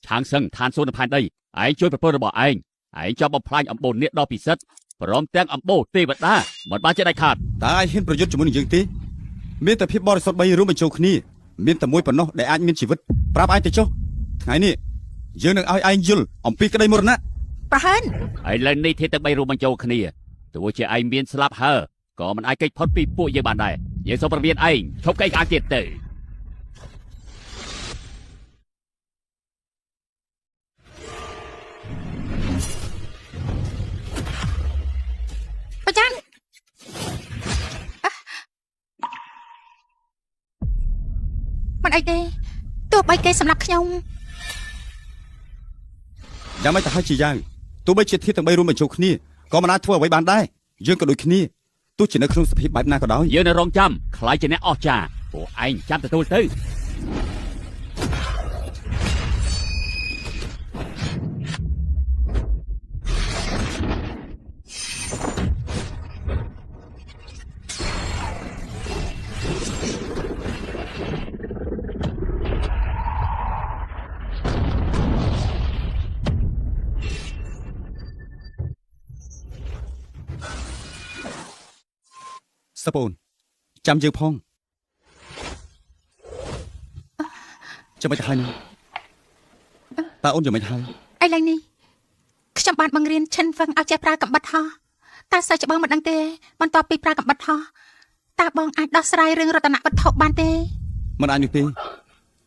ឆាងសឹងឋានសួគ៌នៅផែនដីឯងជួយប្រពន្ធរបស់ឯងឯងចង់បំផ្លាញអំបូរនាគដ៏ពិសិដ្ឋព្រមទាំងអំបូរទេវតាមិនបានជាដាច់ខាត តើឯងហ៊ានប្រយុទ្ធជាមួយនឹងយើងទេមានតែភាពបរិសុទ្ធបីរួមបញ្ចូលគ្នាមានតែមួយប៉ុណ្ណោះដែលអាចមានជីវិតប្រាប់ឯងទៅចុះថ្ងៃនេះយើងនឹងឲ្យឯងយល់អំពីក្តីមរណៈ ប្រហិន ឥឡូវនេះធាតុទាំងបីរួមបញ្ចូលគ្នាទោះជាឯងមានស្លាប់ហើក៏មិនអាចគេចផុតពីពួកយើងបានដែរយើងសូមប្រមានឯងឈប់កេងក្អាងទៀតទៅ ប្រច័នមិនអីទេទោះបីគេសម្លាប់ខ្ញុំ យ៉ាងម៉េចទៅហើយជាយ៉ាងទោះបីជាធាតុទាំងបីរួមបញ្ចូលគ្នាក៏មិនអាចធ្វើអ្វីបានដែរយើងក៏ដូចគ្នាទោះជានៅក្នុងសភាពបែបណាក៏ដោយ យើងនៅរងចាំខ្លាយជាអ្នកអស្ចារ្យពួកឯងចាំទទួលទៅ សពូនចាំយើងផងចាំមិនទៅហើយនោះតើអូនយ៉ាងម៉េចហើយ ឥឡូវនេះខ្ញុំបានបង្រៀនឈិនហ្វឹងឲ្យចេះប្រើកំបិតហោះតើសិស្សច្បងមិនដឹងទេបន្ទាប់ពីប្រើកំបិតហោះតើបងអាចដោះស្រាយរឿងរតនវត្ថុបានទេ មិនអាចនោះទេ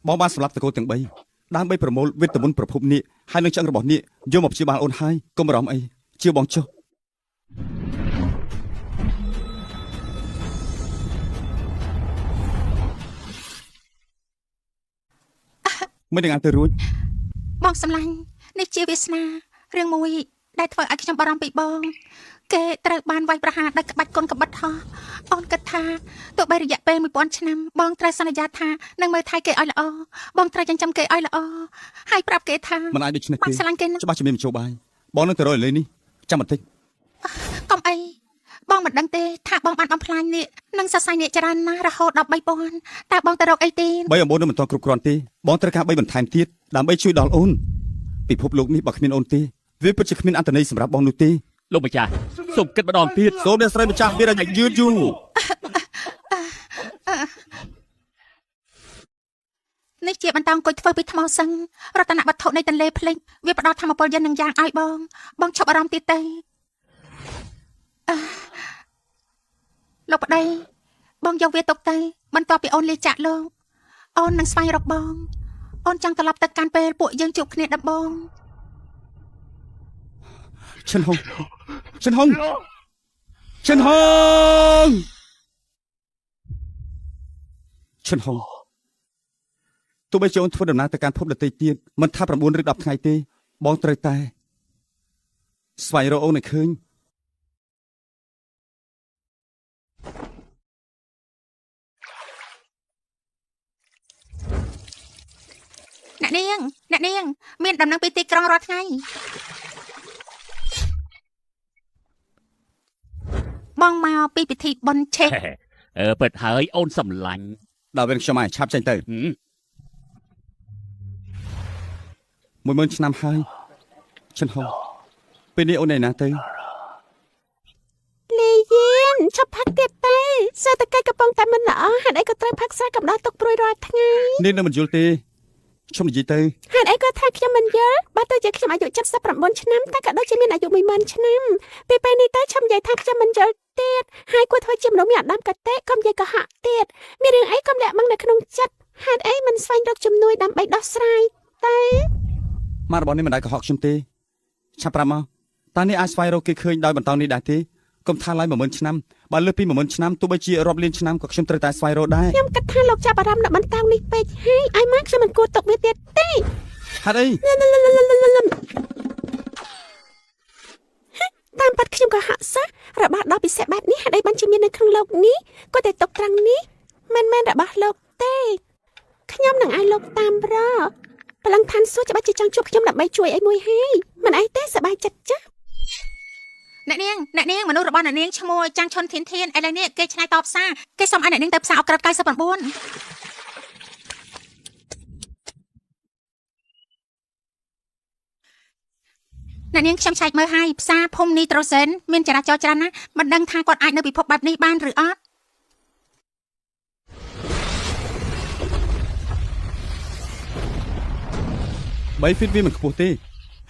បងបានសម្លាប់តកូលទាំង3ដើម្បីប្រមូលវេទមន្តប្រភពនេះហើយនឹងឆ្អឹងរបស់នេះយកមកព្យាបាលអូនហើយកុំបារម្ភអីជឿបងចុះមិននឹងអាចទៅរួច បងសម្លាញ់នេះជាវាសនារឿងមួយដែលធ្វើឲ្យខ្ញុំបារម្ភពីបង គេត្រូវបានវាយប្រហារដោយក្បាច់កូនកបិតហោះអូនគិតថាទោះបីរយៈពេល1000ឆ្នាំបងត្រូវសន្យាថានឹងមើលថែគេឲ្យល្អបងត្រូវចិញ្ចឹមគេឲ្យល្អហើយប្រាប់គេថា មិនអាចដូច្នេះ បង ទេ ស្រឡាញ់គេណាស់ ច្បាស់ជាមានមធ្យោបាយបងនឹងទៅរកឥឡូវនេះចាំបន្តិច កុំអីបងមិនដឹងទេថាបងបានបំផ្លាញនេះនិងសរសៃនេះច្រើនណាស់រហូតដល់3000តើបងទៅរកអីទេ បីអំបូរនៅមិនទាន់គ្រប់គ្រាន់ទេបងត្រូវការបីបន្ថែមទៀតដើម្បីជួយដល់អូនពិភពលោកនេះបើគ្មានអូនទេវាពិតជាគ្មានអត្ថន័យសម្រាប់បងនោះទេ លោកម្ចាស់សូមគិតម្ដងទៀត សូមអ្នកស្រីម្ចាស់មានអាយុយឺតយូរ នេះជាបន្តអង្គុយធ្វើពីថ្មសឹងរតនវត្ថុនៃទន្លេភ្លេចវាផ្ដល់ធម៌ពលយិននឹងយ៉ាងឲ្យបងបងឈប់អារម្មណ៍ទៀតទៅអឺលោកប្តីបងយកវាទុកទៅបន្ទាប់ពីអូនលាចាកលោកអូននឹងស្វែងរកបងអូនចង់ត្រឡប់ទៅកាន់ពេលពួកយើងជួបគ្នាដំបង ឈិនហុងឈិនហុងឈិនហុងឈិនហុងទោះបីជាអូនធ្វើដំណើរទៅកាន់ភពដទៃទៀតមិនថា9ឬ10ថ្ងៃទេបងត្រូវតែស្វែងរកអូនឲ្យឃើញ អ្នកនាងអ្នកនាង មានដំណឹងពីទីក្រុងរាល់ថ្ងៃបងមកពីពិធីបុណ្យឆេះ អឺពិតហើយអូនសម្លាញ់ ដល់ពេលខ្ញុំហើយឆាប់ចេញទៅ ហឹម 10000ឆ្នាំហើយឈិនហុងពេលនេះអូនឯណាទៅ លីយៀនឈប់ផឹកទៀតទៅសេដ្ឋកិច្ចកំពុងតែមិនល្អហេតុអីក៏ត្រូវផឹកស្រាកំដរទុកព្រួយរាល់ថ្ងៃ នាងនៅមិនយល់ទេខ្ញុំនិយាយទៅ ហេតុអីក៏ថាខ្ញុំមិនយល់បើទៅជាខ្ញុំអាយុ79ឆ្នាំតែក៏ដូចជាមានអាយុ10000ឆ្នាំពេលពេលនេះទៅឈប់និយាយថាខ្ញុំមិនយល់ទៀតហើយគួរធ្វើជាមនុស្សមានឧត្តមគតិកុំនិយាយកុហកទៀតមានរឿងអីកុំលាក់បាំងនៅក្នុងចិត្តហេតុអីមិនស្វែងរកជំនួយដើម្បីដោះស្រាយទៅ ម៉ាក់របស់នេះមិនដែលកុហកខ្ញុំទេឆាប់ប្រាប់មកតើនេះអាចស្វែងរកគេឃើញដោយបន្តនេះដែរទេកុំថាឡើយ10000ឆ្នាំបើលើសពី10000ឆ្នាំទោះបីជារាប់លានឆ្នាំក៏ខ្ញុំត្រូវតែស្វែងរកដែរ ខ្ញុំគិតថាលោកចាប់អារម្មណ៍នៅបន្តោងនេះពេកហើយឲ្យមកខ្ញុំមិនគួរទុកវាទៀតទេ ហេតុអី តាមពិតខ្ញុំក៏ហាក់សោះរបស់ដ៏ពិសេសបែបនេះហេតុអីបានជាមាននៅក្នុងលោកនេះក៏តែຕົកត្រង់នេះមិនមែនរបស់លោកទេខ្ញុំនឹងឲ្យលោកតាមរកព្រលឹងឋានសួគ៌ច្បាស់ជាចង់ជួបខ្ញុំដើម្បីជួយអីមួយហើយមិនអីទេសប្បាយចិត្តចាស់ អ្នកនាងអ្នកនាងមនុស្សរបស់អ្នកនាងឈ្មោះចាំងឈុនធានធានឥឡូវនេះគេឆ្នៃតបសារគេសុំឲ្យអ្នកនាងទៅផ្សារអក្រិត99 អ្នកនាងខ្ញុំឆែកមើលហើយផ្សារភូមិនីត្រូសេនមានចរាចរណ៍ច្រើនណាស់មិនដឹងថាគាត់អាចនៅពិភពបែបនេះបានឬអត់ 3 feet វាមិនខ្ពស់ទេ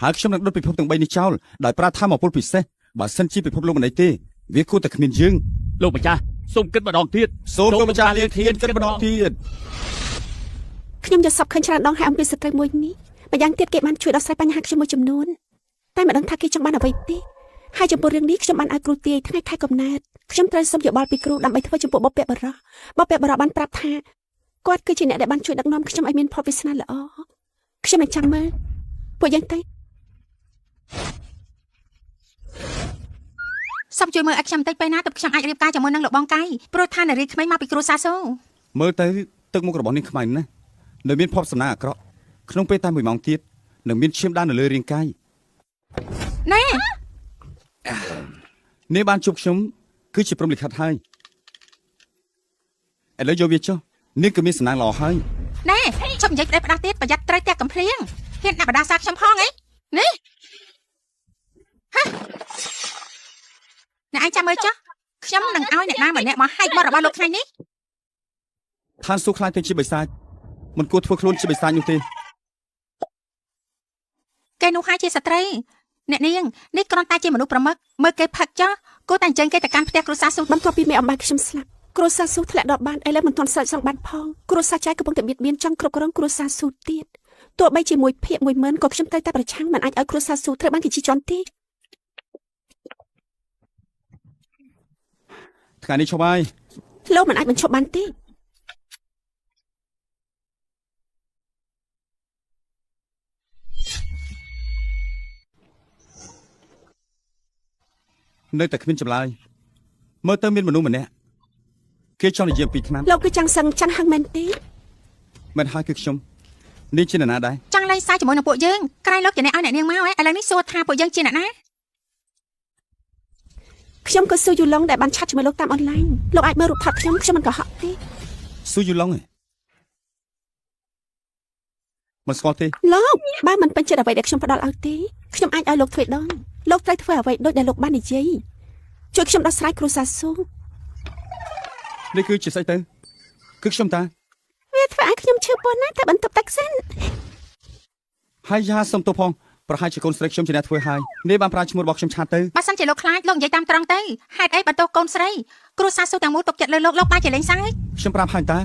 ហើយខ្ញុំនឹងដុតពិភពទាំង3នេះចោលដោយប្រើធម៌ពលពិសេសបើសិនជាពិភពលោកមិនអីទេវាគួរតែគ្មានយើង លោកម្ចាស់សូមគិតម្ដងទៀត សូមលោកម្ចាស់លាធានគិតម្ដងទៀត ខ្ញុំយល់សប្តិឃើញច្រើនដងហើយអំពីស្ត្រីមួយនេះម្យ៉ាងទៀតគេបានជួយដោះស្រាយបញ្ហាខ្ញុំមួយចំនួនតែមិនដឹងថាគេចង់បានអ្វីទេហើយចំពោះរឿងនេះខ្ញុំបានឲ្យគ្រូទាយថ្ងៃខែកំណើតខ្ញុំត្រូវសុំយោបល់ពីគ្រូដើម្បីធ្វើចំពោះបុព្វបុរសបុព្វបុរសបានប្រាប់ថាគាត់គឺជាអ្នកដែលបានជួយដឹកនាំខ្ញុំឲ្យមានភ័ព្វវាសនាល្អខ្ញុំនឹងចាំមើលពួកយើងទៅ សូមជួយមើលឲ្យខ្ញុំបន្តិចពេលណាទើបខ្ញុំអាចរៀបការជាមួយនឹងលោកបងកៃព្រោះថានារីក្មេងមកពីគ្រួសារសូ មើលទៅទឹកមុខរបស់នាងខ្មៅណាស់នៅមានភ័ព្វសំណាងអាក្រក់ក្នុងពេលតែ1ម៉ោងទៀតនឹងមានឈាមដាននៅលើរាងកាយ ណែ នាងបានជួបខ្ញុំគឺជាព្រំលិខិតហើយឥឡូវយកវាចុះនាងក៏មានសំណាងល្អហើយ ណែជប់និយាយផ្ដេសផ្ដាស់ទៀតប្រយ័ត្នត្រូវផ្ទះកំភ្លៀងហ៊ានដាក់បដាសាខ្ញុំផងអីនេះហ៎អ្នកឯងចាំមើលចុះខ្ញុំនឹងឲ្យអ្នកណាម្នាក់មកហែកមាត់របស់លោកថ្ងៃនេះ ឋានសួគ៌ខ្លាចទៅជាបិសាចមិនគួរធ្វើខ្លួនជាបិសាចនោះទេ គេនោះហើយជាស្ត្រីអ្នកនាងនេះគ្រាន់តែជាមនុស្សប្រមឹកមើលគេផឹកចុះគួរតែអញ្ជើញគេទៅកាន់ផ្ទះគ្រួសារស៊ូ បន្ទាប់ពីមេអំបាយខ្ញុំស្លាប់គ្រួសារស៊ូធ្លាក់ដល់បានឥឡូវមិនទាន់ស្រេចសងបានផងគ្រួសារចៃកំពុងតែបៀតបៀនចង់គ្រប់គ្រងគ្រួសារស៊ូទៀតទោះបីជាមួយភាក10000ក៏ខ្ញុំត្រូវតែប្រឆាំងមិនអាចឲ្យគ្រួសារស៊ូត្រូវបានគេជិះជាន់ទេ ថ្ងៃនេះឈប់ហើយ លោកមិនអាចបញ្ឈប់បានទេ នៅតែគ្មានចម្លើយមើលទៅមានមនុស្សម្នាក់គេចង់និយាយអំពីឆ្នាំ លោកគឺចង់សឹងចង់ហឹងមែនទេ មិនហើយគឺខ្ញុំនេះជានរណាដែរ ចង់លេងសើចជាមួយនឹងពួកយើងក្រែងលោកជាអ្នកឲ្យអ្នកនាងមកឥឡូវនេះសួរថាពួកយើងជាអ្នកណា ខ្ញុំក៏ស៊ូយូឡុងដែលបានឆាត់ជាមួយលោកតាមអនឡាញលោកអាចមើលរូបថតខ្ញុំខ្ញុំមិនកុហកទេ ស៊ូយូឡុងឯងមិនស្គាល់ទេ លោកបើមិនពេញចិត្តអ្វីដែលខ្ញុំផ្ដល់ឲ្យទេខ្ញុំអាចឲ្យលោកធ្វើដងលោកត្រូវធ្វើអ្វីដូចដែលលោកបាននិយាយជួយខ្ញុំដោះស្រាយគ្រួសារស៊ូ នេះគឺជាស្អីទៅគឺខ្ញុំតា វាធ្វើឲ្យខ្ញុំឈឺពោះណាស់តែបន្ទប់ទឹកសិន ហើយយ៉ាសុំទោសផងប្រហែលជាកូនស្រីខ្ញុំជាអ្នកធ្វើហើយនេះបានប្រើឈ្មោះរបស់ខ្ញុំឆាតទៅ បើសិនជាលោកខ្លាចលោកនិយាយតាមត្រង់ទៅហេតុអីបន្ទោសកូនស្រីគ្រួសារស៊ូទាំងមូលទុកចិត្តលើលោកលោកបានជាលេងសើច ខ្ញុំប្រាប់ហើយតា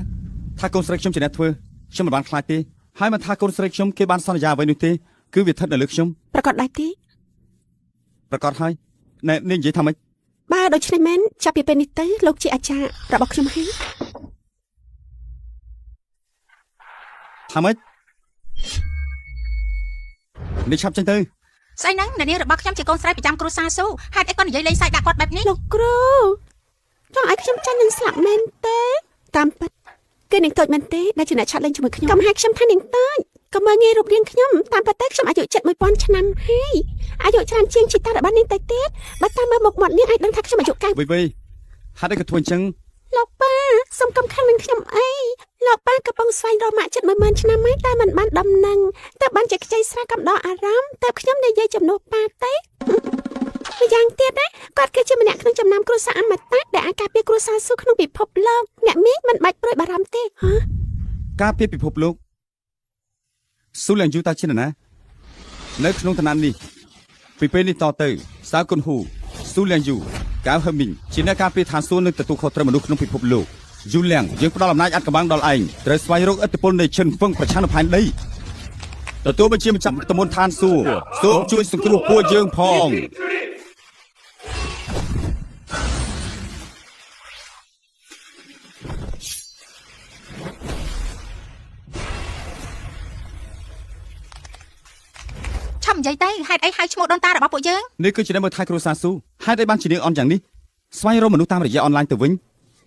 ថាកូនស្រីខ្ញុំជាអ្នកធ្វើខ្ញុំមិនបានខ្លាចទេហើយមិនថាកូនស្រីខ្ញុំគេបានសន្យាអ្វីនោះទេគឺវាស្ថិតនៅលើខ្ញុំ ប្រកាសដែរទេ ប្រកាសហើយណែនេះនិយាយថាម៉េច បើដូច្នេះមែនចាប់ពីពេលនេះទៅលោកជាអាចារ្យរបស់ខ្ញុំហើយ ថាម៉េចនេះឆាប់ចេញទៅ ស្អីហ្នឹងអ្នកនាងរបស់ខ្ញុំជាកូនស្រីប្រចាំគ្រួសារស៊ូហេតុអីគាត់និយាយលេងសើចដាក់គាត់បែបនេះ លោកគ្រូចង់ឲ្យខ្ញុំចាញ់នឹងស្លាប់មែនទេតាមពិតគឺនាងតូចមែនទេដែលជាអ្នកឆាត់លេងជាមួយខ្ញុំកុំហៅខ្ញុំថានាងតូចកុំមើលងាយរូបរាងខ្ញុំតាមពិតទៅខ្ញុំអាយុជិត1000ឆ្នាំហើយអាយុច្រើនជាងជីតារបស់នាងទៅទៀតបើតាមមើលមុខមាត់នាងអាចដឹងថាខ្ញុំអាយុ9 វីវីហេតុអីក៏ធ្វើអញ្ចឹង លោកប៉ាសូមកុំខឹងនឹងខ្ញុំអីលោកប៉ាកំពុងស្វែងរកម៉ាក់ជិត10000ឆ្នាំហើយតែមិនបានដំណឹងតែបានជាខ្ចីស្រាកំដរអារម្មណ៍តែខ្ញុំនិយាយជំនួសប៉ាទេម្យ៉ាងទៀតណាគាត់គឺជាម្នាក់ក្នុងចំណោមគ្រួសារអមតៈដែលអាចការពារគ្រួសារស៊ូក្នុងពិភពលោកអ្នកមីងមិនបាច់ព្រួយបារម្ភទេហ៎ ការពារពិភពលោកស៊ូលៀងយូតាជានរណានៅក្នុងឋានៈនេះពីពេលនេះតទៅសាគុនហ៊ូស៊ូលៀងយូកៅហឺមីងជាអ្នកការពារឋានសួគ៌នឹងទទួលខុសត្រូវមនុស្សក្នុងពិភពលោកយូលៀងយើងផ្ដល់អំណាចអាត់កំបាំងដល់ឯងត្រូវស្វែងរកឥទ្ធិពលនៃឈិនហ្វឹងប្រឆាំងនៅផែនដីទទួលបញ្ជាម្ចាស់តមនឋានសួគ៌សូមជួយសង្គ្រោះពួកយើងផង ឆាប់និយាយទៅហេតុអីហៅឈ្មោះដូនតារបស់ពួកយើង នេះគឺជាអ្នកមើលថែគ្រួសារស៊ូហេតុអីបានជានាងអន់យ៉ាងនេះស្វែងរកមនុស្សតាមរយៈអនឡាញទៅវិញ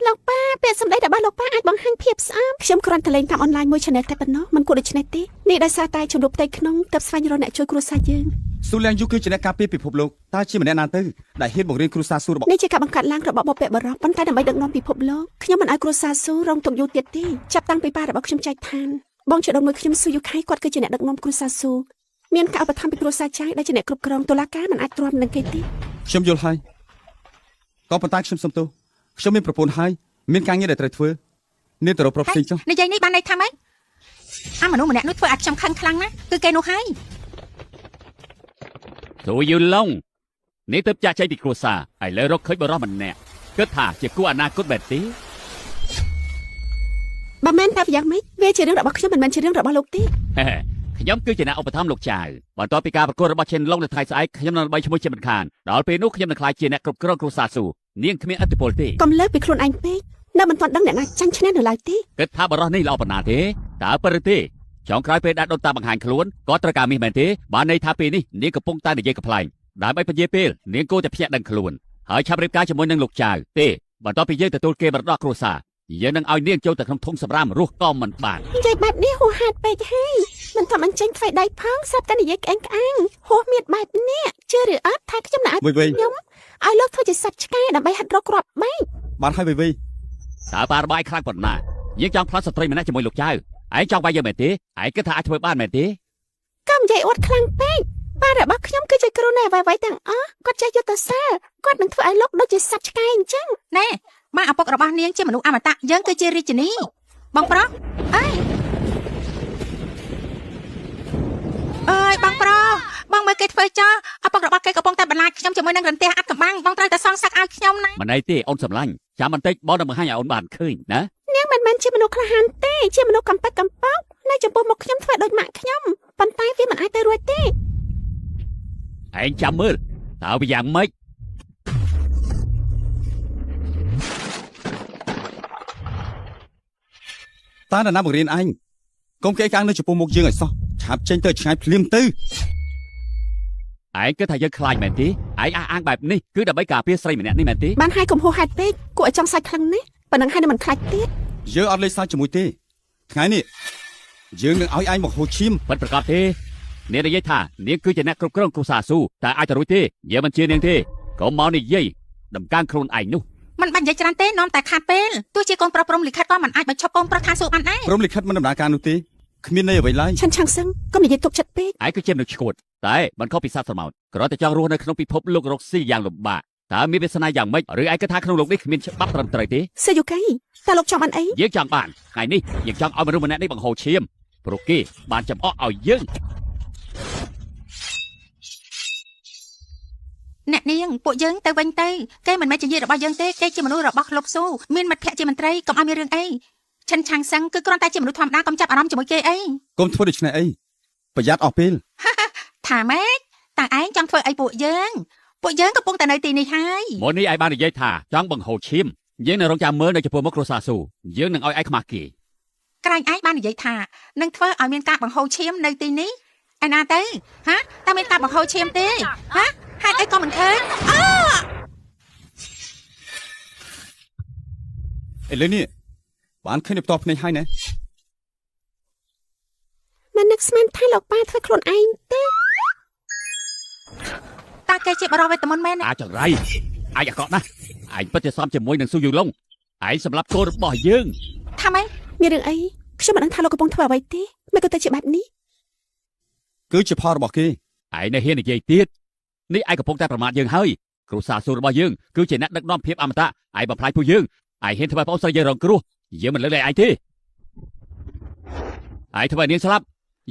លោកប៉ាពាក្យសម្ដីរបស់លោកប៉ាអាចបង្ហាញភាពស្អាតខ្ញុំគ្រាន់តែលេងតាមអនឡាញមួយ channel តែប៉ុណ្ណោះមិនគួរដូច្នេះទេនេះដោយសារតែជំនួបផ្ទៃក្នុងទើបស្វែងរកអ្នកជួយគ្រួសារយើង ស៊ូលៀងយូគឺជាអ្នកការពារពិភពលោកតើជាម្នាក់ណាទៅដែលហ៊ានបង្រៀនគ្រួសារស៊ូរបស់ នេះជាការបង្កើតឡើងរបស់បុព្វបុរសប៉ុន្តែដើម្បីដឹកនាំពិភពលោកខ្ញុំមិនឲ្យគ្រួសារស៊ូរងទុក្ខយូរទៀតទេចាប់តាំងពីប៉ារបស់ខ្ញុំចែកឋានបងជីដូនមួយខ្ញុំស៊ូយូខៃគាត់គឺជាអ្នកដឹកនាំគ្រួសារស៊ូ មានការឧបត្ថម្ភពីគ្រួសារចៅដែលជាអ្នកគ្រប់គ្រងតុលាការមិនអាចទ្រាំនឹងគេទេ ខ្ញុំយល់ហើយក៏ប៉ុន្តែខ្ញុំសុំទោសខ្ញុំមានប្រពន្ធហើយមានការងារដែលត្រូវធ្វើនាងទៅរកប្រុសផ្សេងចុះ និយាយនេះបានន័យថាម៉េចអាមនុស្សម្នាក់នោះធ្វើឲ្យខ្ញុំខឹងខ្លាំងណាស់គឺគេនោះហើយ ទូយូឡុងនេះទៅចាក់ចែងពីគ្រួសារឥឡូវរកឃើញបរិសម្នាក់គិតថាជាគូអនាគតបែបទេ បើមែនតែយ៉ាងម៉េចវាជារឿងរបស់ខ្ញុំមិនមែនជារឿងរបស់លោកទេ ហេខ្ញុំគឺជាអ្នកឧបត្ថម្ភលោកចៅបន្ទាប់ពីការប្រកួតរបស់ឈិនឡុងនៅថ្ងៃស្អែកខ្ញុំនឹងល្បីឈ្មោះជាមិនខានដល់ពេលនោះខ្ញុំនឹងក្លាយជាអ្នកគ្រប់គ្រងគ្រួសារស៊ូនាងគ្មានឥទ្ធិពលទេ កុំលើកពីខ្លួនឯងពេកនៅមិនទាន់ដឹងអ្នកណាចាញ់ឈ្នះនៅឡើយទេ គិតថាបរិសនេះល្អប៉ុណ្ណាទេតើពិតឬទេចុងក្រោយពេលដាក់ដូនតាបង្ហាញខ្លួនក៏ត្រូវការមាសមែនទេបានន័យថាពេលនេះនាងកំពុងតែនិយាយកំ pl ែងដើម្បីពន្យាពេលនាងគួរតែភ្ញាក់ដឹងខ្លួនហើយឆាប់រៀបការជាមួយនឹងលោកចៅទេបន្ទាប់ពីយើងទទួលគេមរតកគ្រួសារយើងនឹងឲ្យនាងចូលទៅក្នុងធុងសម្រាមរស់ក៏មិនបាន និយាយបែបនេះហួសហេតុពេកហើយមិនទាន់បញ្ចេញថ្វីដៃផងស្រាប់តែនិយាយក្អេងក្អាងហួសមានបែបនេះជឿឬអត់ថាខ្ញុំនឹងឲ្យ វីវី ខ្ញុំឲ្យលោកធ្វើជាសត្វឆ្កែដើម្បីហាត់រកគ្រាប់បែក បានហើយវីវី តើបារបាយខ្លាំងប៉ុណ្ណាយើងចង់ផ្លាត់ស្ត្រីម្នាក់ជាមួយលោកចៅឯងចង់វាយយើងមែនទេឯងគិតថាអាចធ្វើបានមែនទេ កុំនិយាយអួតខ្លាំងពេកបារបស់ខ្ញុំគឺជាគ្រូនៃអ្វីៗទាំងអស់គាត់ចេះយុទ្ធសាស្ត្រគាត់នឹងធ្វើឲ្យលោកដូចជាសត្វឆ្កែអញ្ចឹង ណែម៉ាក់ឪពុករបស់នាងជាមនុស្សអមតៈយើងគឺជារាជិនីបងប្រុសអើយអើយបងប្រុសបងមើលគេធ្វើចោះឪពុករបស់គេកំពុងតែបន្លាចខ្ញុំជាមួយនឹងរន្ទះអាត់កំបាំងបងត្រូវតែសងសឹកឲ្យខ្ញុំណា មិនអីទេអូនសម្លាញ់ចាំបន្តិចបងនឹងបង្ហាញឲ្យអូនបានឃើញណា នាងមិនមែនជាមនុស្សក្លាហានទេជាមនុស្សកំប៉ិកកំប៉ុកនៅចំពោះមុខខ្ញុំធ្វើដូចម៉ាក់ខ្ញុំប៉ុន្តែវាមិនអាចទៅរួចទេ ឯងចាំមើលតើវាយ៉ាងម៉េច តើនរណាបង្រៀនឯងកុំគេកាងនៅចំពោះមុខយើងឲ្យសោះឆាប់ចេញទៅឲ្យឆ្ងាយភ្លាមទៅ ឯងគិតថាយើងខ្លាចមែនទេឯងអះអាងបែបនេះគឺដើម្បីការពារស្រីម្នាក់នេះមែនទេ បានហើយកុំហួសហេតុពេកគួរឲ្យចង់សាច់ខ្លាំងណាស់ប៉ុណ្ណឹងហើយនឹងមិនខ្លាចទៀត យើងអត់លេងសើចជាមួយទេថ្ងៃនេះយើងនឹងឲ្យឯងមកហូរឈាម ពិតប្រាកដទេនាងនិយាយថានាងគឺជាអ្នកគ្រប់គ្រងគ្រួសារស៊ូតែអាចទៅរួចទេយើងមិនជឿនាងទេកុំមកនិយាយដំកើងខ្លួនឯងនោះ មិនបាច់និយាយច្រើនទេនាំតែខាតពេលទោះជាកូនប្រុសព្រំលិខិតក៏មិនអាចបញ្ឈប់កូនប្រុសខាងស៊ូបានដែរ ព្រមលិខិតមិនដំណើរការនោះទេគ្មានន័យអ្វីឡើយ ឆាន់ឆាំងសឹងកុំនិយាយទុកចិត្តពេក ឯងគឺជាមនុស្សឆ្កួតតែមិនខុសពីសត្វស្រមោចគ្រាន់តែចង់រស់នៅក្នុងពិភពលោករកស៊ីយ៉ាងលំបាកតើមានវាសនាយ៉ាងម៉េចឬឯងគិតថាក្នុងលោកនេះគ្មានច្បាប់ត្រឹមត្រូវទេ សេយុកៃតើលោកចង់បានអី យើងចង់បានថ្ងៃនេះយើងចង់ឲ្យមនុស្សម្នាក់នេះបង្ហូរឈាមព្រោះគេបានចំអកឲ្យយើង អ្នកនាងពួកយើងទៅវិញទៅគេមិនមែនជាញាតិរបស់យើងទេគេជាមនុស្សរបស់លោកស៊ូមានមិត្តភក្តិជាមន្ត្រីកុំឲ្យមានរឿងអីឈិនឆាងសឹងគឺគ្រាន់តែជាមនុស្សធម្មតាកុំចាប់អារម្មណ៍ជាមួយគេអី កុំធ្វើដូច្នេះអីប្រយ័ត្នអស់ពេល ថាម៉េចតើឯងចង់ធ្វើអីពួកយើងពួកយើងកំពុងតែនៅទីនេះហើយ មុននេះឯងបាននិយាយថាចង់បង្ហូរឈាមយើងនឹងរងចាំមើលនៅចំពោះមុខគ្រួសារស៊ូយើងនឹងឲ្យឯងខ្មាស់គេ ក្រែងឯងបាននិយាយថានឹងធ្វើឲ្យមានការបង្ហូរឈាមនៅទីនេះឯណាទៅហាតើមានការបង្ហូរឈាមទេហាហេតុអីក៏មិនឃើញ ឥឡូវនេះបានឃើញនៅផ្ទាល់ភ្នែកហើយណា មិននឹកស្មានថាលោកប៉ាធ្វើខ្លួនឯងទេ តើគេជាបរិវេទមន្តមែនទេ អាចង្រៃឯងអាក្រក់ណាស់ឯងពិតជាសមជាមួយនឹងស៊ូយូឡុងឯងសម្រាប់កូនរបស់យើង ថាម៉េច មានរឿងអីខ្ញុំមិនដឹងថាលោកកំពុងធ្វើអ្វីទេមិនក៏ទៅជាបែបនេះ គឺជាផលរបស់គេ ឯងនៅហ៊ាននិយាយទៀតនេះឯងកំពុងតែប្រមាថយើងហើយគ្រួសារស៊ូរបស់យើងគឺជាអ្នកដឹកនាំភាពអមតៈឯងបំផ្លាញពួកយើងឯងហ៊ានធ្វើឲ្យប្អូនស្រីយើងរងគ្រោះយើងមិនលើកលែងឯងទេឯងធ្វើឲ្យនាងស្លាប់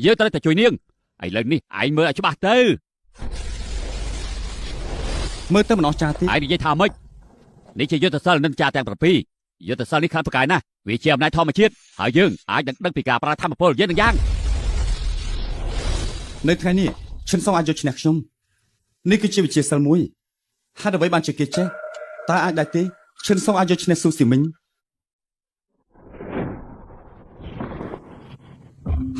យើងត្រូវតែជួយនាងឥឡូវនេះឯងមើលឲ្យច្បាស់ទៅ មើលទៅមិនអស្ចារ្យទេ ឯងនិយាយថាម៉េចនេះជាយុទ្ធសាស្ត្រនិន្នាទាំង7យុទ្ធសាស្ត្រនេះខ្លាំងប្រកែណាស់វាជាអំណាចធម្មជាតិហើយយើងអាចនឹងដឹងពីការប្រើធម្មពលយើងនឹងយ៉ាង នៅថ្ងៃនេះឈិនសងអាចយកឈ្នះខ្ញុំនេះគឺជាវិជាសិលមួយហេតុអ្វីបានជាគេចេះតើអាចដែរទេឈិនសងអាចយកឈ្នះស៊ូស៊ីមីង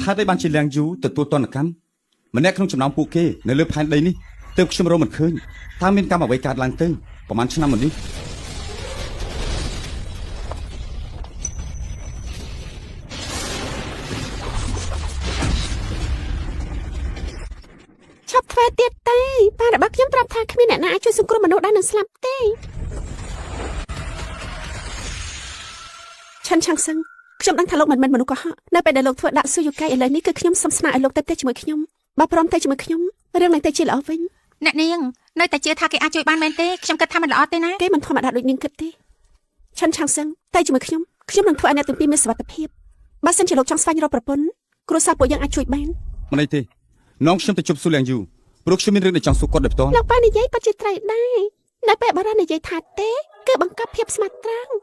ហេតុអីបានជាលៀងយូទទួលទណ្ឌកម្មម្នាក់ក្នុងចំណោមពួកគេនៅលើផែនដីនេះទើបខ្ញុំរកមិនឃើញតើមានកម្មអ្វីកើតឡើងទៅប្រហែលឆ្នាំមុននេះ ឈប់ធ្វើទៀតទេប៉ារបស់ខ្ញុំប្រាប់ថាគ្មានអ្នកណាអាចជួយសង្គ្រោះមនុស្សដែលនឹងស្លាប់ទេឆាន់ឆាំងសឹងខ្ញុំដឹងថាលោកមិនមែនមនុស្សកុហកនៅពេលដែលលោកធ្វើដាក់ស៊ូយុកៃឥឡូវនេះគឺខ្ញុំសុំស្នើឲ្យលោកទៅផ្ទះជាមួយខ្ញុំ បើព្រមទៅជាមួយខ្ញុំរឿងនឹងទៅជាល្អវិញ អ្នកនាងនៅតែជឿថាគេអាចជួយបានមែនទេខ្ញុំគិតថាមិនល្អទេណា គេមិនធម្មតាដូចនាងគិតទេឆិនឆាងសឹងតែជាមួយខ្ញុំខ្ញុំនឹងធ្វើឲ្យអ្នកទាំងពីរមានសុវត្ថិភាពបើសិនជាលោកចង់ស្វែងរកប្រពន្ធគ្រួសារពួកយើងអាចជួយបាន មិនអីទេនាំខ្ញុំទៅជួបស៊ូលៀងយូព្រោះខ្ញុំមានរឿងដែលចង់សួរគាត់ដោយផ្ទាល់ លោកប៉ានិយាយពិតជាត្រូវដែរនៅពេលបារ៉ានិយាយថាទេគឺបង្កប់ភាពស្មោះត្រង់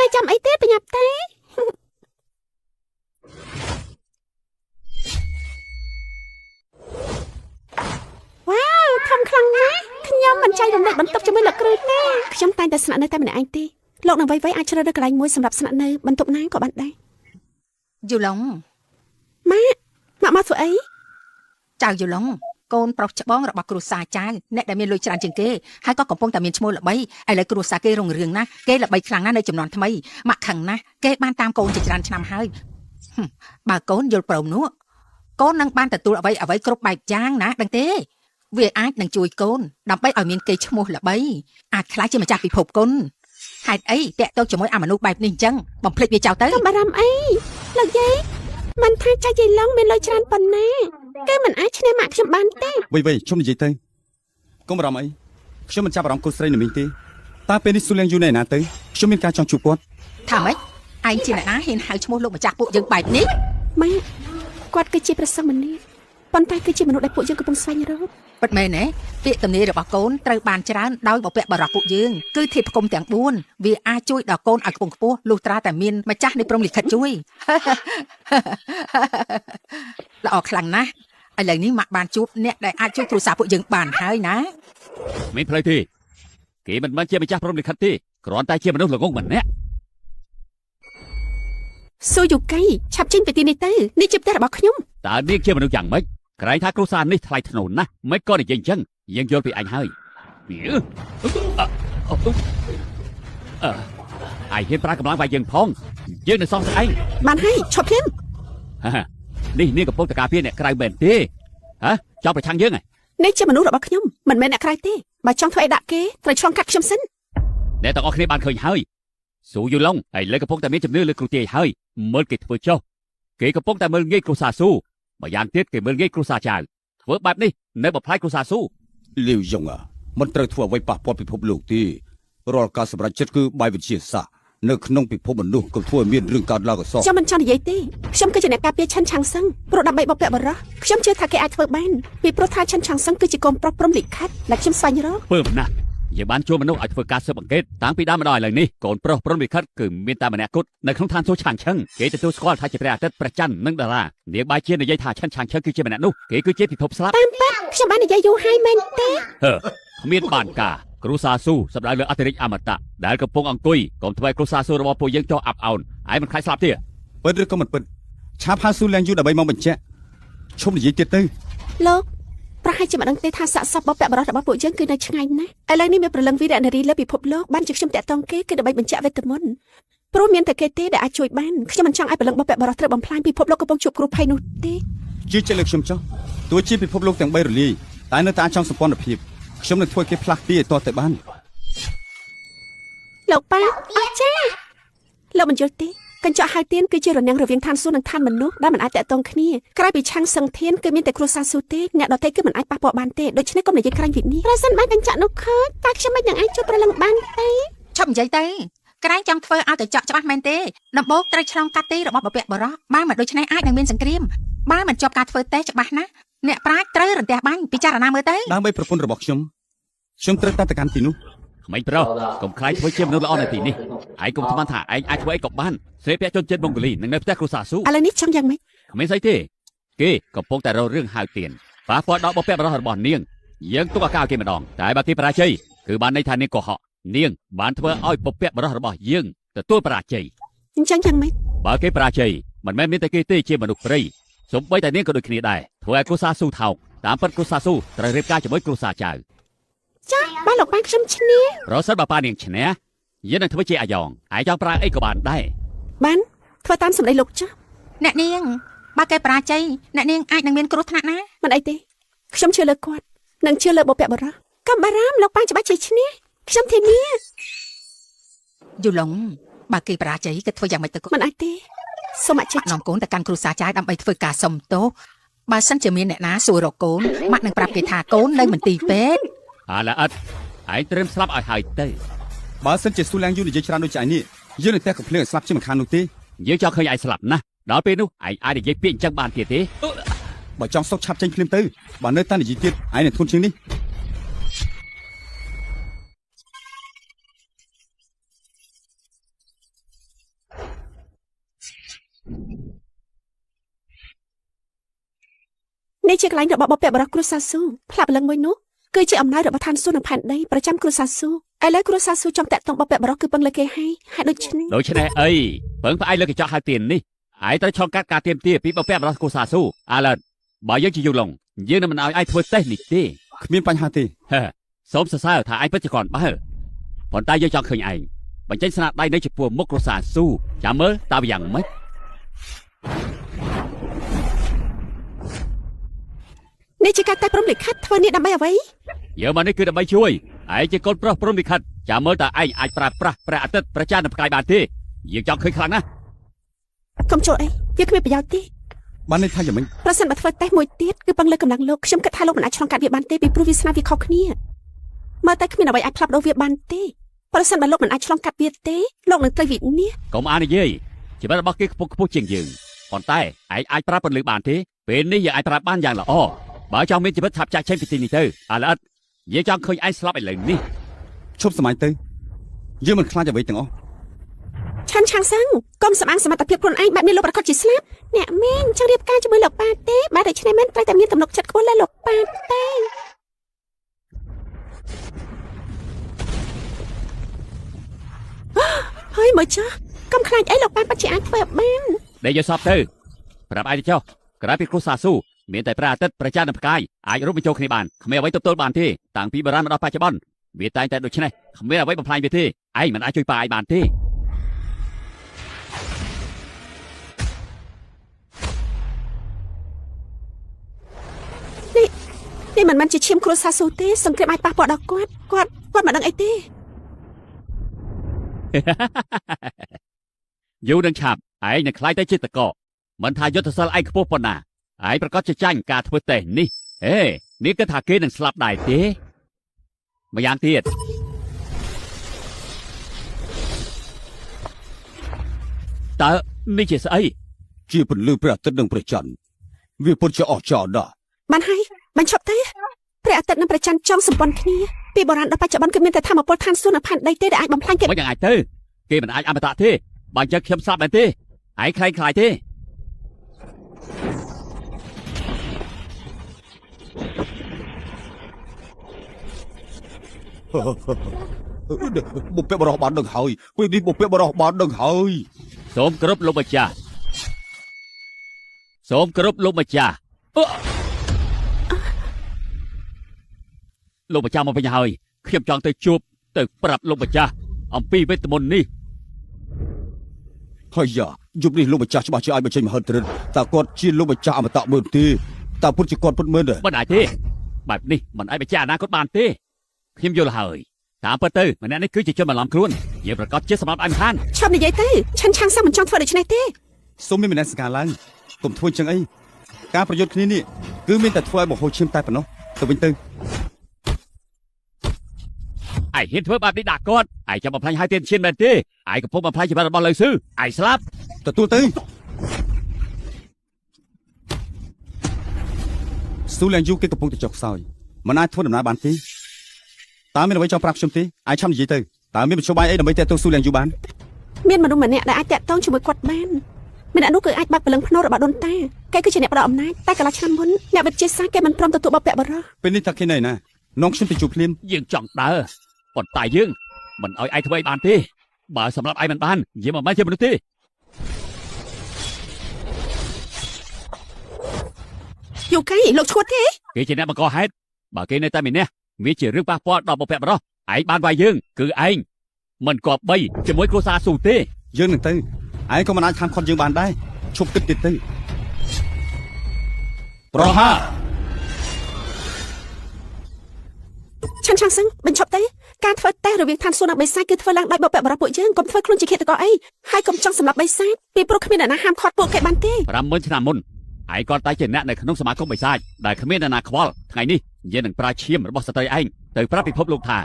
នៅចាំអីទេបញ្ញាប់ទេ វ៉ាវខំខ្លាំងណាស់ខ្ញុំមិនចៃរំលែកបន្ទប់ជាមួយលោកគ្រូទេខ្ញុំតែងតែស្នាក់នៅតែម្នាក់ឯងទេលោកនឹងវៃវៃអាចជ្រើសរើសកន្លែងមួយសម្រាប់ស្នាក់នៅបន្ទប់ណាក៏បានដែរ យូឡុង ម៉ាក់ម៉ាក់មកធ្វើអី ចៅយូឡុងកូនប្រុសច្បងរបស់គ្រួសារចៅអ្នកដែលមានលុយច្រើនជាងគេហើយក៏កំពុងតែមានឈ្មោះល្បីឥឡូវគ្រួសារគេរុងរឿងណាស់គេល្បីខ្លាំងណាស់នៅចំនួនថ្មីម៉ាក់ខឹងណាស់គេបានតាមកូនជាច្រើនឆ្នាំហើយហឹមបើកូនយល់ព្រមនោះកូននឹងបានទទួលអ្វីអ្វីគ្រប់បែបយ៉ាងណាដឹងទេវាអាចនឹងជួយកូនដើម្បីឲ្យមានគេឈ្មោះល្បីអាចក្លាយជាម្ចាស់ពិភពគុណហេតុអីតាក់ទងជាមួយអាមនុស្សបែបនេះអញ្ចឹងបំភ្លេចវាចោលទៅ កុំបារម្ភអីលោកយាយមិនថាចាច់យាយឡុងមានលុយច្រើនប៉ុណ្ណាគេមិនអាចឈ្នះម៉ាក់ខ្ញុំបានទេ វៃវៃខ្ញុំនិយាយទៅកុំបារម្ភអីខ្ញុំមិនចាប់អារម្មណ៍កូនស្រីនៅមីងទេតើពេលនេះស៊ូលៀងយូនៅឯណាទៅខ្ញុំមានការចង់ជួបគាត់ ថាម៉េចឯងជាអ្នកណាហ៊ានហៅឈ្មោះលោកម្ចាស់ពួកយើងបែបនេះ ម៉ាក់គាត់គឺជាព្រះសង្ឃម្នាក់ប៉ុន្តែគឺជាមនុស្សដែលពួកយើងកំពុងស្វែងរក ពិតមែនទេពាក្យទំនាយរបស់កូនត្រូវបានច្រើនដោយបពៈបរោះពួកយើងគឺធាតុផ្គុំទាំង4វាអាចជួយដល់កូនឲ្យខ្ពង់ខ្ពស់លុះត្រាតែមានម្ចាស់នៃព្រំលិខិតជួយ ល្អខ្លាំងណាស់ឥឡូវនេះម៉ាក់បានជួបអ្នកដែលអាចជួយគ្រួសារពួកយើងបានហើយណា មិនផ្លូវទេគេមិនមែនជាម្ចាស់ព្រមលិខិតទេគ្រាន់តែជាមនុស្សល្ងងម្នាក់ ស៊ូយូកៃឆាប់ចេញពីទីនេះទៅនេះជាផ្ទះរបស់ខ្ញុំ តើនាងជាមនុស្សយ៉ាងម៉េចក្រែងថាគ្រួសារនេះថ្លៃថ្នូរណាស់មិនក៏និយាយអញ្ចឹងយើងយល់ពីអញហើយអឺអឺឯងហ៊ានប្រើកម្លាំងវាយយើងផងយើងនឹងសងស្អែង បានហើយឈប់ភ្លាម ហានេះនាងកំពុងតែការពារអ្នកក្រៅមែនទេហ៎ចង់ប្រឆាំងយើងហ៎ នេះជាមនុស្សរបស់ខ្ញុំមិនមែនអ្នកក្រៅទេបើចង់ធ្វើអីដាក់គេត្រូវឆ្លងកាត់ខ្ញុំសិន អ្នកទាំងអស់គ្នាបានឃើញហើយស៊ូយូឡុងឥឡូវកំពុងតែមានជំនឿលើគ្រូទាយហើយមើលគេធ្វើចុះគេកំពុងតែមើលងាយគ្រួសារស៊ូម្យ៉ាងទៀតគេមើលងាយគ្រួសារចៅធ្វើបែបនេះនៅបំផ្លាញគ្រួសារស៊ូ លាវយ៉ងអាមិនត្រូវធ្វើអ្វីប៉ះពាល់ពិភពលោកទេរាល់ការសម្រេចចិត្តគឺបាយវិទ្យាសាស្ត្រនៅក្នុងពិភពមនុស្សក៏ធ្វើឲ្យមានរឿងកើតឡើងអសោះ ខ្ញុំមិនចង់និយាយទេខ្ញុំគឺជាអ្នកការពារឆិនឆាងសឹងព្រោះដើម្បីបពៈបរោះខ្ញុំជឿថាគេអាចធ្វើបានពីព្រោះថាឆិនឆាងសឹងគឺជាកូនប្រុសព្រំលិខិតដែលខ្ញុំស្វែងរក ពើមណាស់យើងបានជួលមនុស្សឲ្យធ្វើការស៊ើបអង្កេតតាំងពីដើមមកដល់ឥឡូវនេះកូនប្រុសព្រមលិខិតគឺមានតែម្នាក់គត់នៅក្នុងឋានសួគ៌ឆាងឆឹងគេទទួលស្គាល់ថាជាព្រះអាទិត្យព្រះច័ន្ទនិងតារានាងបាយជានិយាយថាឆិនឆាងឆឹងគឺជាម្នាក់នោះគេគឺជាពិភពស្លាប់ តាមពិតខ្ញុំបាននិយាយយូរហើយមែនទេ ហឺគ្មានបានការគ្រួសារស៊ូសម្ដៅលើអធិរាជអមតៈដែលកំពុងអង្គុយកុំធ្វើឲ្យគ្រួសារស៊ូរបស់ពួកយើងចោះអាប់អោនឯងមិនខ្លាចស្លាប់ទេ ពិតឬក៏មិនពិតឆាបហៅស៊ូលៀងយូដើម្បីមកបញ្ជាក់ឈប់និយាយទៀតទៅ លោកប្រហែលជាមិនដឹងទេថាសាកសពបពៈបរោះរបស់ពួកយើងគឺនៅឆ្ងាយណាស់ឥឡូវនេះមានព្រលឹងវីរៈនារីលើពិភពលោកបានជាខ្ញុំតាក់ទងគេគឺដើម្បីបញ្ជាក់វេទមន្តព្រោះមានតែគេទេដែលអាចជួយបានខ្ញុំមិនចង់ឲ្យព្រលឹងបពៈបរោះត្រូវបំផ្លាញពិភពលោកកំពុងជួបគ្រោះភ័យនោះទេ ជឿជាក់លើខ្ញុំចុះទោះជាពិភពលោកទាំង3រលាយតែនៅតែអាចចង់សម្ព័ន្ធភាពខ្ញុំនឹងធ្វើឲ្យគេផ្លាស់ទីឲ្យតតែបាន លោកប៉ាអស្ចារ្យលោកមិនយល់ទេកញ្ចក់ហៅទៀនគឺជារនាំងរវាងឋានសួគ៌និងឋានមនុស្សដែលមិនអាចតាក់ទងគ្នាក្រៅពីឆាំងសឹងធានគឺមានតែគ្រួសារស៊ូទេអ្នកដទៃគឺមិនអាចប៉ះពាល់បានទេដូច្នេះកុំនិយាយក្រាញ់វិនេះប្រសិនបើកញ្ចក់នោះខូចតើខ្ញុំមិននឹងអាចជួបព្រលឹងបានទេ ឈប់និយាយទៅក្រែងចង់ធ្វើឲ្យកញ្ចក់ច្បាស់មែនទេដំបូងត្រូវឆ្លងកាត់ទីរបស់បពៈបរោះបើមិនដូច្នេះអាចនឹងមានសង្គ្រាមបើមិនជាប់ការធ្វើតេស្តច្បាស់ណាស់អ្នកប្រាជ្ញត្រូវរន្ទះបាញ់ពិចារណាមើលទៅ ដើម្បីប្រពន្ធរបស់ខ្ញុំខ្ញុំត្រូវតែទៅកាន់ទីនោះ ក្មេងប្រុសកុំខ្លាចធ្វើជាមនុស្សល្អនៅទីនេះឯងកុំស្មានថាឯងអាចធ្វើអីក៏បានស្រីពាក់ជនជាតិម៉ុងហ្គូលីនិងនៅផ្ទះគ្រួសារស៊ូ ឥឡូវនេះចង់យ៉ាងម៉េច គ្មានស្អីទេគេកំពុងតែរករឿងហៅទៀនប៉ះពាល់ដល់បពៈបរោះរបស់នាងយើងទុកឱកាសឲ្យគេម្ដងតែបើគេបរាជ័យគឺបានន័យថានាងកុហកនាងបានធ្វើឲ្យបពៈបរោះរបស់យើងទទួលបរាជ័យ អញ្ចឹងយ៉ាងម៉េច បើគេបរាជ័យមិនមែនមានតែគេទេជាមនុស្សព្រៃសូម្បីតែនាងក៏ដូចគ្នាដែរធ្វើឲ្យគ្រួសារស៊ូថោកតាមពិតគ្រួសារស៊ូត្រូវរៀបការជាមួយគ្រួសារចៅ ចាបើលោកបានខ្ញុំឈ្នះ ប្រសិនបើប៉ានាងឈ្នះយើងនឹងធ្វើជាអាយ៉ងឯងចង់ប្រើអីក៏បានដែរ បានធ្វើតាមសម្ដីលោកចាស់ អ្នកនាងបើគេបរាជ័យអ្នកនាងអាចនឹងមានគ្រោះថ្នាក់ណា មិនអីទេខ្ញុំជឿលើគាត់និងជឿលើបុព្វបុរសកំបារម្ភលោកបានច្បាស់ជាឈ្នះខ្ញុំធានា យូឡុងបើគេបរាជ័យគេធ្វើយ៉ាងម៉េចទៅ មិនអាចទេ សូមអធិ ម៉ាក់នាំកូនទៅកាន់គ្រួសារចាយដើម្បីធ្វើការសុំទោសបើសិនជាមានអ្នកណាសួររកកូនម៉ាក់នឹងប្រាប់គេថាកូននៅមន្ទីរពេទ្យ អាឡាអិតឯងត្រឹមស្លាប់ឲ្យហើយទៅ បើសិនជាស៊ូលៀងយូនិយាយច្រើនដូចជាឯងនេះយើងនឹងទះកំភ្លៀងឲ្យស្លាប់ជាមិនខាននោះទេ យើងចង់ឃើញឯងស្លាប់ណាស់ដល់ពេលនោះឯងអាចនិយាយពាក្យអញ្ចឹងបានទៀតទេ បើចង់សុកឆាប់ចេញភ្លាមទៅបើនៅតែនិយាយទៀតឯងនឹងធ្ងន់ជាងនេះ នេះជាកន្លែងរបស់បព្វបុរសគ្រួសារស៊ូផ្លាប់ព្រលឹងមួយនោះគឺជាអំណាចរបស់ឋានសួគ៌និងផែនដីប្រចាំគ្រួសារស៊ូឥឡូវគ្រួសារស៊ូចង់តាក់ទងបព្វបុរសគឺពឹងលើគេហើយហើយដូច្នេះ ដូច្នេះអីពឹងផ្អែកលើកញ្ចក់ហៅទៀននេះឯងត្រូវឆ្លងកាត់ការទៀមទាពីបពៈបរោះកូសាស៊ូអាឡាបើយើងជាយូឡុងយើងនឹងមិនឲ្យឯងធ្វើតេស្តនេះទេ គ្មានបញ្ហាទេ ហេសូមសរសើរថាឯងពិតជាគ្រាន់បើប៉ុន្តែយើងចង់ឃើញឯងបញ្ចេញស្នាដៃនៅចំពោះមុខគ្រួសារស៊ូចាំមើលតើវាយ៉ាងម៉េច នេះជាការតែព្រមលិខិតធ្វើនេះដើម្បីអ្វី យើងមកនេះគឺដើម្បីជួយឯងជាកូនប្រុសព្រមលិខិតចាំមើលតើឯងអាចប្រើប្រាស់ព្រះអាទិត្យព្រះច័ន្ទនិងផ្កាយបានទេយើងចង់ឃើញខ្លាំងណាស់ កុំចូលអីវាគ្មានប្រយោជន៍ទេ បានន័យថាយ៉ាងម៉េច ប្រសិនបើធ្វើតេស្តមួយទៀតគឺពឹងលើកម្លាំងលោកខ្ញុំគិតថាលោកមិនអាចឆ្លងកាត់វាបានទេពីព្រោះវាសនាវាខុសគ្នាមើលតែគ្មានអ្វីអាចផ្លាស់ប្ដូរវាបានទេប្រសិនបើលោកមិនអាចឆ្លងកាត់វាទេលោកនឹងត្រូវវិនាស កុំអាននិយាយជីវិតរបស់គេខ្ពស់ខ្ពស់ជាងយើងប៉ុន្តែឯងអាចប្រើពន្លឺបានទេពេលនេះយើងអាចប្រើបានយ៉ាងល្អបើចង់មានជីវិតឆាប់ចាក់ចេញពីទីនេះទៅអាល្អិតយើងចង់ឃើញឯងស្លាប់ឥឡូវនេះ ឈប់សម័យទៅយើងមិនខ្លាចអ្វីទាំងអស់ ឆាន់ឆាងសាំងកុំសម្អាងសមត្ថភាពខ្លួនឯងបែបនេះលោកប្រកាសជាស្លាប់អ្នកមីងចង់រៀបការជាមួយលោកប៉ាទេបើដូច្នេះមែនត្រូវតែមានទំនុកចិត្តខ្ពស់លើលោកប៉ាទេហើយមើលចាស់កុំខ្លាចអីលោកប៉ាពិតជាអាចធ្វើបាន ដេកយកសពទៅប្រាប់ឯងទៅចុះក្រៅពីគ្រួសារស៊ូមានតែព្រះអាទិត្យព្រះច័ន្ទនិងផ្កាយអាចរួមបញ្ចូលគ្នាបានគ្មានអ្វីទប់ទល់បានទេតាំងពីបុរាណមកដល់បច្ចុប្បន្នវាតែងតែដូច្នេះគ្មានអ្វីបំផ្លាញវាទេឯងមិនអាចជួយប៉ាឯងបានទេ នេះមិនមែនជាឈាមគ្រួសារស៊ូទេសង្គ្រាមអាចប៉ះពាល់ដល់គាត់គាត់គាត់មិនដឹងអីទេ យូរនឹងឆាប់ឯងនឹងខ្លាយទៅជាតកកមិនថាយុទ្ធសិលឯងខ្ពស់ប៉ុណ្ណាឯងប្រកាសជាចាញ់ការធ្វើតេស្តនេះហេនេះគិតថាគេនឹងស្លាប់ដែរទេម្យ៉ាងទៀតតើនេះជាស្អី ជាពន្លឺព្រះអាទិត្យនិងព្រះច័ន្ទវាពិតជាអស្ចារ្យណាស់ បានហើយបានឈប់ទេព្រះអាទិត្យនិងព្រះច័ន្ទចង់សម្ព័ន្ធគ្នាពីបុរាណដល់បច្ចុប្បន្នគឺមានតែធម្មពលឋានសួគ៌និងផែនដីទេដែលអាចបំផ្លាញគេ មិនយ៉ាងអាចទៅគេមិនអាចអមតៈទេបើអញ្ចឹងខ្ញុំស្លាប់មែនទេឯងខ្លែងខ្លាយទេ បុព្វបុរសបានដឹងហើយពេលនេះបុព្វបុរសបានដឹងហើយ សូមគោរពលោកម្ចាស់សូមគោរពលោកម្ចាស់អឺលោកម្ចាស់មកវិញហើយខ្ញុំចង់ទៅជួបទៅប្រាប់លោកម្ចាស់អំពីវេទមន្តនេះ ហើយយ៉ាយប់នេះលោកម្ចាស់ច្បាស់ជាអាចបញ្ចេញមហិទ្ធិឫទ្ធិតើគាត់ជាលោកម្ចាស់អមតៈមើលទេតើពុតជាគាត់ពុតមើលទេ មិនអាចទេបែបនេះមិនអាចបញ្ជាក់អនាគតបានទេខ្ញុំយល់ហើយតាមពិតទៅម្នាក់នេះគឺជាជនបន្លំខ្លួនយើងប្រកាសជាសម្រាប់ឯងមិនខាន ឈប់និយាយទៅឆាន់ឆាងសាំមិនចង់ធ្វើដូច្នេះទេ សូមមានមនសិការឡើងកុំធ្វើចឹងអីការប្រយុទ្ធគ្នានេះគឺមានតែធ្វើឲ្យបង្ហូរឈាមតែប៉ុណ្ណោះទៅវិញទៅ ឯងហ៊ានធ្វើបែបនេះដាក់គាត់ឯងចាំបំផ្លាញហើយទៀនឈានមែនទេឯងកំពុងបំផ្លាញជីវិតរបស់លើស៊ឺឯងស្លាប់ ទទួលទៅស៊ូលៀងយូគេកំពុងតែចុះខ្សោយមិនអាចធ្វើដំណើរបានទេតើមានអ្វីចង់ប្រាប់ខ្ញុំទេអាចឆាំនិយាយទៅតើមានមធ្យោបាយអីដើម្បីទាក់ទងស៊ូលៀងយូបាន មានមនុស្សម្នាក់ដែលអាចតាក់ទងជាមួយគាត់បានម្នាក់នោះគឺអាចបាក់ព្រលឹងភ្នោរបស់ដូនតាគេគឺជាអ្នកផ្ដល់អំណាចតែកន្លះឆ្នាំមុនអ្នកវិទ្យាសាស្ត្រគេមិនព្រមទទួលបព្វបុរស ពេលនេះតើគេនៅណានាំខ្ញុំទៅជួបភ្លាម យើងចង់ដើរប៉ុន្តែយើងមិនឲ្យឯងធ្វើអីបានទេបើសម្រាប់ឯងមិនបានយើងមិនមែនជាមនុស្សទេ យូកៃលោកឈួតទេ គេជាអ្នកបង្កហេតុបើគេនៅតែម្នាក់វាជារឿងប៉ះពាល់ដល់បុព្វបុរសឯងបានវាយយើងគឺឯងមិនគប្បីជាមួយគ្រួសារស៊ូទេ យើងនឹងទៅឯងក៏មិនអាចខាំខត់យើងបានដែរឈប់គិតទៀតទៅប្រហា ឆាន់ឆាងសឹងបញ្ឈប់ទៅ ការធ្វើតេស្តរវាងឋានសួគ៌និងបិសាចគឺធ្វើឡើងដោយបុព្វបុរសពួកយើងកុំធ្វើខ្លួនជាឃាតករអីហើយកុំចង់សម្លាប់បិសាចពីព្រោះគ្មានអ្នកណាហាមឃាត់ពួកគេបានទេ 50000ឆ្នាំមុនឯងគាត់តែជាអ្នកនៅក្នុងសមាគមបិសាចដែលគ្មានអ្នកណាខ្វល់ថ្ងៃនេះយើងនឹងប្រើឈាមរបស់ស្ត្រីឯងទៅប្រាប់ពិភពលោកថា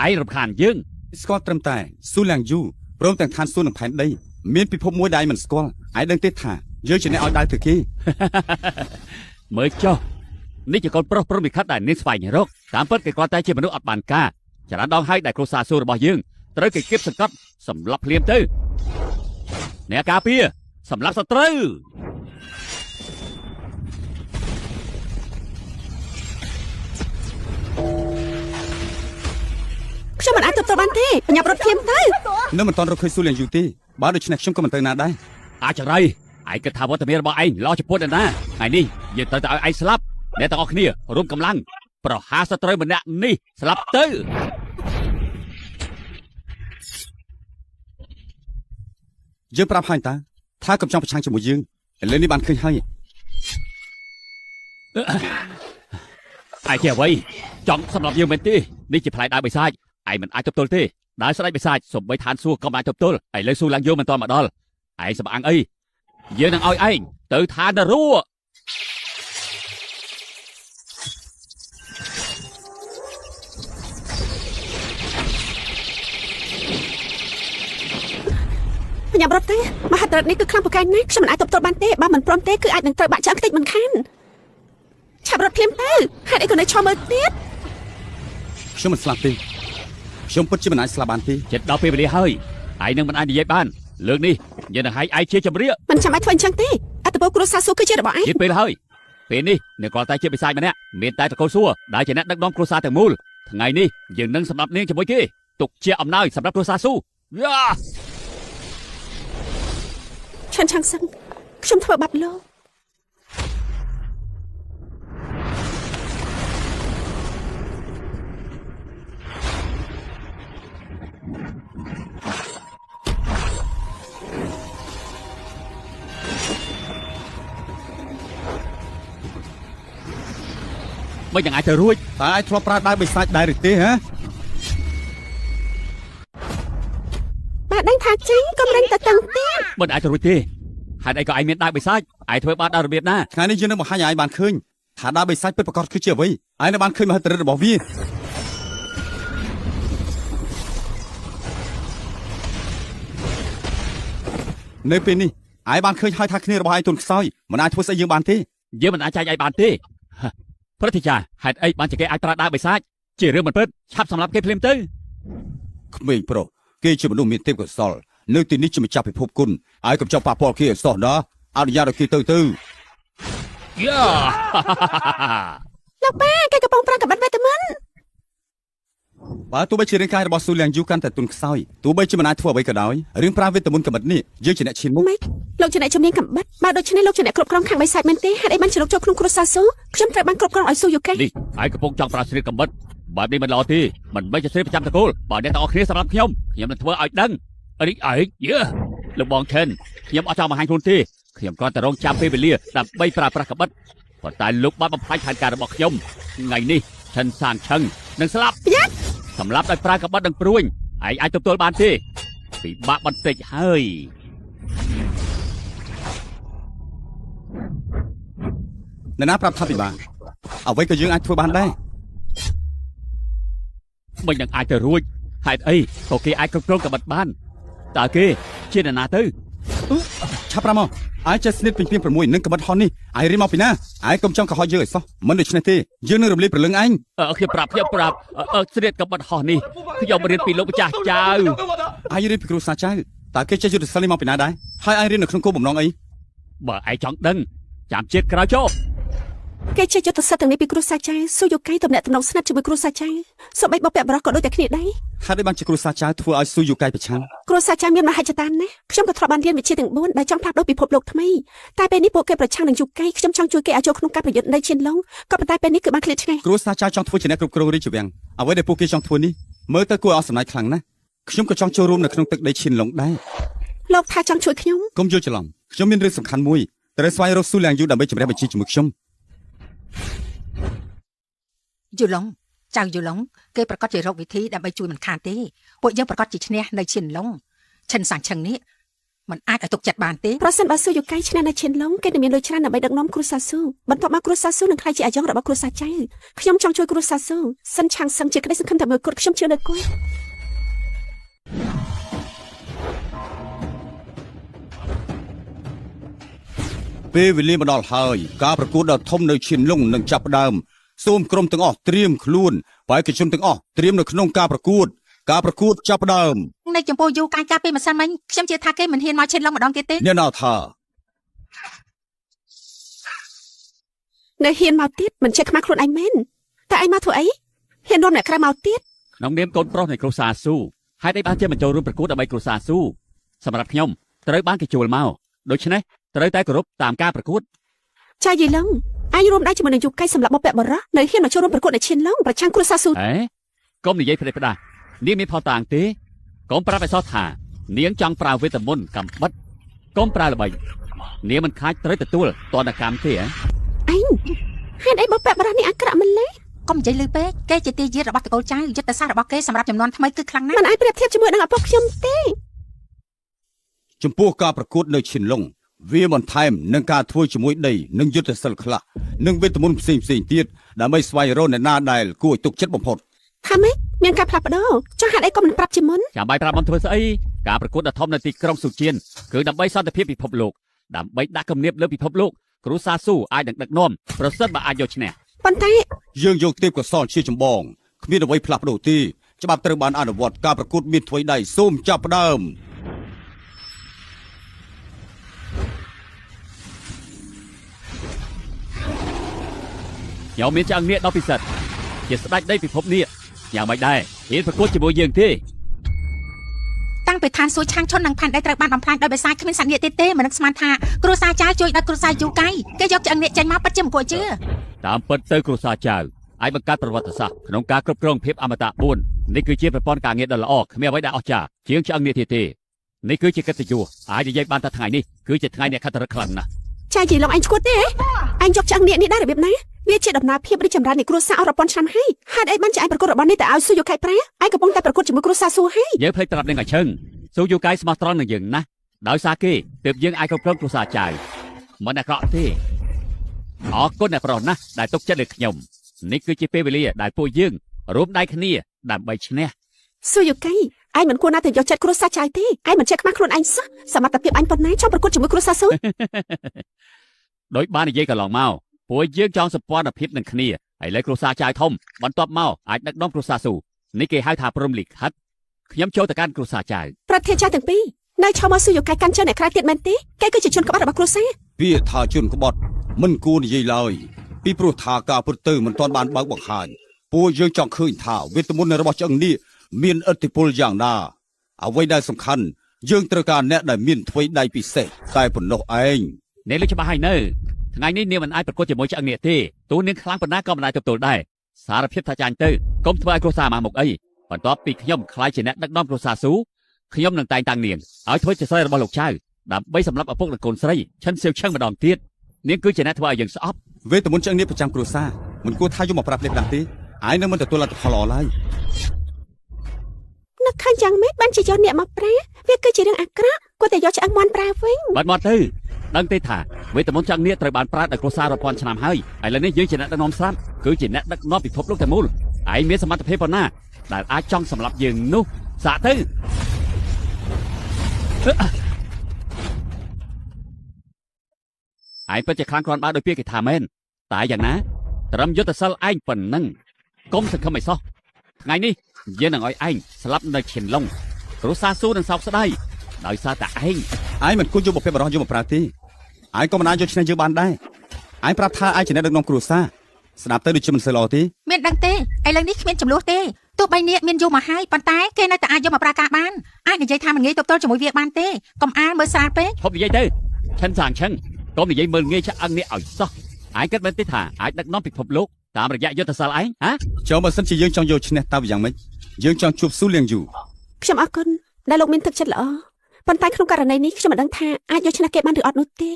ឯងរំខានយើង ស្គាល់ត្រឹមតែស៊ូលៀងយូព្រមទាំងឋានសួគ៌និងផែនដីមានពិភពមួយដែលឯងមិនស្គាល់ឯងដឹងទេថាយើងជាអ្នកឲ្យដាវទៅគេ មើលចុះនេះជាកូនប្រុសព្រមលិខិតដែលនាងស្វែងរកតាមពិតគេគាត់តែជាមនុស្សអត់បានការច្រើនដងហើយដែលគ្រួសារសួររបស់យើងត្រូវគេគៀបសង្កត់សម្លាប់ភ្លាមទៅអ្នកការពារសម្លាប់សត្រូវ ខ្ញុំមិនអាចទប់ទល់បានទេបញ្ញាប់រត់ភ្លាមទៅ នៅមិនទាន់រកឃើញស៊ូលៀងយូទេបើដូច្នេះខ្ញុំក៏មិនទៅណាដែរ អាចចង្រៃឯងគិតថាវត្តមានរបស់ឯងល្អចំពោះអ្នកណាថ្ងៃនេះយើងត្រូវតែឲ្យឯងស្លាប់អ្នកទាំងអស់គ្នារួមកម្លាំងប្រហារសត្រូវម្នាក់នេះស្លាប់ទៅ យើងប្រាប់ហើយតាថាកុំចង់ប្រឆាំងជាមួយយើងឥឡូវនេះបានឃើញហើយ ឯងជាអ្វីចង់សម្រាប់យើងមែនទេនេះជាផ្លែដើមបិសាចឯងមិនអាចទប់ទល់ទេដើមស្ដេចបិសាចសំបីឋានសួគ៌ក៏មិនអាចទប់ទល់ឥឡូវស៊ូឡើងយើងមិនទាន់មកដល់ឯងសំអាងអីយើងនឹងឲ្យឯងទៅឋាននរក បញ្ញាប់រត់ទៅមហិទ្ធិឫទ្ធិនេះគឺខ្លាំងពូកែណាស់ខ្ញុំមិនអាចទប់ទល់បានទេបើមិនព្រមទេគឺអាចនឹងត្រូវបាក់ឆ្អឹងខ្ទេចមិនខានឆាប់រត់ភ្លាមទៅហេតុអីក៏នៅឈរមើលទៀត ខ្ញុំមិនស្លាប់ទេខ្ញុំពិតជាមិនអាចស្លាប់បានទេ ចិត្តដល់ពេលវេលាហើយឯងនឹងមិនអាចនិយាយបានលើកនេះយើងនឹងឲ្យឯងជាចម្រៀក មិនចាំបាច់ធ្វើអញ្ចឹងទេអត្តពលគ្រួសារសួរគឺជារបស់ឯង ជិតពេលហើយពេលនេះអ្នកគាត់តែជាបិសាចម្នាក់មានតែតកូលសួរដែលជាអ្នកដឹកនាំគ្រួសារទាំងមូលថ្ងៃនេះយើងនឹងសម្រាប់នាងជាមួយគេទុកជាអំណោយសម្រាប់គ្រួសារស៊ូយ៉ា ឆាន់ឆាងសឹងខ្ញុំធ្វើបាបលោក មិនយ៉ាងអាចទៅរួច តើឯងធ្លាប់ប្រើដាវបិសាចដែរឬទេហ៎ បើដឹងថាចេញកុំរឹងតែតឹងទៀត មិនអាចទៅរួចទេហេតុអីក៏ឯងមានដាវបិសាចឯងធ្វើបានដល់របៀបណា ថ្ងៃនេះយើងនឹងបង្ហាញឲ្យឯងបានឃើញថាដាវបិសាចពិតប្រាកដគឺជាអ្វីឯងនឹងបានឃើញមហិទ្ធិឫទ្ធិរបស់វានៅពេលនេះឯងបានឃើញហើយថាគ្នារបស់ឯងទន់ខ្សោយមិនអាចធ្វើស្អីយើងបានទេ យើងមិនអាចចែកឯងបានទេហ៎ព្រឹទ្ធាចារ្យហេតុអីបានជាគេអាចប្រើដាវបិសាចជារឿងមិនពិតឆាប់សម្លាប់គេភ្លាមទៅ ក្មេងប្រុសគេជាមនុស្សមានទេពកោសលនៅទីនេះជាម្ចាស់ពិភពគុណហើយកុំចង់ប៉ះពាល់គេឲ្យសោះណាអនុញ្ញាតឲ្យគេទៅទៅ យ៉ា លោកប៉ាគេកំពុងប្រើកបិតវេទមន្ត បើទោះបីជារាងកាយរបស់ស៊ូលៀងយូកាន់តែទន់ខ្សោយទោះបីជាមិនអាចធ្វើអ្វីក៏ដោយរឿងប្រើវេទមន្តកមិតនេះយើងជាអ្នកឈានមុខ ម៉េចលោកជាអ្នកជំនាញកំបិតបើដូច្នេះលោកជាអ្នកគ្រប់គ្រងខាងបិសាចមែនទេហេតុអីបានជាលោកចូលក្នុងគ្រួសារស៊ូខ្ញុំត្រូវបានគ្រប់គ្រងឲ្យស៊ូយូកេ នេះឯងកំពុងចង់ប្រើស្រីកំបិតបែបនេះមិនល្អទេមិនមែនជាស្រីប្រចាំតកូលបើអ្នកទាំងអស់គ្នាសម្រាប់ខ្ញុំខ្ញុំនឹងធ្វើឲ្យដឹងនេះឯងយេលោកបងឆិនខ្ញុំអត់ចង់បង្ហាញខ្លួនទេខ្ញុំគ្រាន់តែរងចាំពេលវេលាដើម្បីប្រើប្រាស់កបិតប៉ុន្តែលោកបានបំផ្លាញផែនការរបស់ខ្ញុំថ្ងៃនេះឆិនសាងឆឹងនឹងស្លាប់សម្លាប់ដោយប្រើកបិតនិងព្រួញឯងអាចទប់ទល់បានទេពិបាកបន្តិចហើយ អ្នកណាប្រាប់ថាពិបាកអ្វីក៏យើងអាចធ្វើបានដែរ មិននឹងអាចទៅរួចហេតុអីក៏គេអាចគ្រប់គ្រងកបិតបានតើគេជាអ្នកណាទៅ ឆាប់ប្រាំមកឯងចេះស្នៀតពីងពីង6នឹងកមិតហោះនេះឯងរៀនមកពីណាឯងកុំចង់កុហកយើងឲ្យសោះមិនដូច្នេះទេយើងនឹងរំលាយព្រលឹងឯង អឺខ្ញុំប្រាប់ខ្ញុំប្រាប់អឺស្នៀតកបិតហោះនេះខ្ញុំរៀនពីលោកម្ចាស់ចៅ ឯងរៀនពីគ្រូសាស្ត្រចៅតើគេចេះយុទ្ធសាស្ត្រនេះមកពីណាដែរហើយឯងរៀននៅក្នុងគោលបំណងអី បើឯងចង់ដឹងចាំជាតិក្រោយចុះ គេចេះយុទ្ធសាស្ត្រទាំងនេះពីគ្រួសារចៅស៊ូយូកេទំនាក់ទំនងស្និទ្ធជាមួយគ្រួសារចៅសូម្បីបុព្វបុរសក៏ដូចតែគ្នាដែរ ហេតុអីបានជាគ្រូសាស្ត្រចៅធ្វើឲ្យស៊ូយូកៃប្រឆាំង គ្រួសារចៅមានមហិច្ឆតាណាស់ខ្ញុំក៏ធ្លាប់បានរៀនវិជ្ជាទាំង4ដែលចង់ផ្លាស់ប្ដូរពិភពលោកថ្មីតែពេលនេះពួកគេប្រឆាំងនឹងយូកេខ្ញុំចង់ជួយគេឲ្យចូលក្នុងការប្រយុទ្ធនៅឈានឡុងក៏ប៉ុន្តែពេលនេះគឺបានឃ្លាតឆ្ងាយ គ្រួសារចៅចង់ធ្វើជាអ្នកគ្រប់គ្រងរាជវាំងអ្វីដែលពួកគេចង់ធ្វើនេះមើលទៅគួរឲ្យអស់សំណើចខ្លាំងណាស់ខ្ញុំក៏ចង់ចូលរួមនៅក្នុងទឹកដីឈានឡុងដែរ លោកថាចង់ជួយខ្ញុំ កុំយល់ច្រឡំខ្ញុំមានរឿងសំខាន់មួយត្រូវស្វែងរកស៊ូលៀងយូដើម្បីជម្រះបញ្ជីជាមួយខ្ញុំ យូឡុង ចៅយូឡុងគេប្រកាសជារកវិធីដើម្បីជួយមិនខានទេពួកយើងប្រកាសជាឈ្នះនៅឈិនឡុងឈិនសាងឆឹងនេះมันអាចឲ្យទុកចិត្តបានទេ ប្រសិនបើស៊ូយូកៃឈ្នះនៅឈិនឡុងគេនឹងមានលុយច្រើនដើម្បីដឹកនាំគ្រួសារស៊ូបន្ទាប់មកគ្រួសារស៊ូនឹងក្លាយជាអាយ៉ងរបស់គ្រួសារចៅខ្ញុំចង់ជួយគ្រួសារស៊ូសិនឆាងសឹងជាក្តីសង្ឃឹមតែមួយគត់ខ្ញុំជឿលើគាត់ ពេលវេលាមកដល់ហើយការប្រកួតដ៏ធំនៅឈៀនលុងនឹងចាប់ផ្ដើមសូមក្រុមទាំងអស់ត្រៀមខ្លួនបេក្ខជនទាំងអស់ត្រៀមនៅក្នុងការប្រកួត ការប្រកួតចាប់ផ្ដើម នៅចំពោះយូកាយកាពីម្សិលមិញខ្ញុំជឿថាគេមិនហ៊ានមកឈិនឡុងម្ដងទៀតទេ អ្នកណាថា នៅហ៊ានមកទៀតមិនចេះខ្មាស់ខ្លួនឯងមែនតែឯងមកធ្វើអីហ៊ាននាំអ្នកក្រៅមកទៀត ក្នុងនាមកូនប្រុសនៃគ្រួសារស៊ូហេតុអីបានជាមិនចូលរួមប្រកួតដើម្បីគ្រួសារស៊ូសម្រាប់ខ្ញុំត្រូវបានគេជួលមកដូច្នេះត្រូវតែគោរពតាមការប្រកួត ចាយីឡុងឯងរួមដៃជាមួយនឹងយូកៃសម្រាប់បពៈបរោះនៅហ៊ានមកចូលរួមប្រកួតនៅឈិនឡុងប្រឆាំងគ្រួសារស៊ូ ហេកុំនិយាយផ្ដេសផ្ដាស់នាងមានផុសតាងទេកុំប្រាប់ឲ្យសោះថា នាងចង់ប្រើវេទមន្តកំបិតកុំប្រើល្បិចនាងមិនខាច់ត្រូវទទួលទណ្ឌកម្មទេហ៎ ឯងហេតុអីបពៈបរោះនេះអាក្រក់ម្ល៉េះ កុំនិយាយលឺពេកគេជាទាយាទរបស់តកូលចៅយុទ្ធសាស្ត្ររបស់គេសម្រាប់ចំនួនថ្មីគឺខ្លាំងណាស់ មិនអាចប្រៀបធៀបជាមួយនឹងឪពុកខ្ញុំទេ ចំពោះការប្រកួតនៅឈិនលុងវាបន្ថែមនឹងការធ្វើជាមួយដីនិងយុទ្ធសិលខ្លះនិងវេទមន្តផ្សេងផ្សេងៗទៀតដើម្បីស្វែងរកអ្នកណាដែលគួរឲ្យទុកចិត្តបំផុត ថាម៉េចមានការផ្លាស់ប្ដូរចុះហេតុអីក៏មិនប្រាប់ជាមុន ចាំបាយប្រាប់មុនធ្វើស្អីការប្រកួតដ៏ធំនៅទីក្រុងស៊ូជៀនគឺដើម្បីសន្តិភាពពិភពលោកដើម្បីដាក់គំនាបលើពិភពលោកគ្រួសារស៊ូអាចនឹងដឹកនាំប្រសិនបើអាចយកឈ្នះ ប៉ុន្តែ យើងយកទេពកោសលជាចម្បងគ្មានអ្វីផ្លាស់ប្ដូរទេច្បាប់ត្រូវបានអនុវត្តការប្រកួតមានថ្វីដៃសូមចាប់ផ្ដើម ខ្ញុំមានឆ្អឹងនាគដ៏ពិសិដ្ឋជាស្ដេចដីពិភពនេះយ៉ាងម៉េចដែរហ៊ានប្រកួតជាមួយយើងទេ តាំងពីឋានសួគ៌ឆាងឈុននិងផែនដីត្រូវបានបំផ្លាញដោយបិសាចគ្មានសត្វនាគទៀតទេមិននឹកស្មានថាគ្រួសារចៅជួយដល់គ្រួសារយូកៃគេយកឆ្អឹងនាគចេញមកពិតជាមិនគួរជឿ តាមពិតទៅគ្រួសារចៅអាចបង្កើតប្រវត្តិសាស្ត្រក្នុងការគ្រប់គ្រងភាពអមតៈ4នេះគឺជាប្រព័ន្ធការងារដ៏ល្អគ្មានអ្វីដែលអស្ចារ្យជាងឆ្អឹងនាគទៀតទេនេះគឺជាកិត្តិយសអាចនិយាយបានថាថ្ងៃនេះគឺជាថ្ងៃអ្នកខិតរឹកខ្លាំងណាស់ ចាយីឡុងឯងឈួតទេហ៎ឯងយកឆ្អឹងនាគនេះដែររបៀបណាវាជាដំណើរភាពរីកចម្រើននៃគ្រួសារអស់រាប់ពាន់ឆ្នាំហើយហេតុអីបានជាឯងប្រកួតរបស់នេះតែឲ្យស៊ូយូកៃប្រាឯងកំពុងតែប្រកួតជាមួយគ្រួសារស៊ូហើយ យើងភ្លេចប្រាប់នឹងឲ្យឈឹងស៊ូយូកាយស្មោះត្រង់នឹងយើងណាស់ដោយសារគេទើបយើងអាចគ្រប់គ្រងគ្រួសារចៅមិនអាក្រក់ទេអរគុណអ្នកប្រុសណាស់ដែលទុកចិត្តលើខ្ញុំនេះគឺជាពេលវេលាដែលពួកយើងរួមដៃគ្នាដើម្បីឈ្នះ ស៊ូយូកៃឯងមិនគួរណាទៅយកចិត្តគ្រួសារចៅទេឯងមិនចេះខ្មាស់ខ្លួនឯងសោះសមត្ថភាពអញប៉ុណ្ណាចង់ប្រកួតជាមួយគ្រួសារស៊ូ ដោយបាននិយាយកន្លងមកពួកយើងចង់សម្ព័ន្ធភាពនឹងគ្នាហើយលើគ្រួសារចៅធំបន្ទាប់មកអាចដឹកនាំគ្រួសារស៊ូនេះគេហៅថាព្រំលិខិតខ្ញុំចូលទៅកាន់គ្រួសារចៅ ប្រធានចៅទាំងពីរនៅឈរមកស៊ូយូកៃកាន់ជើងអ្នកក្រៅទៀតមែនទេគេគឺជាជនក្បត់របស់គ្រួសារ ពាក្យថាជនក្បត់មិនគួរនិយាយឡើយពីព្រោះថាការព្រឹត្តទៅមិនទាន់បានបើកបង្ហាញពួកយើងចង់ឃើញថាវេទមន្តរបស់ឆ្អឹងនេះមានឥទ្ធិពលយ៉ាងណាអ្វីដែលសំខាន់យើងត្រូវការអ្នកដែលមានថ្វីដៃពិសេសតែប៉ុណ្ណោះឯង នាងលើកច្បាស់ហើយនៅថ្ងៃនេះនាងមិនអាចប្រកួតជាមួយឆ្អឹងនេះទេទោះនាងខ្លាំងប៉ុណ្ណាក៏មិនអាចទប់ទល់ដែរសារភាពថាចាញ់ទៅកុំធ្វើឲ្យគ្រួសារម៉ាស់មុខអីបន្ទាប់ពីខ្ញុំក្លាយជាអ្នកដឹកនាំគ្រួសារស៊ូខ្ញុំនឹងតែងតាំងនាងឲ្យធ្វើជាស្រីរបស់លោកចៅដើម្បីសម្លាប់ឪពុកនិងកូនស្រីឈិនសៀវឆឹងម្ដងទៀតនាងគឺជាអ្នកធ្វើឲ្យយើងស្អប់ វេទមន្តឆ្អឹងនេះប្រចាំគ្រួសារមិនគួរថាយកមកប្រាប់លេបដាស់ទេឯងនឹងមិនទទួលលទ្ធផលល្អឡើយ នឹកឃើញយ៉ាងម៉េចបានជាយកអ្នកមកប្រាវាគឺជារឿងអាក្រក់គួរតែយកឆ្អឹងមន់ប្រាវិញ បាត់មាត់ទៅដឹងទេថាវេទមន្តចង្នៀកត្រូវបានប្រើដោយគ្រួសាររាប់ពាន់ឆ្នាំហើយឥឡូវនេះយើងជាអ្នកដឹកនាំស្រាប់គឺជាអ្នកដឹកនាំពិភពលោកទាំងមូលឯងមានសមត្ថភាពប៉ុណ្ណាដែលអាចចង់សម្លាប់យើងនោះសាកទៅឯងពិតជាខ្លាំងគ្រាន់បើដោយពាក្យគេថាមែនតែយ៉ាងណាត្រឹមយុទ្ធសិលឯងប៉ុណ្ណឹងកុំសង្ឃឹមឲ្យសោះថ្ងៃនេះយើងនឹងឲ្យឯងស្លាប់នៅឈិនឡុងគ្រួសារស៊ូនឹងសោកស្ដាយដោយសារតែឯង ឯងមិនគួរយកបុព្វបុរសយកមកប្រើទេឯងក៏មិនអាចយកឈ្នះយើងបានដែរឯងប្រាប់ថាឯងជាអ្នកដឹកនាំគ្រួសារស្ដាប់ទៅដូចជាមិនសូវល្អទេ មានដឹងទេឥឡូវនេះគ្មានចំនួនទេទោះបីនាគមានយូរមកហើយប៉ុន្តែគេនៅតែអាចយកមកប្រើការបានអាចនិយាយថាមិនងាយទប់ទល់ជាមួយវាបានទេកុំអាលមើលស្រាលពេក ឈប់និយាយទៅឆិនសាងឆឹងកុំនិយាយមើលងាយឆ្អឹងនេះឲ្យសោះឯងគិតមែនទេថាអាចដឹកនាំពិភពលោកតាមរយៈយុទ្ធសាស្ត្រឯងហ៎ ចូលបើសិនជាយើងចង់យកឈ្នះតើយ៉ាងម៉េចយើងចង់ជួបស៊ូលៀងយូ ខ្ញុំអរគុណដែលលោកមានទឹកចិត្តល្អប៉ុន្តែក្នុងករណីនេះខ្ញុំមិនដឹងថាអាចយកឈ្នះគេបានឬអត់នោះទេ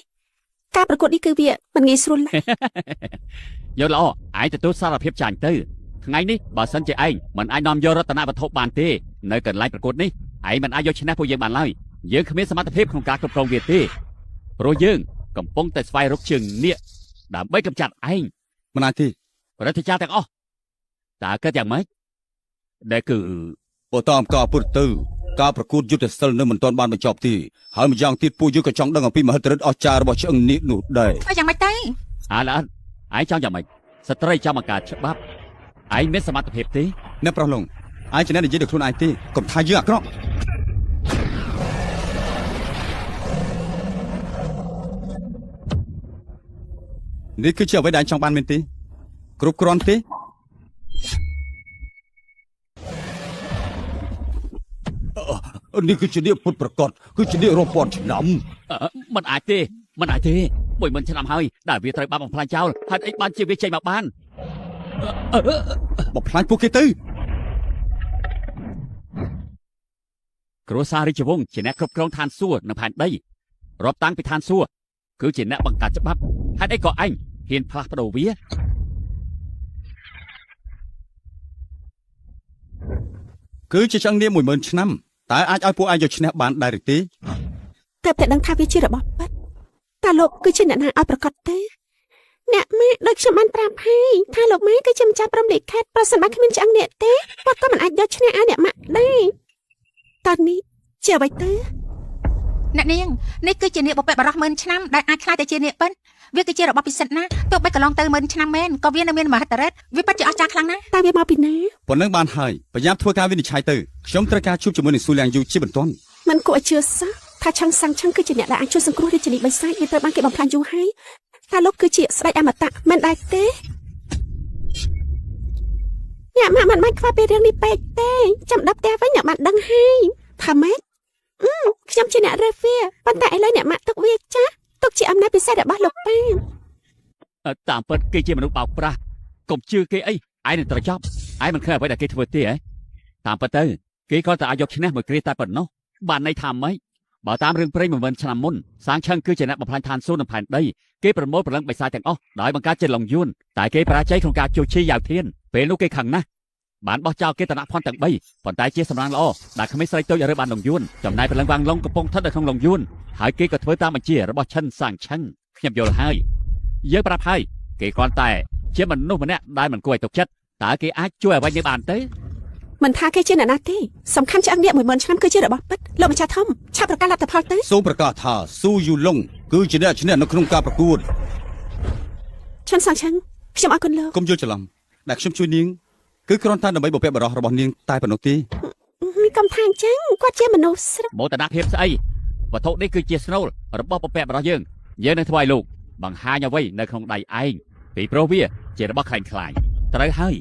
ការប្រកួតនេះគឺវាមិនងាយស្រួលឡើយ យកល្អឯងទទួលសារភាពចាញ់ទៅ ថ្ងៃនេះបើសិនជាឯងមិនអាចនាំយករតនវត្ថុបានទេនៅកន្លែងប្រកួតនេះឯងមិនអាចយកឈ្នះពួកយើងបានឡើយយើងគ្មានសមត្ថភាពក្នុងការគ្រប់គ្រងវាទេព្រោះយើងកំពុងតែស្វែងរកជើងនាគដើម្បីកម្ចាត់ឯង មិនអាចទេ រដ្ឋាភិបាលទាំងអស់តើគិតយ៉ាងម៉េចដែលគឺ បើតាមការពិតទៅការប្រកួតយុទ្ធសិលនៅមិនទាន់បានបញ្ចប់ទេហើយម្យ៉ាងទៀតពួកយើងក៏ចង់ដឹងអំពីមហិទ្ធិឫទ្ធិអស្ចារ្យរបស់ឆ្អឹងនាគនោះដែរ ធ្វើយ៉ាងម៉េចទៅ អាល្អិតឯងចង់យ៉ាងម៉េចស្ត្រីចង់បង្កើតច្បាប់ឯងមានសមត្ថភាពទេ អ្នកប្រុសឡុងឯងជាអ្នកនិយាយដល់ខ្លួនឯងទេកុំថាយើងអាក្រក់នេះគឺជាអ្វីដែលឯងចង់បានមែនទេគ្រប់គ្រាន់ទេនេះគឺជានាគពុតប្រកបគឺជានាគរាប់ពាន់ឆ្នាំ អឺមិនអាចទេមិនអាចទេ10000ឆ្នាំហើយដែលវាត្រូវបានបំផ្លាញចោលហេតុអីបានជាវាចេញមកបានអឺអឺ បំផ្លាញពួកគេទៅ គ្រួសាររាជវង្សជាអ្នកគ្រប់គ្រងឋានសួគ៌និងផែនដីរាប់តាំងពីឋានសួគ៌គឺជាអ្នកបង្កើតច្បាប់ហេតុអីក៏ឯងហ៊ានផ្លាស់ប្ដូរវា គឺជាឆ្អឹងនាគ10000ឆ្នាំតើអាចឲ្យពួកឯងយកឈ្នះបានដែរឬទេ តែតែដឹងថាវាជារបស់ពិតតើលោកគឺជាអ្នកណាឲ្យប្រកាសទេអ្នកម៉ាក់ដូចខ្ញុំបានប្រាប់ហើយថាលោកម៉ែគឺជាម្ចាស់ព្រំលិខិតប្រសិនបើគ្មានឆ្អឹងអ្នកទេគាត់ក៏មិនអាចយកឈ្នះឲ្យអ្នកម៉ាក់ដែរតើនេះជាអ្វីទៅ អ្នកនាងនេះគឺជានាគបុព្វបុរសម៉ឺនឆ្នាំដែលអាចក្លាយទៅជានាគពិតវាគឺជារបស់ពិសិដ្ឋណាស់ទោះបីកន្លងទៅម៉ឺនឆ្នាំមែនក៏វានៅមានមហិទ្ធិឫទ្ធិវាពិតជាអស្ចារ្យខ្លាំងណាស់ តើវាមកពីណា ប៉ុណ្ណឹងបានហើយប្រញាប់ធ្វើការវិនិច្ឆ័យទៅខ្ញុំត្រូវការជួបជាមួយនឹងស៊ូលៀងយូជាបន្ទាន់ មិនគួរឲ្យជឿសោះថាឆឹងសាំងឆឹងគឺជាអ្នកដែលអាចជួយសង្គ្រោះរាជនីបិសាចវាត្រូវបានគេបំផ្លាញយូរហើយតើលោកគឺជាស្ដេចអមតៈមិនដែរទេអ្នកម៉ាក់មិនបាច់ខ្វល់ពីរឿងនេះពេកទេចាំដល់ផ្ទះវិញអ្នកបានដឹងហើយថាម៉េចអឺខ្ញុំជាអ្នករើសវាប៉ុន្តែឥឡូវអ្នកម៉ាក់ទុកវាចាស់ទុកជាអំណាចពិសេសរបស់លោកប៉ា តាមពិតគេជាមនុស្សបោកប្រាស់កុំជឿគេអីឯងនឹងត្រូវចប់ឯងមិនឃើញអ្វីដែលគេធ្វើទេហ៎តាមពិតទៅគេគ្រាន់តែអាចយកឈ្នះមួយគ្រាតែប៉ុណ្ណោះបានន័យថាម៉េចបើតាមរឿងព្រេង10000ឆ្នាំមុនសាងឆឹងគឺជាអ្នកបំផ្លាញឋានសួគ៌និងផែនដីគេប្រមូលព្រលឹងបិសាចទាំងអស់ដោយបង្កើតជាឡុងយួនតែគេបរាជ័យក្នុងការជួឈីយ៉ាវធានពេលនោះគេខឹងណាស់បានបោះចោលគេតនភ័ណ្ឌទាំង3ប៉ុន្តែជាសម្រាងល្អដែលក្មេងស្រីតូចរើបានឡុងយួនចំណែកព្រលឹងវាងឡុងកំពុងស្ថិតនៅក្នុងឡុងយួនហើយគេក៏ធ្វើតាមបញ្ជារបស់ឆិនសាងឆឹងខ្ញុំយល់ហើយយើងប្រាប់ហើយគេគ្រាន់តែជាមនុស្សម្នាក់ដែលមិនគួរឲ្យទុកចិត្តតើគេអាចជួយអ្វីនេះបានទេ មិនថាគេជាអ្នកណាទេសំខាន់ឆ្អឹងនាគ10000ឆ្នាំគឺជារបស់ពិតលោកម្ចាស់ធំឆាប់ប្រកាសលទ្ធផលទៅ សូមប្រកាសថាស៊ូយូឡុងគឺជាអ្នកឈ្នះនៅក្នុងការប្រកួត ឆឹងសាំងឆឹងខ្ញុំអរគុណលោក កុំយល់ច្រឡំដែលខ្ញុំជួយនាងគឺគ្រាន់តែដើម្បីបំពាក់បរោះរបស់នាងតែប៉ុណ្ណោះទេ កុំថាអញ្ចឹងគាត់ជាមនុស្សស្រុក មោទនភាពស្អីវត្ថុនេះគឺជាស្នូលរបស់ពពករបស់យើងយើងនឹងធ្វើឲ្យលោកបង្ហាញអ្វីនៅក្នុងដៃឯងពីព្រោះវាជារបស់ខ្លែងខ្លាយត្រូវហើយ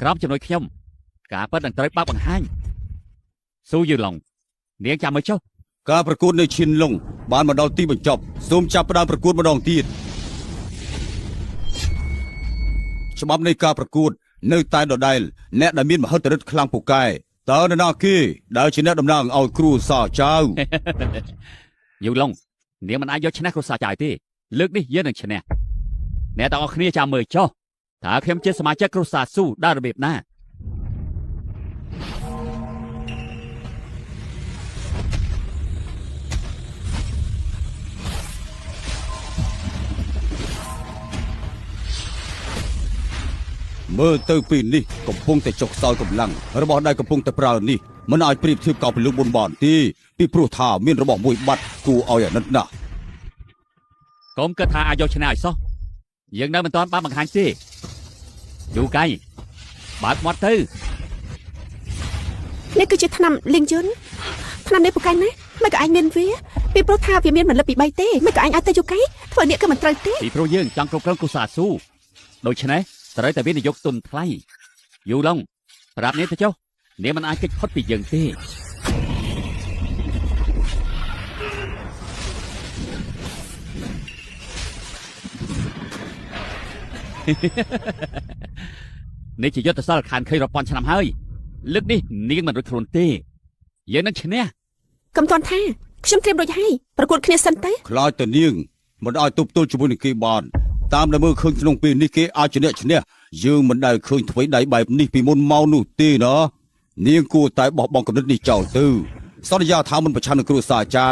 ក្រោមចំណុចខ្ញុំការពិតនឹងត្រូវបើកបង្ហាញស៊ូយឺឡុងនាងចាំមើលចុះ ការប្រកួតនៅឈៀនឡុងបានមកដល់ទីបញ្ចប់សូមចាប់ផ្ដើមប្រកួតម្ដងទៀតច្បាប់នៃការប្រកួតនៅតែដដែលអ្នកដែលមានមហិទ្ធិឫទ្ធិខ្លាំងពូកែតើនរណាគេដែលជាអ្នកតំណាងឲ្យគ្រួសារចៅ យូឡុងនាងមិនអាចយកឈ្នះគ្រួសារចាយទេលើកនេះយើងនឹងឈ្នះអ្នកទាំងអស់គ្នាចាំមើលចុះតើខ្ញុំជាសមាជិកគ្រួសារស៊ូដល់របៀបណា មើលទៅពេលនេះកំពុងតែចុះខ្សោយកម្លាំងរបស់ដែលកំពុងតែប្រើនេះមិនអាចប្រៀបធៀបកោពីលើកមុនបានទេពីព្រោះថាមានរបស់មួយបាត់គួរឲ្យអាណិតណាស់ កុំគិតថាអាចយកឈ្នះឲ្យសោះយើងនៅមិនទាន់បានបង្ហាញទេយូកៃបើកមាត់ទៅ នេះគឺជាថ្នាំលីងយុនថ្នាំនេះពូកែណាស់មិនក៏ឯងមានវាពីព្រោះថាវាមានមិនលើសពី3ទេមិនក៏ឯងឲ្យទៅយូកៃធ្វើនេះក៏មិនត្រូវទេ ពីព្រោះយើងចង់គ្រប់គ្រងគ្រួសារស៊ូដូច្នេះត្រូវតែវិនិយោគទុនថ្លៃយូឡុងប្រាប់នាងទៅចុះនាងមិនអាចគេចផុតពីយើងទេនេះជាយុទ្ធសាស្ត្រខានខីរាប់ពាន់ឆ្នាំហើយលើកនេះនាងមិនរួចខ្លួនទេយើងនឹងឈ្នះ កុំទាន់ថាខ្ញុំត្រៀមរួចហើយប្រកួតគ្នាសិនទៅ ខ្លាចតែនាងមិនអាចទប់ទល់ជាមួយនឹងគេបានតាមដែលមើលឃើញក្នុងពេលនេះគេអាចជាអ្នកឈ្នះ យើងមិនដែលឃើញថ្វីដៃបែបនេះពីមុនមកនោះទេណានាងគួរតែបោះបង់គំនិតនេះចោលទៅសន្យាថាមិនប្រឆាំងនឹងគ្រួសារចៅ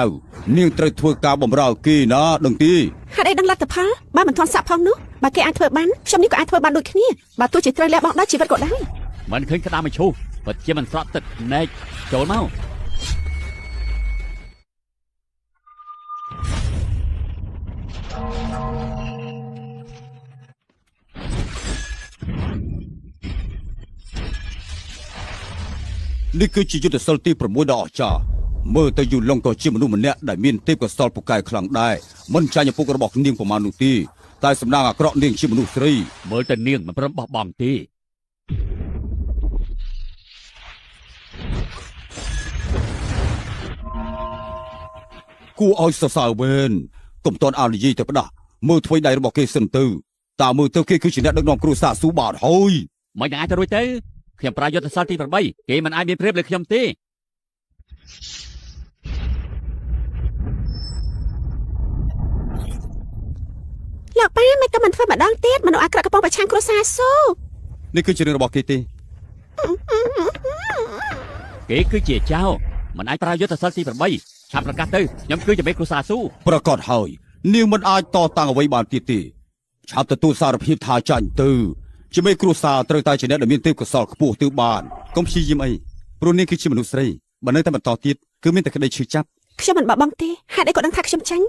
នាងត្រូវធ្វើការបម្រើគេណាដឹងទេ ហេតុអីដឹងលទ្ធផលបើមិនទាន់សាក់ផងនោះបើគេអាចធ្វើបានខ្ញុំនេះក៏អាចធ្វើបានដូចគ្នាបើទោះជាត្រូវលះបង់ដល់ជីវិតក៏ដោយ មិនឃើញក្តារមឈូសពិតជាមិនស្រក់ទឹកភ្នែកចូលមក នេះគឺជាយុទ្ធសិលទី6ដ៏អស្ចារ្យមើលទៅយូឡុងក៏ជាមនុស្សម្នាក់ដែលមានទេពកោសល្យពូកែខ្លាំងដែរមិនចាញ់ឪពុករបស់នាងប្រមាណនោះទេតែសំណាងអាក្រក់នាងជាមនុស្សស្រី មើលទៅនាងមិនព្រមបោះបង់ទេ គួរឲ្យសរសើរមែនកុំតន់អានិយាយទៅផ្ដាស់មើលថ្វីដៃរបស់គេសិនទៅតើមើលទៅគេគឺជាអ្នកដឹកនាំគ្រួសារស៊ូបាទហើយ មិននឹងអាចទៅរួចទៅខ្ញុំប្រើយុទ្ធសាស្ត្រទី8គេមិនអាចមានព្រៀបលើខ្ញុំទេ លោកប៉ាមិនក៏មិនធ្វើម្ដងទៀតមនុស្សអាក្រក់កំពុងប្រឆាំងគ្រួសារស៊ូ នេះគឺជារឿងរបស់គេទេ គេគឺជាចៅមិនអាចប្រើយុទ្ធសាស្ត្រទី8ឆាប់ប្រកាសទៅខ្ញុំគឺជាមេគ្រួសារស៊ូ ប្រកាសហើយនាងមិនអាចតតាំងអ្វីបានទៀតទេឆាប់ទទួលសារភាពថាចាញ់ទៅជាមេគ្រួសារត្រូវតែជាអ្នកដែលមានទេពកោសល្យខ្ពស់ទើបបានកុំព្យាយាមអីព្រោះនាងគឺជាមនុស្សស្រីបើនៅតែបន្តទៀតគឺមានតែក្តីឈឺចាប់ ខ្ញុំមិនបោះបង់ទេហេតុអីក៏ដឹងថាខ្ញុំចាញ់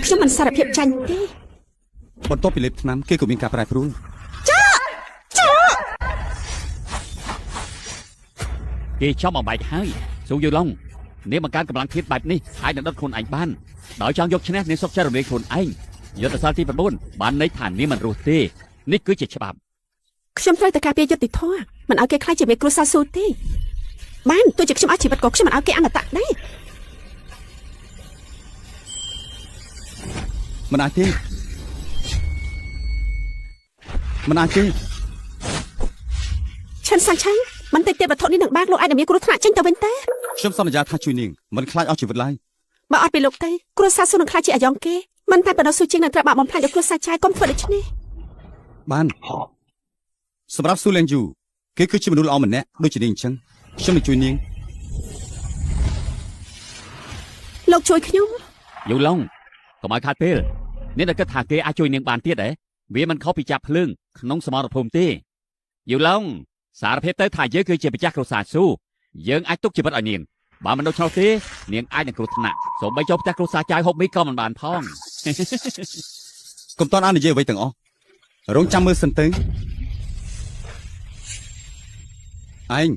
ខ្ញុំមិនសារភាពចាញ់ទេ បន្ទាប់ពីលេបថ្នាំគេក៏មានការប្រែប្រួល គេចំបំបែកហើយស៊ូយូឡុងនាងបង្កើនកម្លាំងធាតុបែបនេះអាចនឹងដុតខ្លួនឯងបានដោយចង់យកឈ្នះនាងសុកចិត្តរំលាយខ្លួនឯងយុទ្ធសាស្ត្រទី9បានន័យថានាងមិនរស់ទេនេះគឺជាច្បាប់ ខ្ញុំត្រូវតែការពារយុត្តិធម៌មិនឲ្យគេខ្លាចជាមេគ្រួសារស៊ូទេបានទោះជាខ្ញុំអស់ជីវិតក៏ខ្ញុំមិនឲ្យគេអមតៈដែរ មិនអាចទេមិនអាចទេ ឈិនសាឆាំងមិនតិចទៀតវត្ថុនេះនឹងបាក់លោកអាចនឹងមានគ្រោះថ្នាក់ចេញទៅវិញទេ ខ្ញុំសន្យាថាជួយនាងមិនខ្លាចអស់ជីវិតឡើយ បើអត់ពីលោកទេគ្រួសារស៊ូនឹងខ្លាចជាអាយ៉ងគេមិនតែប៉ុណ្ណោះស៊ូជាងនឹងត្រូវបាក់បំផ្លាញដល់គ្រួសារចាយកុំធ្វើដូច្នេះ បានសម្រាប់ស៊ូលៀងយូគេគឺជាមនុស្សល្អម្នាក់ដូចជានាងអញ្ចឹងខ្ញុំនឹងជួយនាង លោកជួយខ្ញុំ យូឡុងកុំឲ្យខាតពេលនាងតែគិតថាគេអាចជួយនាងបានទៀតហ៎វាមិនខុសពីចាប់ភ្លើងក្នុងសមរភូមិទេយូឡុងសារភាពទៅថាយើងគឺជាម្ចាស់គ្រួសារស៊ូយើងអាចទុកជីវិតឲ្យនាងបើមិនដូច្នោះទេនាងអាចនឹងគ្រោះថ្នាក់សូម្បីចូលផ្ទះគ្រួសារចាយហូបមីក៏មិនបានផង កុំតន់អាននិយាយអ្វីទាំងអស់រងចាំមើលសិនទៅឯង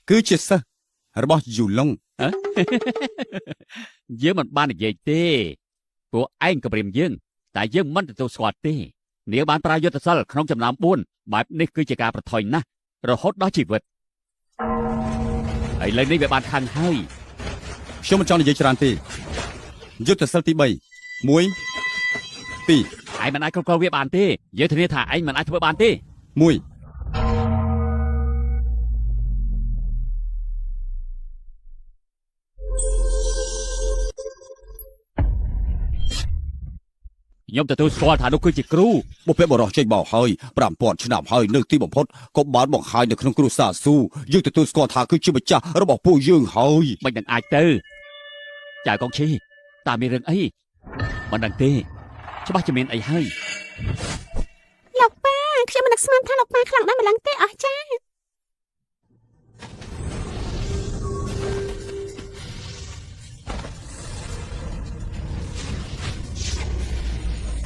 គឺជាសិស្សរបស់យូឡុង យើងមិនបាននិយាយទេពួកឯងក៏ព្រាមយើងតែយើងមិនទទួលស្គាល់ទេនាងបានប្រើយុទ្ធសិលក្នុងចំណោម4បែបនេះគឺជាការប្រថុយណាស់រហូតដល់ជីវិតឥឡូវនេះវាបានខាងហើយ ខ្ញុំមិនចង់និយាយច្រើនទេយុទ្ធសិលទី3 1 2 ឯងមិនអាចគ្រប់គ្រងវាបានទេយើងធានាថាឯងមិនអាចធ្វើបានទេ 1 ខ្ញុំទទួលស្គាល់ថានោះគឺជាគ្រូ បុព្វបុរសចេញបោហើយ5000ឆ្នាំហើយនៅទីបំផុតក៏បានបង្ហាញនៅក្នុងគ្រួសារស៊ូយើងទទួលស្គាល់ថាគឺជាម្ចាស់របស់ពួកយើងហើយ មិននឹងអាចទៅចៅកងឈីតើមានរឿងអីមិនដឹងទេច្បាស់ជាមានអីហើយ លោកប៉ាខ្ញុំមិននឹកស្មានថាលោកប៉ាខ្លាំងដល់ម្ល៉ឹងទេអស់ចា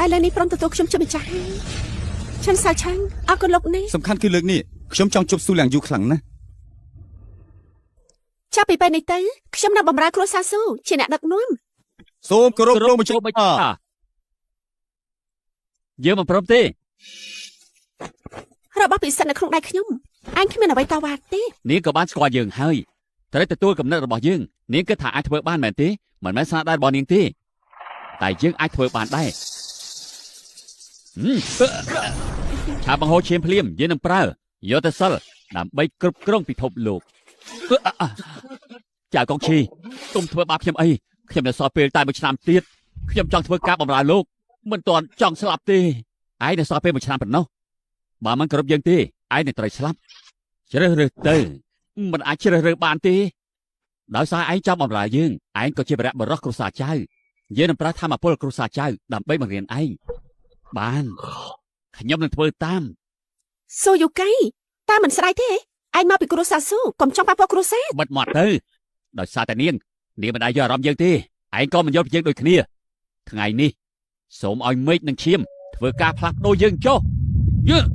ឥឡូវនេះព្រមទទួលខ្ញុំជាម្ចាស់ហើយឈិនសាឆាំងអរគុណលោកនេះ សំខាន់គឺលើកនេះខ្ញុំចង់ជួបស៊ូលៀងយូខ្លាំងណាស់ ចាប់ពីពេលនេះទៅខ្ញុំនឹងបម្រើគ្រួសារស៊ូជាអ្នកដឹកនាំ សូមគោរពលោកម្ចាស់ យើងមិនព្រមទេ របស់ពិសិដ្ឋនៅក្នុងដៃខ្ញុំឯងគ្មានអ្វីតវ៉ាទេ នាងក៏បានស្គាល់យើងហើយត្រូវទទួលកំណត់របស់យើងនាងគិតថាអាចធ្វើបានមែនទេមិនមែនស្នាដៃរបស់នាងទេតែយើងអាចធ្វើបានដែរហឹមឆាបបង្ហូរឈាមភ្លាមយើងនឹងប្រើយកទៅសិលដើម្បីគ្រប់គ្រងពិភពលោកចៅកងឈីកុំធ្វើបាបខ្ញុំអីខ្ញុំនៅសល់ពេលតែមួយឆ្នាំទៀតខ្ញុំចង់ធ្វើការបម្រើលោកមិនទាន់ចង់ស្លាប់ទេឯងនៅសល់ពេលមួយឆ្នាំប៉ុណ្ណោះ បើមិនគោរពយើងទេឯងនឹងត្រូវស្លាប់ជ្រើសរើសទៅមិនអាចជ្រើសរើសបានទេដោយសារឯងចាំបំរើយើងឯងក៏ជាវរៈបរោះគ្រួសារចៅយើងនឹងប្រើធម៌ពលគ្រួសារចៅដើម្បីបង្រៀនឯងបានខ្ញុំនឹងធ្វើតាម ស៊ូយូកៃតើមិនស្ដាយទេឯងមកពីគ្រួសារស៊ូកុំចង់ប៉ះពាល់គ្រួសារ បិទមាត់ទៅដោយសារតែនាងនាងមិនដែលយកអារម្មណ៍យើងទេឯងក៏មិនយល់ពីយើងដូចគ្នាថ្ងៃនេះសូមឲ្យមេឃនិងឈាមធ្វើការផ្លាស់ប្ដូរយើងចុះយើង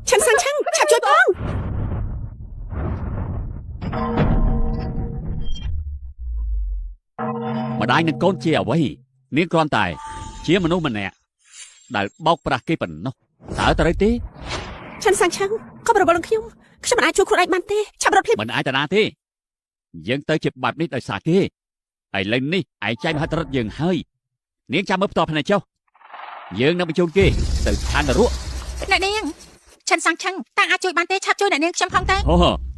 ឆាន់សាំងឆាំងឆាប់ជួយផង ម្ដាយនិងកូនជាអ្វីនាងគ្រាន់តែ ជាមនុស្សម្នាក់ដែលបោកប្រាស់គេប៉ុណ្ណោះតើត្រូវទេ ឆាន់សាំងឆាំងកុំរវល់នឹងខ្ញុំខ្ញុំមិនអាចជួយខ្លួនឯងបានទេឆាប់រត់ភ្លាម មិនអាចតាណាទេយើងទៅជាបែបនេះដោយសារគេឥឡូវនេះឯងចែកមហិទ្ធិឫទ្ធិយើងហើយនាងចាំមើលផ្ទាល់ភ្នែកចុះយើងនឹងបញ្ជូនគេទៅឋាននរក អ្នកនាងឆិនសាំងឆឹងតាអាចជួយបានទេឆាប់ជួយអ្នកនាងខ្ញុំផងទៅ អូ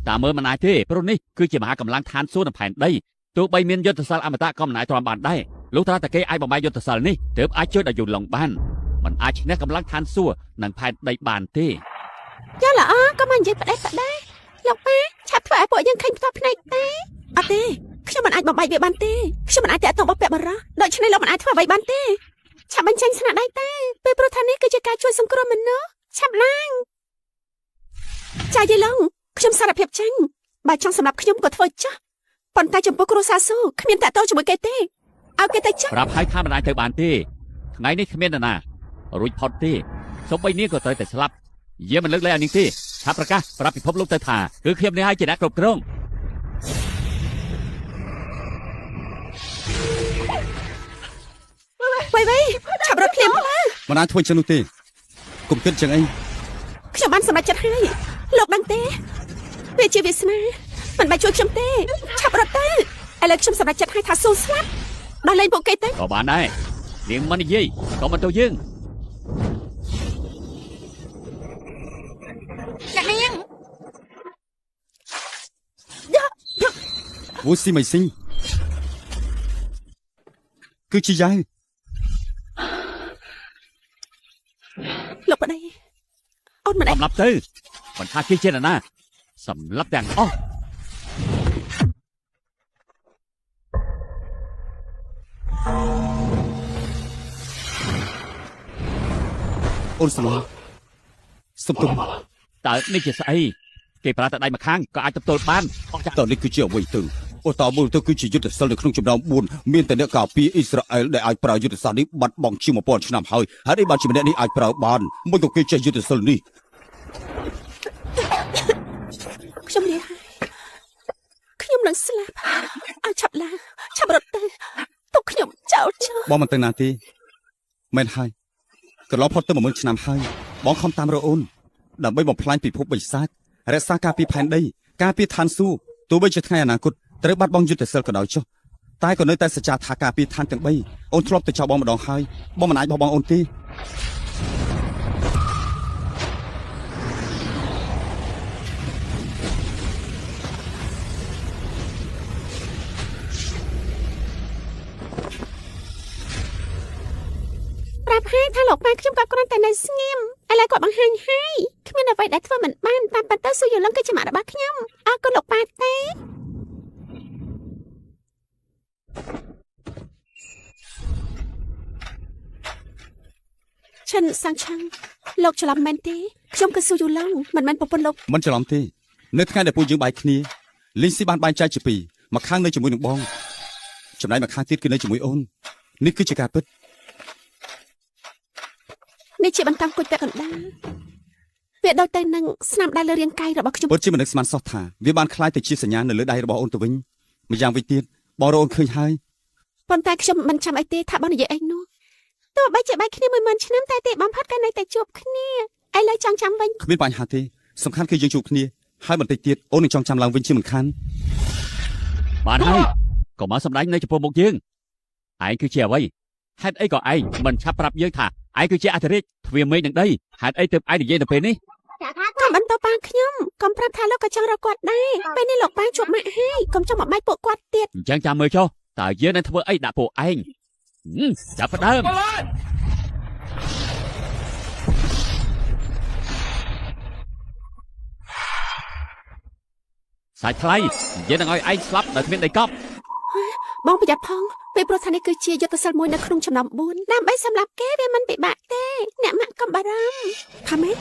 តាមមើលមិនអាចទេព្រោះនេះគឺជាមហាកម្លាំងឋានសួគ៌និងផែនដីទោះបីមានយុទ្ធសាស្ត្រអមតៈក៏មិនអាចទ្រាំបានដែរលុះត្រាតែគេអាចបំបាយយុទ្ធសាស្ត្រនេះទើបអាចជួយដល់យូនឡុងបានមិនអាចឈ្នះកម្លាំងឋានសួគ៌និងផែនដីបានទេ យ៉ាល្អក៏មកនិយាយផ្ដេសផ្ដាសលោកប៉ាឆាប់ធ្វើឲ្យពួកយើងឃើញផ្ទាល់ភ្នែកទេអត់ទេខ្ញុំមិនអាចបំបែកវាបានទេខ្ញុំមិនអាចតាក់ទងបពៈបរោះដូច្នេះលោកមិនអាចធ្វើអ្វីបានទេឆាប់បញ្ចេញស្នាដៃទៅពេលព្រោះថានេះគឺជាការជួយសង្គ្រោះមនុស្សឆាប់ឡើងចាយីឡុងខ្ញុំសារភាពចាញ់បើចង់សម្រាប់ខ្ញុំក៏ធ្វើចាស់ប៉ុន្តែចំពោះគ្រួសារស៊ូគ្មានតាក់ទងជាមួយគេទេឲ្យគេទៅចាស់ ប្រាប់ហើយថាមិនអាចទៅបានទេថ្ងៃនេះគ្មាននរណារួចផុតទេសូម្បីនាងក៏ត្រូវតែស្លាប់យើងមិនលើកលែងឲ្យនាងទេថាប្រកាសប្រាប់ពិភពលោកទៅថាគឺខ្ញុំនេះហើយជាអ្នកគ្រប់គ្រង វៃវៃឆាប់រត់ភ្លាមផ្លា មិនអាចធ្វើចឹងនោះទេកុំគិតចឹងអី ខ្ញុំបានសម្រេចចិត្តហើយលោកដឹងទេវាជាវាសនាមិនបាច់ជួយខ្ញុំទេឆាប់រត់ទៅឥឡូវខ្ញុំសម្រេចចិត្តហើយថាស៊ូស្លាប់ដល់លេងពួកគេទៅ ក៏បានដែរនាងមិននិយាយក៏មិនទៅយើង អ្នកនាង វូស៊ីមីស៊ីងគឺជាយ៉ៃ លោកប្តីអូនមិនអាច សម្លាប់ទៅមិនថាគេជានរណាសម្លាប់ទាំងអស់ អូនស្រឡាញ់សុំទោស តើនេះជាស្អីគេប្រើតែដៃម្ខាងក៏អាចទប់ទល់បានអស់ចា តើនេះគឺជាអ្វីទៅអូតើមើលទៅគឺជាយុទ្ធសិលនៅក្នុងចំណោម4មានតែអ្នកការពារអ៊ីស្រាអែលដែលអាចប្រើយុទ្ធសាស្ត្រនេះបាត់បង់ជាង1000ឆ្នាំហើយហេតុអីបានជាម្នាក់នេះអាចប្រើបានមិនក៏គេចេះយុទ្ធសិលនេះ ខ្ញុំលាហើយខ្ញុំនឹងស្លាប់ឲ្យឆាប់ឡើងឆាប់រត់ទៅទុកខ្ញុំចោលចុះ បងមិនទៅណាទេមែនហើយកន្លងផុតទៅ10000ឆ្នាំហើយបងខំតាមរកអូនដើម្បីបំផ្លាញពិភពបិសាចរក្សាការពារផែនដីការពារឋានសួគ៌ទោះបីជាថ្ងៃអនាគតត្រូវបាត់បង់យុទ្ធសិលក៏ដោយចុះតែក៏នៅតែសច្ចាថាការពារឋានទាំង3អូនធ្លាប់ទៅចោលបងម្ដងហើយបងមិនអាចបោះបង់អូនទេ ប្រាប់ហើយថាលោកប៉ាខ្ញុំក៏គ្រាន់តែនៅស្ងៀមឥឡូវគាត់បង្ហាញហើយគ្មានអ្វីដែលធ្វើមិនបានតាមប៉ុន្តែស៊ូយូឡឹងគឺជាម៉ាក់របស់ខ្ញុំអរគុណលោកប៉ាទេឈិនសាំងឆាំងលោកច្រឡំមែនទេខ្ញុំគឺស៊ូយូឡឹងមិនមែនប្រពន្ធលោក មិនច្រឡំទេនៅថ្ងៃដែលពួកយើងបែកគ្នាលីងស៊ីបានបែងចែកជាពីរម្ខាងនៅជាមួយនឹងបងចំណែកម្ខាងទៀតគឺនៅជាមួយអូននេះគឺជាការពិត នេះជាបន្តគុជពាក់កណ្ដាលវាដូចទៅនឹងស្នាមដៃលើរាងកាយរបស់ខ្ញុំ ពិតជាមិននឹកស្មានសោះថាវាបានคล้ายទៅជាសញ្ញានៅលើដៃរបស់អូនទៅវិញម្យ៉ាងវិញទៀតបងរកអូនឃើញហើយ ប៉ុន្តែខ្ញុំមិនចាំអីទេថាបងនិយាយអីនោះទោះបីជាបែកគ្នា10000ឆ្នាំតែទេបំផុតក៏នៅតែជួបគ្នាឥឡូវចង់ចាំវិញ គ្មានបញ្ហាទេសំខាន់គឺយើងជួបគ្នាហើយបន្តិចទៀតអូននឹងចង់ចាំឡើងវិញជាមិនខាន បានហើយកុំមកសម្ដែងនៅចំពោះមុខយើងឯងគឺជាអ្វីហេតុអីក៏ឯងមិនឆាប់ប្រាប់យើងថាឯងគឺជាអធិរាជទ្វារមេឃនឹងដីហេតុអីទើបឯងនិយាយទៅពេលនេះ កុំបន្តប៉ាខ្ញុំកុំប្រាប់ថាលោកក៏ចង់រកគាត់ដែរពេលនេះលោកប៉ាជួបម៉ាក់ហើយកុំចង់មកបែកពួកគាត់ទៀត អញ្ចឹងចាំមើលចុះតើយើងនឹងធ្វើអីដាក់ពួកឯង ចាប់ផ្ដើមសាច់ថ្លៃនិយាយនឹងឲ្យឯងស្លាប់ដោយគ្មានដីកប់ បងប្រយ័ត្នផងពេលព្រោះថានេះគឺជាយុទ្ធសិលមួយនៅក្នុងចំណោម4ដើម្បីសម្រាប់គេវាមិនពិបាកទេអ្នកម៉ាក់កុំបារម្ភថាម៉េច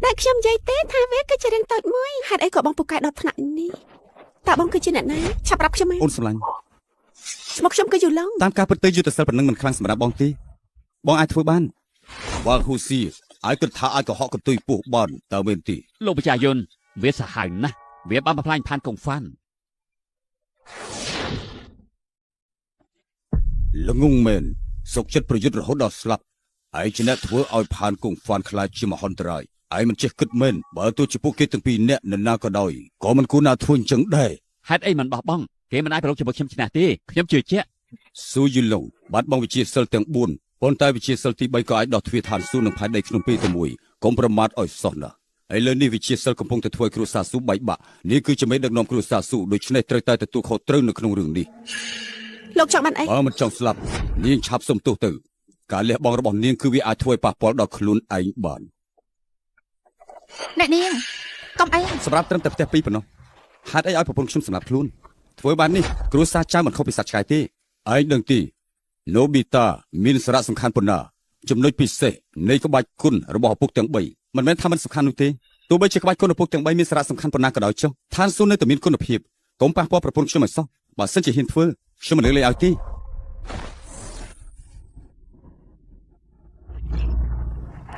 ដែលខ្ញុំនិយាយទេថាវាគឺជារឿងតូចមួយហេតុអីក៏បងពូកែដល់ថ្នាក់នេះតើបងគឺជាអ្នកណាឆាប់ប្រាប់ខ្ញុំមក អូនស្រឡាញ់ ឈ្មោះខ្ញុំគឺយូឡុង តាមការពិតទៅយុទ្ធសិលប៉ុណ្ណឹងមិនខ្លាំងសម្រាប់បងទេបងអាចធ្វើបានវ៉ាហ៊ូស៊ីឲ្យគិតថាអាចកុហកកន្ទុយពោះបានតើមែនទេ លោកប្រជាជនវាសាហាវណាស់វាបានបំផ្លាញផានកុងហ្វាន់ ល្ងងមែនសុកចិត្តប្រយុទ្ធរហូតដល់ស្លាប់ឯងជាអ្នកធ្វើឲ្យផានកុងហ្វានខ្លាចជាមហន្តរាយឯងមិនចេះគិតមែនបើទោះជាពួកគេទាំងពីរនាក់នរណាក៏ដោយក៏មិនគួរណាធ្វើអញ្ចឹងដែរ ហេតុអីមិនបោះបង់គេមិនអាចប្រឡូកជាមួយខ្ញុំឈ្នះទេខ្ញុំជឿជាក់ ស៊ូយូឡុងបាត់បង់វិជាសិលទាំង4ប៉ុន្តែវិជាសិលទី3ក៏អាចដោះទ្វារឋានសួគ៌និងផែនដីក្នុងពេលតែមួយកុំប្រមាថឲ្យសោះណាឥឡូវនេះវិជាសិលកំពុងតែធ្វើឲ្យគ្រួសារស៊ូបែកបាក់នេះគឺជាមេដឹកនាំគ្រួសារស៊ូដូច្នេះត្រូវតែទទួលខុសត្រូវនៅក្នុងរឿងនេះ លោកចង់បានអី បើមិនចង់ស្លាប់នាងឆាប់សុំទោសទៅការលះបង់របស់នាងគឺវាអាចធ្វើឲ្យប៉ះពាល់ដល់ខ្លួនឯងបាន អ្នកនាងកុំអី សម្រាប់ត្រឹមតែផ្ទះពីរប៉ុណ្ណោះហេតុអីឲ្យប្រពន្ធខ្ញុំសម្រាប់ខ្លួនធ្វើបាននេះគ្រួសារចៅមិនខុសពីសត្វឆ្កែទេឯងដឹងទីណូប៊ីតាមានសារៈសំខាន់ប៉ុណ្ណាចំណុចពិសេសនៃក្បាច់គុណរបស់ឪពុកទាំង3មិនមែនថាមិនសំខាន់នោះទេទោះបីជាក្បាច់គុណឪពុកទាំង3មានសារៈសំខាន់ប៉ុណ្ណាក៏ដោយចុះឋានសួគ៌នៅតែមានគុណភាពកុំប៉ះពាល់ប្រពន្ធខ្ញុំឲ្យសោះបើសិនជាហ៊ានធ្វើខ្ញុំមិនលើកលែងឲ្យទេ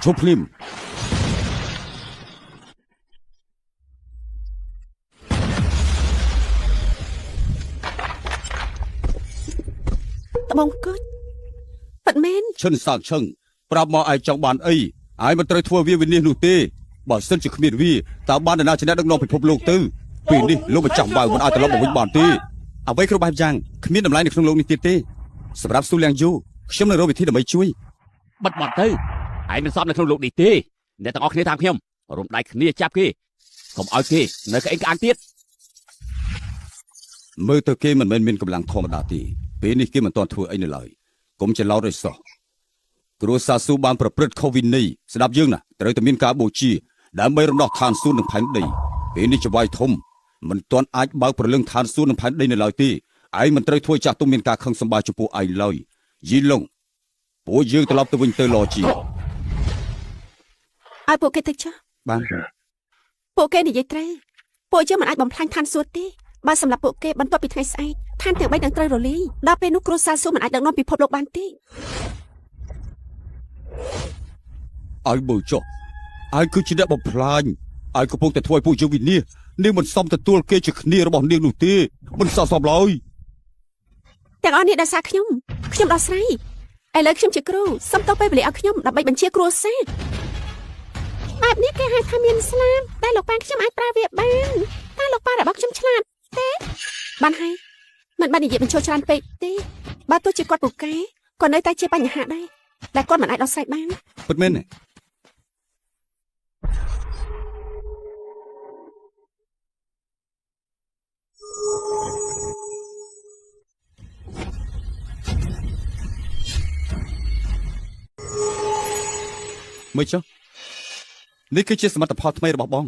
ឈប់ភ្លាម ត្បូងគុជពិតមែន ឈិនសាងឈឹងប្រាប់មកឯងចង់បានអីឯងមិនត្រូវធ្វើវាវិនិច្ឆ័យនោះទេបើសិនជាគ្មានវាតើបាននរណាជាអ្នកដឹកនាំពិភពលោកទៅពេលនេះលោកម្ចាស់បាវមិនអាចត្រឡប់មកវិញបានទេអ្វីគ្រប់បែបយ៉ាងគ្មានតម្លៃនៅក្នុងលោកនេះទៀតទេសម្រាប់ស៊ូលៀងយូខ្ញុំនឹងរកវិធីដើម្បីជួយ បិទមាត់ទៅឯងមិនសមនៅក្នុងលោកនេះទេអ្នកទាំងអស់គ្នាតាមខ្ញុំរួមដៃគ្នាចាប់គេកុំឲ្យគេនៅក្អេងក្អាងទៀត មើលទៅគេមិនមែនមានកម្លាំងធម្មតាទេពេលនេះគេមិនទាន់ធ្វើអីនៅឡើយកុំច្រឡោតឲ្យសោះគ្រួសារស៊ូបានប្រព្រឹត្តខុសវិន័យស្ដាប់យើងណាត្រូវតែមានការបូជាដើម្បីរំដោះឋានសួគ៌និងផែនដីពេលនេះចវាយធំមិនទាន់អាចបើកព្រលឹងឋានសួគ៌និងផែនដីនៅឡើយទេឯងមិនត្រូវធ្វើចាស់ទុំមានការខឹងសម្បាចំពោះឯងឡើយយីឡុងពួកយើងត្រឡប់ទៅវិញទៅឡជា ឲ្យពួកគេទៅចុះ បាន ពួកគេនិយាយត្រូវពួកយើងមិនអាចបំផ្លាញឋានសួគ៌ទេបើសម្រាប់ពួកគេបន្ទាប់ពីថ្ងៃស្អែកឋានទាំងបីនឹងត្រូវរលាយដល់ពេលនោះគ្រួសារសួគ៌មិនអាចដឹកនាំពិភពលោកបានទេ ឲ្យមើលចុះឯងគឺជាអ្នកបំផ្លាញឯងកំពុងតែធ្វើឲ្យពួកយើងវិនាសនាងមិនសមទទួលគេជាគ្នារបស់នាងនោះទេមិនស័ក្តិសមឡើយ ទាំងអស់នេះដោយសារខ្ញុំខ្ញុំដោះស្រាយឥឡូវខ្ញុំជាគ្រូសុំតពេលវេលាឲ្យខ្ញុំដើម្បីបញ្ជាគ្រួសារបែបនេះគេហៅថាមានស្លាបតែលោកប៉ាខ្ញុំអាចប្រើវាបានតើលោកប៉ារបស់ខ្ញុំឆ្លាតទេបានហើយមិនបាននិយាយបញ្ចូលច្រើនពេកទេបើទោះជាគាត់ពូកែក៏នៅតែជាបញ្ហាដែរដែលគាត់មិនអាចដោះស្រាយបាន ពិតមែនទេមើលចុះនេះគឺជាសមិទ្ធផលថ្មីរបស់បង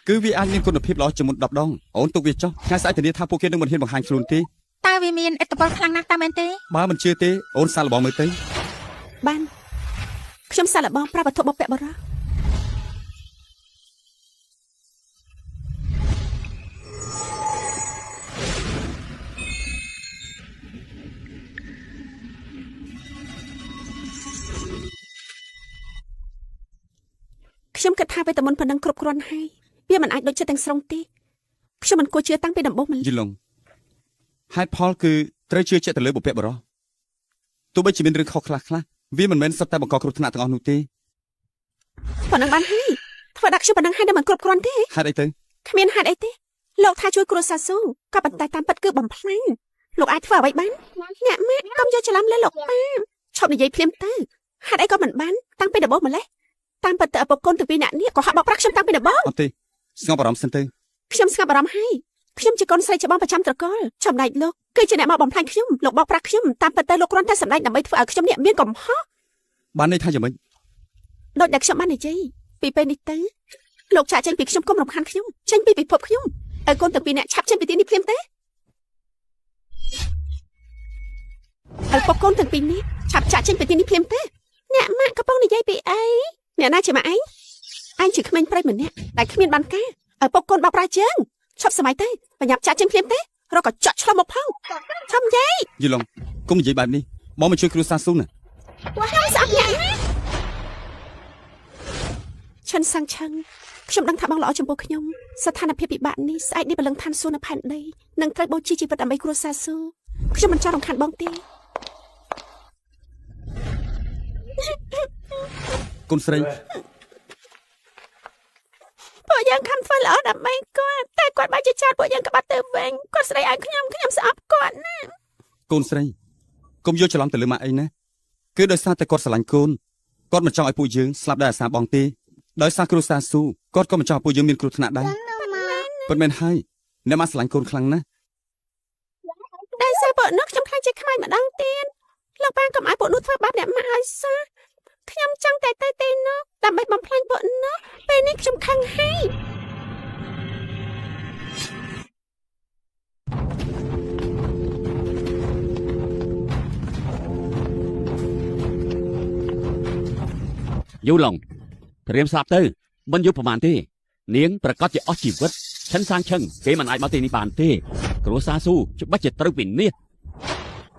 គឺវាអាចមានគុណភាពល្អជាងមុន10ដងអូនទុកវាចុះថ្ងៃស្អែកធានាថាពួកគេនឹងមិនហ៊ានបង្ហាញខ្លួនទេ តើវាមានឥទ្ធិពលខ្លាំងណាស់តើមែនទេ បើមិនជឿទេអូនសាកល្បងមើលទៅ បានខ្ញុំសាកល្បងប្រាប់វត្ថុបុព្វបុរសខ្ញុំគិតថាវេទមន្តប៉ុណ្ណឹងគ្រប់គ្រាន់ហើយវាមិនអាចដូចចិត្តទាំងស្រុងទេខ្ញុំមិនគួរជឿតាំងពីដំបូងម្ល៉េះ យីឡុងហេតុផលគឺត្រូវជឿជាក់ទៅលើបុព្វបុរសទោះបីជាមានរឿងខុសខ្លះខ្លះវាមិនមែនសុទ្ធតែបង្កគ្រោះថ្នាក់ទាំងអស់នោះទេ ប៉ុណ្ណឹងបានហើយធ្វើដាក់ខ្ញុំប៉ុណ្ណឹងហើយនៅមិនគ្រប់គ្រាន់ទេ ហេតុអីទៅ គ្មានហេតុអីទេលោកថាជួយគ្រួសារស៊ូក៏ប៉ុន្តែតាមពិតគឺបំផ្លាញលោកអាចធ្វើអ្វីបានអ្នកម៉ាក់កុំយកច្រឡំលើលោកប៉ាឈប់និយាយភ្លាមទៅហេតុអីក៏មិនបានតាំងពីដំបូងម្លេះតាមពិតទៅឪពុកកូនទាំងពីរអ្នកនេះក៏ហាក់បោកប្រាស់ខ្ញុំតាំងពីដំបូង អត់ទេស្ងប់អារម្មណ៍សិនទៅ ខ្ញុំស្ងប់អារម្មណ៍ហើយខ្ញុំជាកូនស្រីច្បងប្រចាំត្រកូលចំណែកលោកគឺជាអ្នកមកបំផ្លាញខ្ញុំលោកបោកប្រាស់ខ្ញុំតាមពិតទៅលោកគ្រាន់តែសម្ដែងដើម្បីធ្វើឲ្យខ្ញុំនេះមានកំហុស បានន័យថាយ៉ាងម៉េច ដូចដែលខ្ញុំបាននិយាយពីពេលនេះទៅលោកចាក់ចេញពីខ្ញុំកុំរំខានខ្ញុំចេញពីពិភពខ្ញុំឲ្យកូនទាំងពីរអ្នកឆាប់ចេញពីទីនេះភ្លាមទេឲ្យពុកកូនទាំងពីរនេះឆាប់ចាក់ចេញពីទីនេះភ្លាមទេអ្នកម៉ាក់កំពុងនិយាយពីអីអ្នកណាជាម៉ាក់ឯងឯងជាក្មេងប្រិយម្នាក់ដែលគ្មានបានការឲ្យពុកកូនបោកប្រាស់ជើងឆាប់សម័យទៅបញ្ញាប់ចាក់ចេញភ្លាមទេរកកញ្ចក់ឆ្លុះមកផងឆាប់និយាយ យីឡុងកុំនិយាយបែបនេះបងមកជួយគ្រួសារស៊ូណា ខ្ញុំស្អប់អ្នកណាឈិនសាំងឆឹងខ្ញុំដឹងថាបងល្អចំពោះខ្ញុំស្ថានភាពពិបាកនេះស្អែកនេះព្រលឹងឋានសួគ៌នៅផែនដីនឹងត្រូវបូជាជីវិតដើម្បីគ្រួសារស៊ូខ្ញុំមិនចង់រំខានបងទេ កូនស្រី ពួកយើងខំធ្វើល្អដើម្បីគាត់តែគាត់បែរជាចោទពួកយើងក្បាត់ទៅវិញគាត់ស្ដីឲ្យខ្ញុំខ្ញុំស្អប់គាត់ណា កូនស្រីកុំយកច្រឡំទៅលើម៉ាក់អីណាគឺដោយសារតែគាត់ស្រឡាញ់កូនគាត់មិនចង់ឲ្យពួកយើងស្លាប់ដោយអាសាបងទេដោយសារគ្រួសារស៊ូគាត់ក៏មិនចង់ឲ្យពួកយើងមានគ្រោះថ្នាក់ដែរពិតមែនហើយអ្នកម៉ាក់ស្រឡាញ់កូនខ្លាំងណាស់ ដោយសារពួកនោះខ្ញុំខ្លាចជាខ្មោចម្ដងទៀតលោកប៉ាកុំឲ្យពួកនោះធ្វើបាបអ្នកម៉ាក់ឲ្យសោះខ្ញុំចង់តែទៅទេនោះដើម្បីបំផ្លាញពួកនោះពេលនេះខ្ញុំខឹងហើយ យូឡុងត្រៀមស្លាប់ទៅមិនយូរប្រហែលទេនាងប្រកាសជាអស់ជីវិតឈិនសាងឈឹងគេមិនអាចមកទីនេះបានទេគ្រួសារស៊ូច្បាស់ជាត្រូវវិនិច្ឆ័យ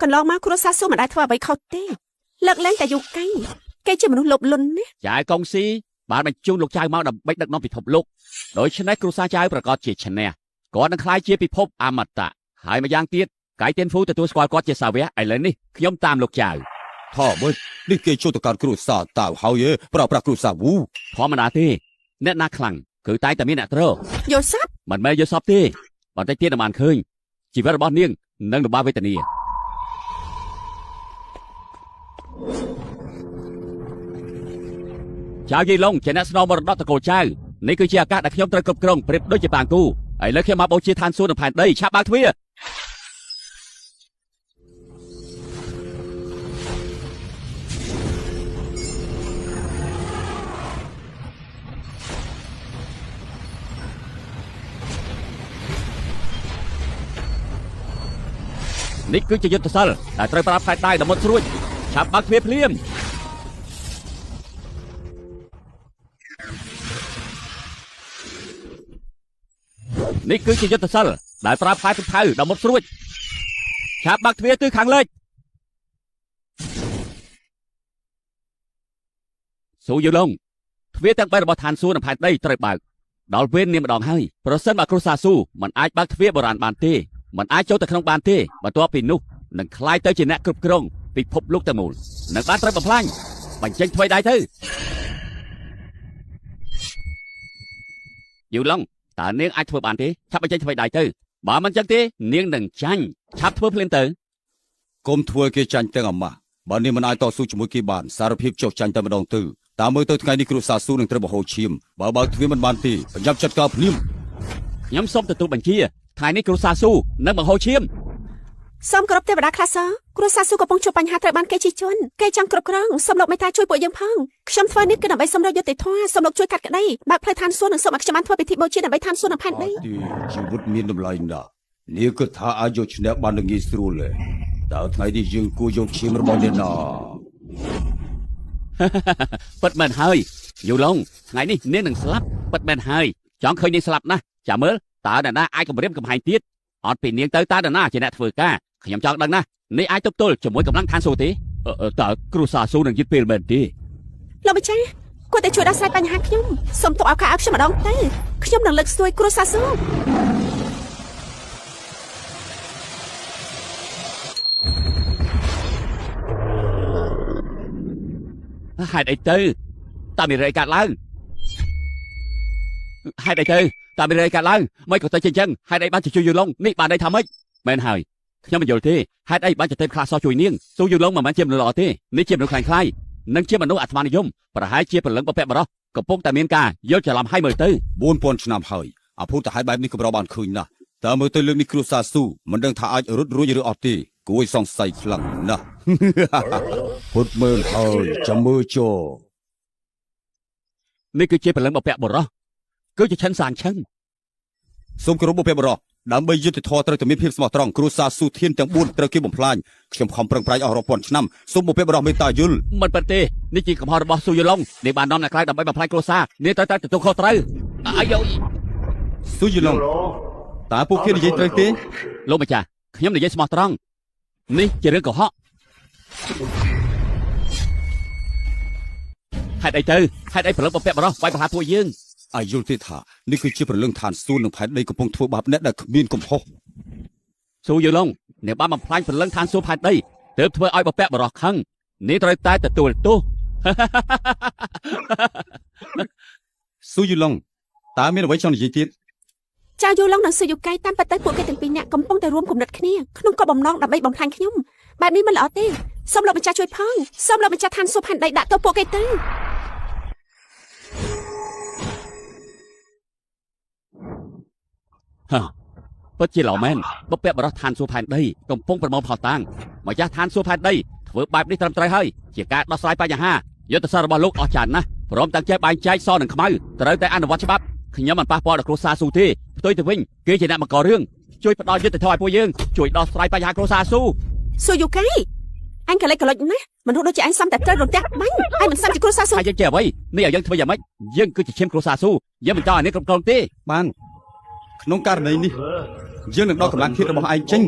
ក ន្លងមកគ្រួសារស៊ូមិនដែលធ្វើអ្វីខុសទេលើកលែងតែយូកៃគេជាមនុស្សលោភលន់ណាស់ ចៅកុងស៊ីបានបញ្ជូនលោកចៅមកដើម្បីដឹកនាំពិភពលោកដូច្នេះគ្រួសារចៅប្រកាសជាឈ្នះគាត់នឹងក្លាយជាពិភពអមតៈហើយម្យ៉ាងទៀតកៃទៀនហ្វូទទួលស្គាល់គាត់ជាសាវកឥឡូវនេះខ្ញុំតាមលោកចៅ ថាមើលនេះគេចូលទៅកើតគ្រួសារតៅហើយឯងប្រើប្រាស់គ្រួសារវូ ធម្មតាទេអ្នកណាខ្លាំងគឺតែងតែមានអ្នកទ្រ យល់សប្តិ មិនមែនយល់សពទេបន្តិចទៀតនឹងបានឃើញជីវិតរបស់នាងនឹងលំបាកវេទនាចៅយីឡុងជាអ្នកស្នងមរតកតកូលចៅនេះគឺជាឱកាសដែលខ្ញុំត្រូវគ្រប់គ្រងប្រៀបដូចជាប៉ាងគូឥឡូវខ្ញុំមកបូជាឋានសួគ៌នៅផែនដីឆាប់បើកទ្វារនេះគឺជាយុទ្ធសិលដែលត្រូវប្រើផ្លែដៃដ៏មុតស្រួចឆាប់បើកទ្វារភ្លាមនេះគឺជាយុទ្ធសិលដែលប្រើផ្លែពូថៅដ៏មុតស្រួចឆាប់បើកទ្វារទិសខាងលិចស៊ូយូឡុងទ្វារទាំងបីរបស់ឋានសួគ៌និងផែនដីត្រូវបើកដល់វេននាងម្ដងហើយប្រសិនបើគ្រួសារស៊ូមិនអាចបើកទ្វារបុរាណបានទេមិនអាចចូលទៅក្នុងបានទេបន្ទាប់ពីនោះនឹងក្លាយទៅជាអ្នកគ្រប់គ្រងពិភពលោកទាំងមូលនឹងបានត្រូវបំផ្លាញបញ្ចេញថ្មីដៃទៅយូឡុងតើនាងអាចធ្វើបានទេឆាប់បញ្ចេញថ្មីដៃទៅបើមិនចឹងទេនាងនឹងចាញ់ឆាប់ធ្វើភ្លាមទៅ កុំធ្វើគេចាញ់ទាំងអាម៉ាស់បើនេះមិនអាចតស៊ូជាមួយគេបានសារភាពចុះចាញ់តែម្ដងទៅតាមមើលទៅថ្ងៃនេះគ្រួសារស៊ូនឹងត្រូវបង្ហូរឈាមបើបើកទ្វារមិនបានទេប្រញាប់ចាត់ការភ្លាម ខ្ញុំសូមទទួលបញ្ជាថ្ងៃនេះគ្រួសារស៊ូនឹងបង្ហូរឈាម សូមគោរពទេវតាខ្លះសគ្រួសារស៊ូកំពុងជួបបញ្ហាត្រូវបានគេជិះជាន់គេចង់គ្រប់គ្រងសូមលោកមេត្តាជួយពួកយើងផងខ្ញុំធ្វើនេះគឺដើម្បីសម្រេចយុត្តិធម៌សូមលោកជួយកាត់ក្តីបើកផ្លូវឋានសួគ៌និងសូមឲ្យខ្ញុំបានធ្វើពិធីបូជាដើម្បីឋានសួគ៌និងផែនដី អត់ទេជីវិតមានតម្លៃណាស់នេះគឺថាអាចយកឈ្នះបាននឹងងាយស្រួលទេតើថ្ងៃនេះយើងគួរយកឈាមរបស់អ្នកណា ពិតមែនហើយយូឡុងថ្ងៃនេះនាងនឹងស្លាប់ពិតមែនហើយចង់ឃើញនាងស្លាប់ណាស់ចាំមើលតើអ្នកណាអាចគម្រាមកំហែងទៀតអត់ពីនាងទៅតើអ្នកណាជាអ្នកធ្វើការខ្ញុំចង់ដឹងណាស់នេះអាចទប់ទល់ជាមួយកម្លាំងឋានសួគ៌ទេអឺតើគ្រួសារស៊ូនឹងយឺតពេលមែនទេ លោកម្ចាស់គួរតែជួយដោះស្រាយបញ្ហាខ្ញុំសូមទុកឱកាសឲ្យខ្ញុំម្ដងទៅខ្ញុំនឹងលើកស្ទួយគ្រួសារស៊ូ ហេតុអីទៅតើមានរឿងអីកើតឡើងហេតុអីទៅតើមានរឿងអីកើតឡើងមិនក៏ទៅជាអញ្ចឹងហេតុអីបានជាជួយយូឡុងនេះបានន័យថាម៉េចមែនហើយខ្ញុំមិនយល់ទេហេតុអីបានជាទេពខ្លះសោះជួយនាងស៊ូយូឡុងមិនមែនជាមនុស្សល្អទេនេះជាមនុស្សខ្លាំងខ្លាយនិងជាមនុស្សអាត្មានិយមប្រហែលជាព្រលឹងបពៈបរោះកំពុងតែមានការយល់ច្រឡំឲ្យមើលទៅ 4000ឆ្នាំហើយ អភូតហេតុបែបនេះកម្របានឃើញណាស់តើមើលទៅលើកនេះគ្រួសារស៊ូមិនដឹងថាអាចរត់រួចឬអត់ទេគួរឲ្យសង្ស័យខ្លាំងណាស់ ពុតមើលហើយចាំមើលចោ នេះគឺជាព្រលឹងបពៈបុរសគឺជាឆិនសាងឆឹង សូមគោរពបុព្វបុរសដើម្បីយុត្តិធម៌ត្រូវតែមានភាពស្មោះត្រង់គ្រួសារស៊ូធានទាំង4ត្រូវគេបំផ្លាញខ្ញុំខំប្រឹងប្រែងអស់រាប់ពាន់ឆ្នាំសូមបុព្វបុរសមេត្តាយល់ មិនពិតទេនេះជាកំហុសរបស់ស៊ូយឡុងនាងបាននាំអ្នកក្រៅដើម្បីបំផ្លាញគ្រួសារនាងត្រូវតែទទួលខុសត្រូវអាយយ ស៊ូយីឡុងតើពួកគេនិយាយត្រូវទេ លោកម្ចាស់ខ្ញុំនិយាយស្មោះត្រង់នេះជារឿងកុហកហេតុអីទៅហេតុអីព្រលឹងបពៈបរោះវាយប្រហារពួកយើង អាយល់ទេថានេះគឺជាព្រលឹងឋានសួគ៌និងផែនដីកំពុងធ្វើបាបអ្នកដែលគ្មានកំហុស ស៊ូយឡុងនាងបានបំផ្លាញព្រលឹងឋានសួគ៌ផែនដីទើបធ្វើឲ្យបពៈបរោះខឹងនាងត្រូវតែទទួលទោស ស៊ូយីឡុងតើមានអ្វីចង់និយាយទៀត ចៅយូឡុងនិងស៊ូយូកៃតាមពិតទៅពួកគេទាំងពីរនាក់កំពុងតែរួមគំនិតគ្នាក្នុងគោលបំណងដើម្បីបំផ្លាញខ្ញុំបែបនេះមិនល្អទេសូមលោកម្ចាស់ជួយផងសូមលោកម្ចាស់ឋានសួគ៌ផែនដីដាក់ទោសពួកគេទៅ ពិតជាល្អមែនបពៈបរោះឋានសួគ៌ផែនដីកំពុងប្រមូលផលតាងម្ចាស់ឋានសួគ៌ផែនដីធ្វើបែបនេះត្រឹមត្រូវហើយជាការដោះស្រាយបញ្ហាយុទ្ធសាស្ត្ររបស់លោកអស្ចារ្យណាស់ព្រមទាំងចេះបែងចែកសនិងខ្មៅត្រូវតែអនុវត្តច្បាប់ខ្ញុំមិនប៉ះពាល់ដល់គ្រួសារស៊ូទេផ្ទុយទៅវិញគេជាអ្នកបង្ករឿងជួយផ្ដល់យុត្តិធម៌ឲ្យពួកយើងជួយដោះស្រាយបញ្ហាគ្រួសារស៊ូ ស៊ូយូកៃអញក៏លេចក៏លុចណាស់មនុស្សដូចជាអញសំតែត្រូវរន្ទះបាញ់អញមិនសមជាគ្រួសារស៊ូ ហើយយើងចេះអ្វីនេះឲ្យយើងធ្វើយ៉ាងម៉េចយើងគឺជាឈាមគ្រួសារស៊ូយើងមិនចង់ឲ្យនេះគ្រប់គ្រងទេ បានក្នុងករណីនេះយើងនឹងដកកម្លាំងធាតុរបស់ឯងចេញ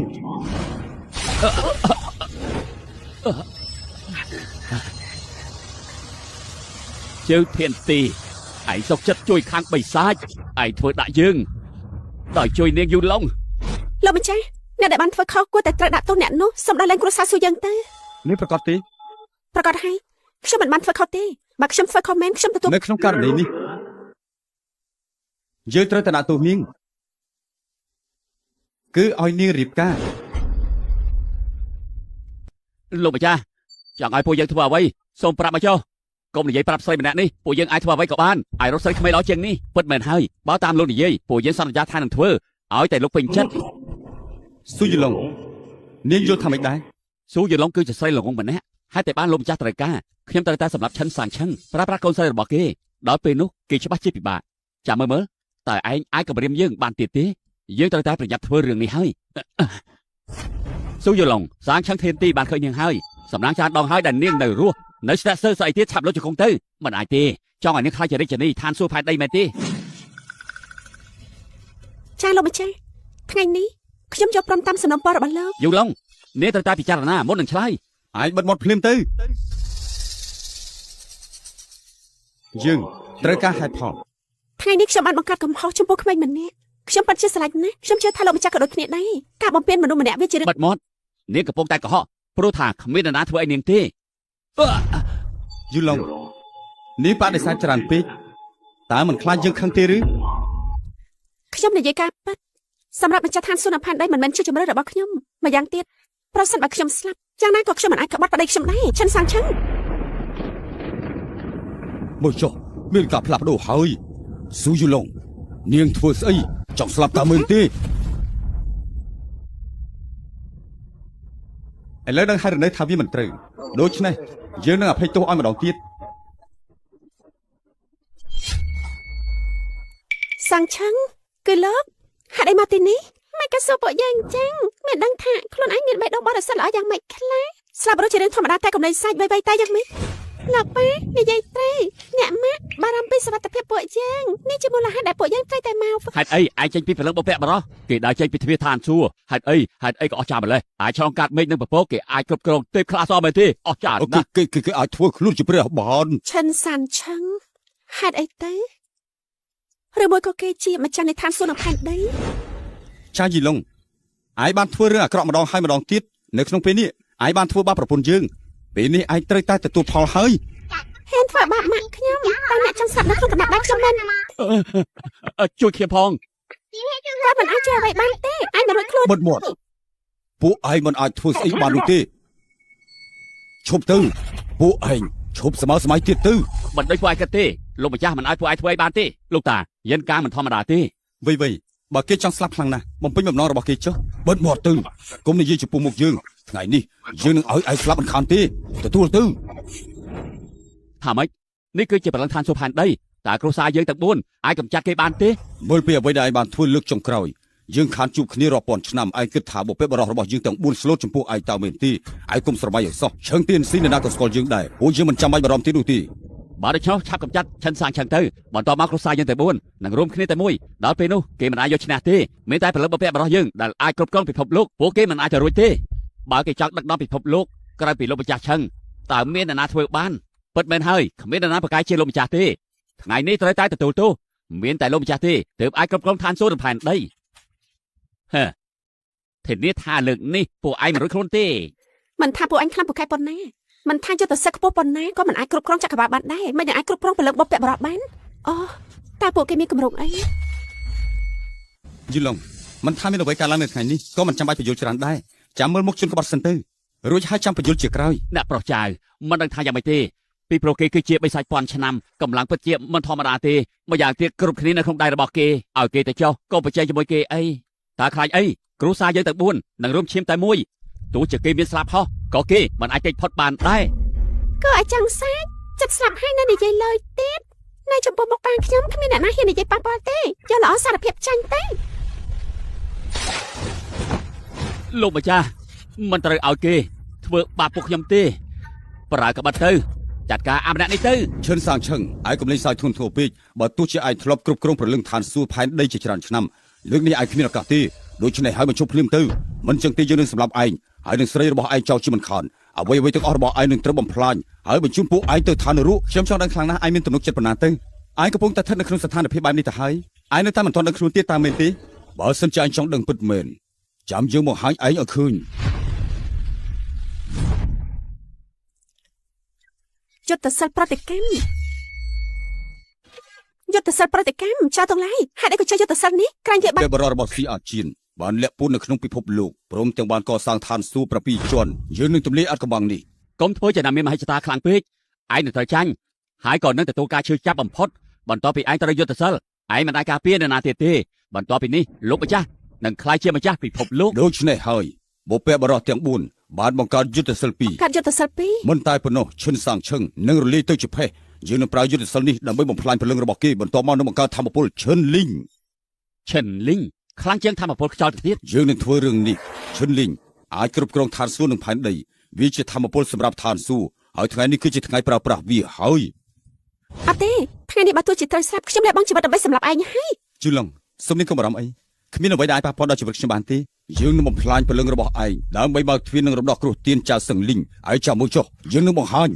ជើធានទីឯងសុកចិត្តជួយខាងបិសាចឯងធ្វើដាក់យើងដោយជួយនាងយូឡុង លោកម្ចាស់អ្នកដែលបានធ្វើខុសគួរតែត្រូវដាក់ទោសអ្នកនោះសូមដោះលែងគ្រួសារស៊ូយើងទៅ នេះប្រកាសទេ ប្រកាសហើយខ្ញុំមិនបានធ្វើខុសទេបើខ្ញុំធ្វើខុសមែនខ្ញុំទទួល នៅក្នុងករណីនេះយើងត្រូវតែដាក់ទោសនាងគឺឲ្យនាងរៀបការ លោកម្ចាស់ចង់ឲ្យពួកយើងធ្វើអ្វីសូមប្រាប់មកចុះកុំនិយាយប្រាប់ស្រីម្នាក់នេះពួកយើងអាចធ្វើអ្វីក៏បានអាចរកស្រីក្មេងល្អជាងនេះពិតមែនហើយបើតាមលោកនិយាយពួកយើងសន្យាថានឹងធ្វើឲ្យតែលោកពេញចិត្ត ស៊ូយីឡុងនាងយល់ថាម៉េចដែរ ស៊ូយឡុងគឺជាស្រីល្ងងម្នាក់ហើយតែបានលោកម្ចាស់ត្រូវការខ្ញុំត្រូវតែសម្រាប់ឈិនសាងឈឹងប្រើប្រាស់កូនស្រីរបស់គេដល់ពេលនោះគេច្បាស់ជាពិបាកចាំមើលមើលតើឯងអាចគម្រាមយើងបានទៀតទេយើងត្រូវតែប្រញាប់ធ្វើរឿងនេះហើយស៊ូយឡុងសាងឈឹងធានទីបានឃើញនាងហើយសំណាងចានដងហើយដែលនាងនៅរស់នៅស្នាក់សើស្អីទៀតឆាប់លុតជង្គង់ទៅមិនអាចទេចង់ឲ្យនាងខ្លាចជារាជនីឋានសួគ៌ផែនដីមែនទេ ចាលោកម្ចាស់ថ្ងៃនេះខ្ញុំយកព្រមតាមសំណុំពររបស់លោក យូឡុងនាងត្រូវតែពិចារណាមុននឹងឆ្លើយ ឯងបិទមាត់ភ្លាមទៅយើងត្រូវការហេតុផល ថ្ងៃនេះខ្ញុំបានបង្កើតកំហុសចំពោះក្មេងម្នាក់ខ្ញុំពិតជាស្រឡាញ់ណាស់ខ្ញុំជឿថាលោកម្ចាស់ក៏ដូចគ្នាដែរការបំពេញមនុស្សម្នាក់វាជារឿង បិទមាត់នាងកំពុងតែកុហកព្រោះថាគ្មាននរណាធ្វើអីនាងទេ យូឡុងនាងបដិសេធច្រើនពេកតើមិនខ្លាចយើងខឹងទេឬ ខ្ញុំនិយាយការពិតសម្រាប់ម្ចាស់ឋានសួគ៌ផែនដីមិនមែនជាជំរឿរបស់ខ្ញុំម្យ៉ាងទៀតប្រសិនបើខ្ញុំស្លាប់យ៉ាងណាក៏ខ្ញុំមិនអាចក្បត់ប្តីខ្ញុំដែរឈិនសាងឆឹង មើលចុះមានការផ្លាស់ប្ដូរហើយស៊ូយូឡុងនាងធ្វើស្អីចង់ស្លាប់តាមមើលទេឥឡូវដឹងហើយរនៅថាវាមិនត្រូវដូច្នេះយើងនឹងអភ័យទោសឲ្យម្ដងទៀត សាងឆឹងគឺលោកហេតុអីមកទីនេះមិនក៏សួរពួកយើងអញ្ចឹងមិនដឹងថាខ្លួនឯងមានបេះដូងបរិសុទ្ធល្អយ៉ាងម៉េចខ្លះស្លាប់រស់ជារឿងធម្មតាតែកំលែងសាច់វៃៗតែយ៉ាងម៉េចលោកប៉ានិយាយត្រូវអ្នកម៉ាក់បារម្ភពីសុវត្ថិភាពពួកយើងនេះជាមូលហេតុដែលពួកយើងត្រូវតែមក ហេតុអីឯងចេញពីព្រលឹងបពៈបរោះគេដើរចេញពីទ្វារឋានសួគ៌ហេតុអីហេតុអីក៏អស់ចាស់ម្លេះអាចឆ្លងកាត់មេឃនិងពពកគេអាចគ្រប់គ្រងទេពខ្លះសមែនទេអស់ចាស់ណាស់ គេគេគេអាចធ្វើខ្លួនជាព្រះបាន ឈិនសានឆឹងហេតុអីទៅឬមួយក៏គេជាម្ចាស់នៃឋានសួគ៌និងផែនដី ចាយីឡុងឯងបានធ្វើរឿងអាក្រក់ម្ដងហើយម្ដងទៀតនៅក្នុងពេលនេះឯងបានធ្វើបាបប្រពន្ធយើងពេលនេះឯងត្រូវតែទទួលផលហើយ ហ៊ានធ្វើបាបម៉ាក់ខ្ញុំតើអ្នកចង់ស្លាប់នៅក្នុងកណ្ដាប់ដៃខ្ញុំមែន ជួយខ្ញុំផង គាត់មិនអាចជួយអ្វីបានទេឯងមិនរួចខ្លួន បិទមាត់ពួកឯងមិនអាចធ្វើស្អីបាននោះទេឈប់ទៅពួកឯងឈប់ស្មើសម័យទៀតទៅ មិនដូចពួកឯងគិតទេលោកម្ចាស់មិនអាចពួកឯងធ្វើអីបានទេលោកតាយិនកាងមិនធម្មតាទេ វីវីបើគេចង់ស្លាប់ខ្លាំងណាស់បំពេញបំណងរបស់គេចុះបិទមាត់ទៅកុំនិយាយចំពោះមុខយើងថ្ងៃនេះយើងនឹងឲ្យឯងស្លាប់មិនខានទេទទួលទៅ ថាម៉េចនេះគឺជាព្រលឹងឋានសួគ៌ផែនដីតើគ្រួសារយើងទាំង4អាចកម្ចាត់គេបានទេ មើលពីអ្វីដែលឯងបានធ្វើលើកចុងក្រោយយើងខានជួបគ្នារាប់ពាន់ឆ្នាំឯងគិតថាបុព្វបុរសរបស់យើងទាំង4ស្លូតចំពោះឯងតើមែនទេឯងគុំស្រមៃឲ្យសោះឈឹងទៀនស៊ីនរណាក៏ស្គាល់យើងដែរពួកយើងមិនចាំបាច់បារម្ភទៀតនោះទេ បើដូច្នោះឆាប់កម្ចាត់ឆិនសាងឆឹងទៅបន្ទាប់មកគ្រួសារយើងទាំង4នឹងរួមគ្នាតែមួយដល់ពេលនោះគេមិនអាចយកឈ្នះទេមានតែព្រលឹងបុព្វបុរសយើងដែលអាចគ្រប់គ្រងពិភពលោកពួកគេមិនអាចទៅរួចទេបើគេចង់ដឹកនាំពិភពលោកក្រៅពីលោកម្ចាស់ឆឹងតើមានអ្នកណាធ្វើបានពិតមែនហើយគ្មានអ្នកណាប្រកែកជាលោកម្ចាស់ទេថ្ងៃនេះត្រូវតែទទួលទោសមានតែលោកម្ចាស់ទេទើបអាចគ្រប់គ្រងឋានសួគ៌និងផែនដីហឺធានាថាលើកនេះពួកឯងមិនរួចខ្លួនទេ មិនថាពួកអញខ្លាំងពូកែប៉ុណ្ណាមិនថាយុទ្ធសិទ្ធខ្ពស់ប៉ុណ្ណាក៏មិនអាចគ្រប់គ្រងចក្រវាឡបានដែរមិនអាចគ្រប់គ្រងពលឹងបុព្វបុរសបានអូតើពួកគេមានគម្រោងអី យីឡុងមិនថាមានអ្វីកើតឡើងនៅថ្ងៃនេះក៏មិនចាំបាច់បញ្យល់ច្រើនដែរចាំមើលមុខជនក្បត់សិនទៅរួចហើយចាំបញ្យល់ជាក្រោយ អ្នកប្រុសចៅមិនដឹងថាយ៉ាងម៉េចទេពីព្រោះគេគឺជាបិសាចពាន់ឆ្នាំកម្លាំងពិតជាមិនធម្មតាទេម្យ៉ាងទៀតគ្រប់គ្នានៅក្នុងដៃរបស់គេឲ្យគេទៅចុះកុំប្រជែងជាមួយគេអីតើខ្លាចអីគ្រួសារយើងទាំង4នឹងរួមឈាមតែមួយទោះជាគេមានស្លាប់ហោះក៏គេមិនអាចគេចផុតបានដែរ ក៏អាចចង់សាច់ចិត្តស្លាប់ហើយនៅនិយាយលើយទៀតនៅចំពោះមុខប៉ាខ្ញុំគ្មានអ្នកណាហ៊ាននិយាយប៉ះពាល់ទេយកល្អសារភាពចាញ់ទេ លោកម្ចាស់មិនត្រូវឲ្យគេធ្វើបាបពួកខ្ញុំទេប្រើក្បិតទៅចាត់ការអាម្នាក់នេះទៅ ឈិនសាងឈឹងឯងកុំលេងសើចធ្ងន់ធ្ងរពេកបើទោះជាឯងធ្លាប់គ្រប់គ្រងព្រលឹងឋានសួគ៌ផែនដីជាច្រើនឆ្នាំលើកនេះឯងគ្មានឱកាសទេដូច្នេះហើយមកជប់ភ្លាមទៅមិនចឹងទេយើងនឹងសម្លាប់ឯងហើយនឹងស្រីរបស់ឯងចោលជាមិនខានអ្វីអ្វីទាំងអស់របស់ឯងនឹងត្រូវបំផ្លាញហើយបញ្ជូនពួកឯងទៅឋាននរកខ្ញុំចង់ដឹងខ្លាំងណាស់ឯងមានទំនុកចិត្តប៉ុណ្ណាទៅឯងកំពុងតែស្ថិតនៅក្នុងស្ថានភាពបែបនេះទៅហើយឯងនៅតែមិនទាន់ដឹងខ្លួនទៀតតាមមែនទេបើសិនជាឯងចង់ដឹងពិតមែនចាំយើងមកហាញឯងឲ្យឃើញ យុទ្ធសិលប្រតិកម្មយុទ្ធសិលប្រតិកម្មចៅទាំងឡាយហេតុអីក៏ចេះយុទ្ធសិលនេះក្រែងវាបាន ពេលបរិរបស់ស៊ីអាជៀនបានលាក់ពួននៅក្នុងពិភពលោកព្រមទាំងបានកសាងឋានសួគ៌7ជាន់យើងនឹងទម្លាយអត្តកំបាំងនេះ កុំធ្វើជាណាមានមហិច្ឆតាខ្លាំងពេកឯងនឹងត្រូវចាញ់ហើយក៏នឹងទទួលការឈឺចាប់បំផុតបន្ទាប់ពីឯងត្រូវយុទ្ធសិលឯងមិនអាចការពារនរណាទៀតទេបន្ទាប់ពីនេះលោកម្ចាស់នឹងក្លាយជាម្ចាស់ពិភពលោក ដូច្នេះហើយបុព្វបុរសទាំង4បានបង្កើតយុទ្ធសិល2 កាត់យុទ្ធសិលពីរ មិនតែប៉ុណ្ណោះឈិនសាងឈឹងនឹងរលាយទៅជាផេះយើងនឹងប្រើយុទ្ធសិលនេះដើម្បីបំផ្លាញព្រលឹងរបស់គេបន្ទាប់មកនឹងបង្កើតធម្មពលឈិនលីង ឈិនលីងខ្លាំងជាងធម្មពលខ្យល់ទៅទៀត យើងនឹងធ្វើរឿងនេះឈិនលីងអាចគ្រប់គ្រងឋានសួគ៌និងផែនដីវាជាធម្មពលសម្រាប់ឋានសួគ៌ហើយថ្ងៃនេះគឺជាថ្ងៃប្រើប្រាស់វាហើយ អត់ទេថ្ងៃនេះបើទោះជាត្រូវស្លាប់ខ្ញុំលះបង់ជីវិតដើម្បីសម្លាប់ឯងហើយ ជូឡុងសូមនាងកុំបារម្ភអីគ្មានអ្វីដែលអាចប៉ះពាល់ដល់ជីវិតខ្ញុំបានទេយើងនឹងបំផ្លាញព្រលឹងរបស់ឯងដើម្បីបើកទ្វារនឹងរំដោះគ្រោះទានចៅសឹងលីងឯងចាំមើលចុះយើងនឹងបង្ហាញ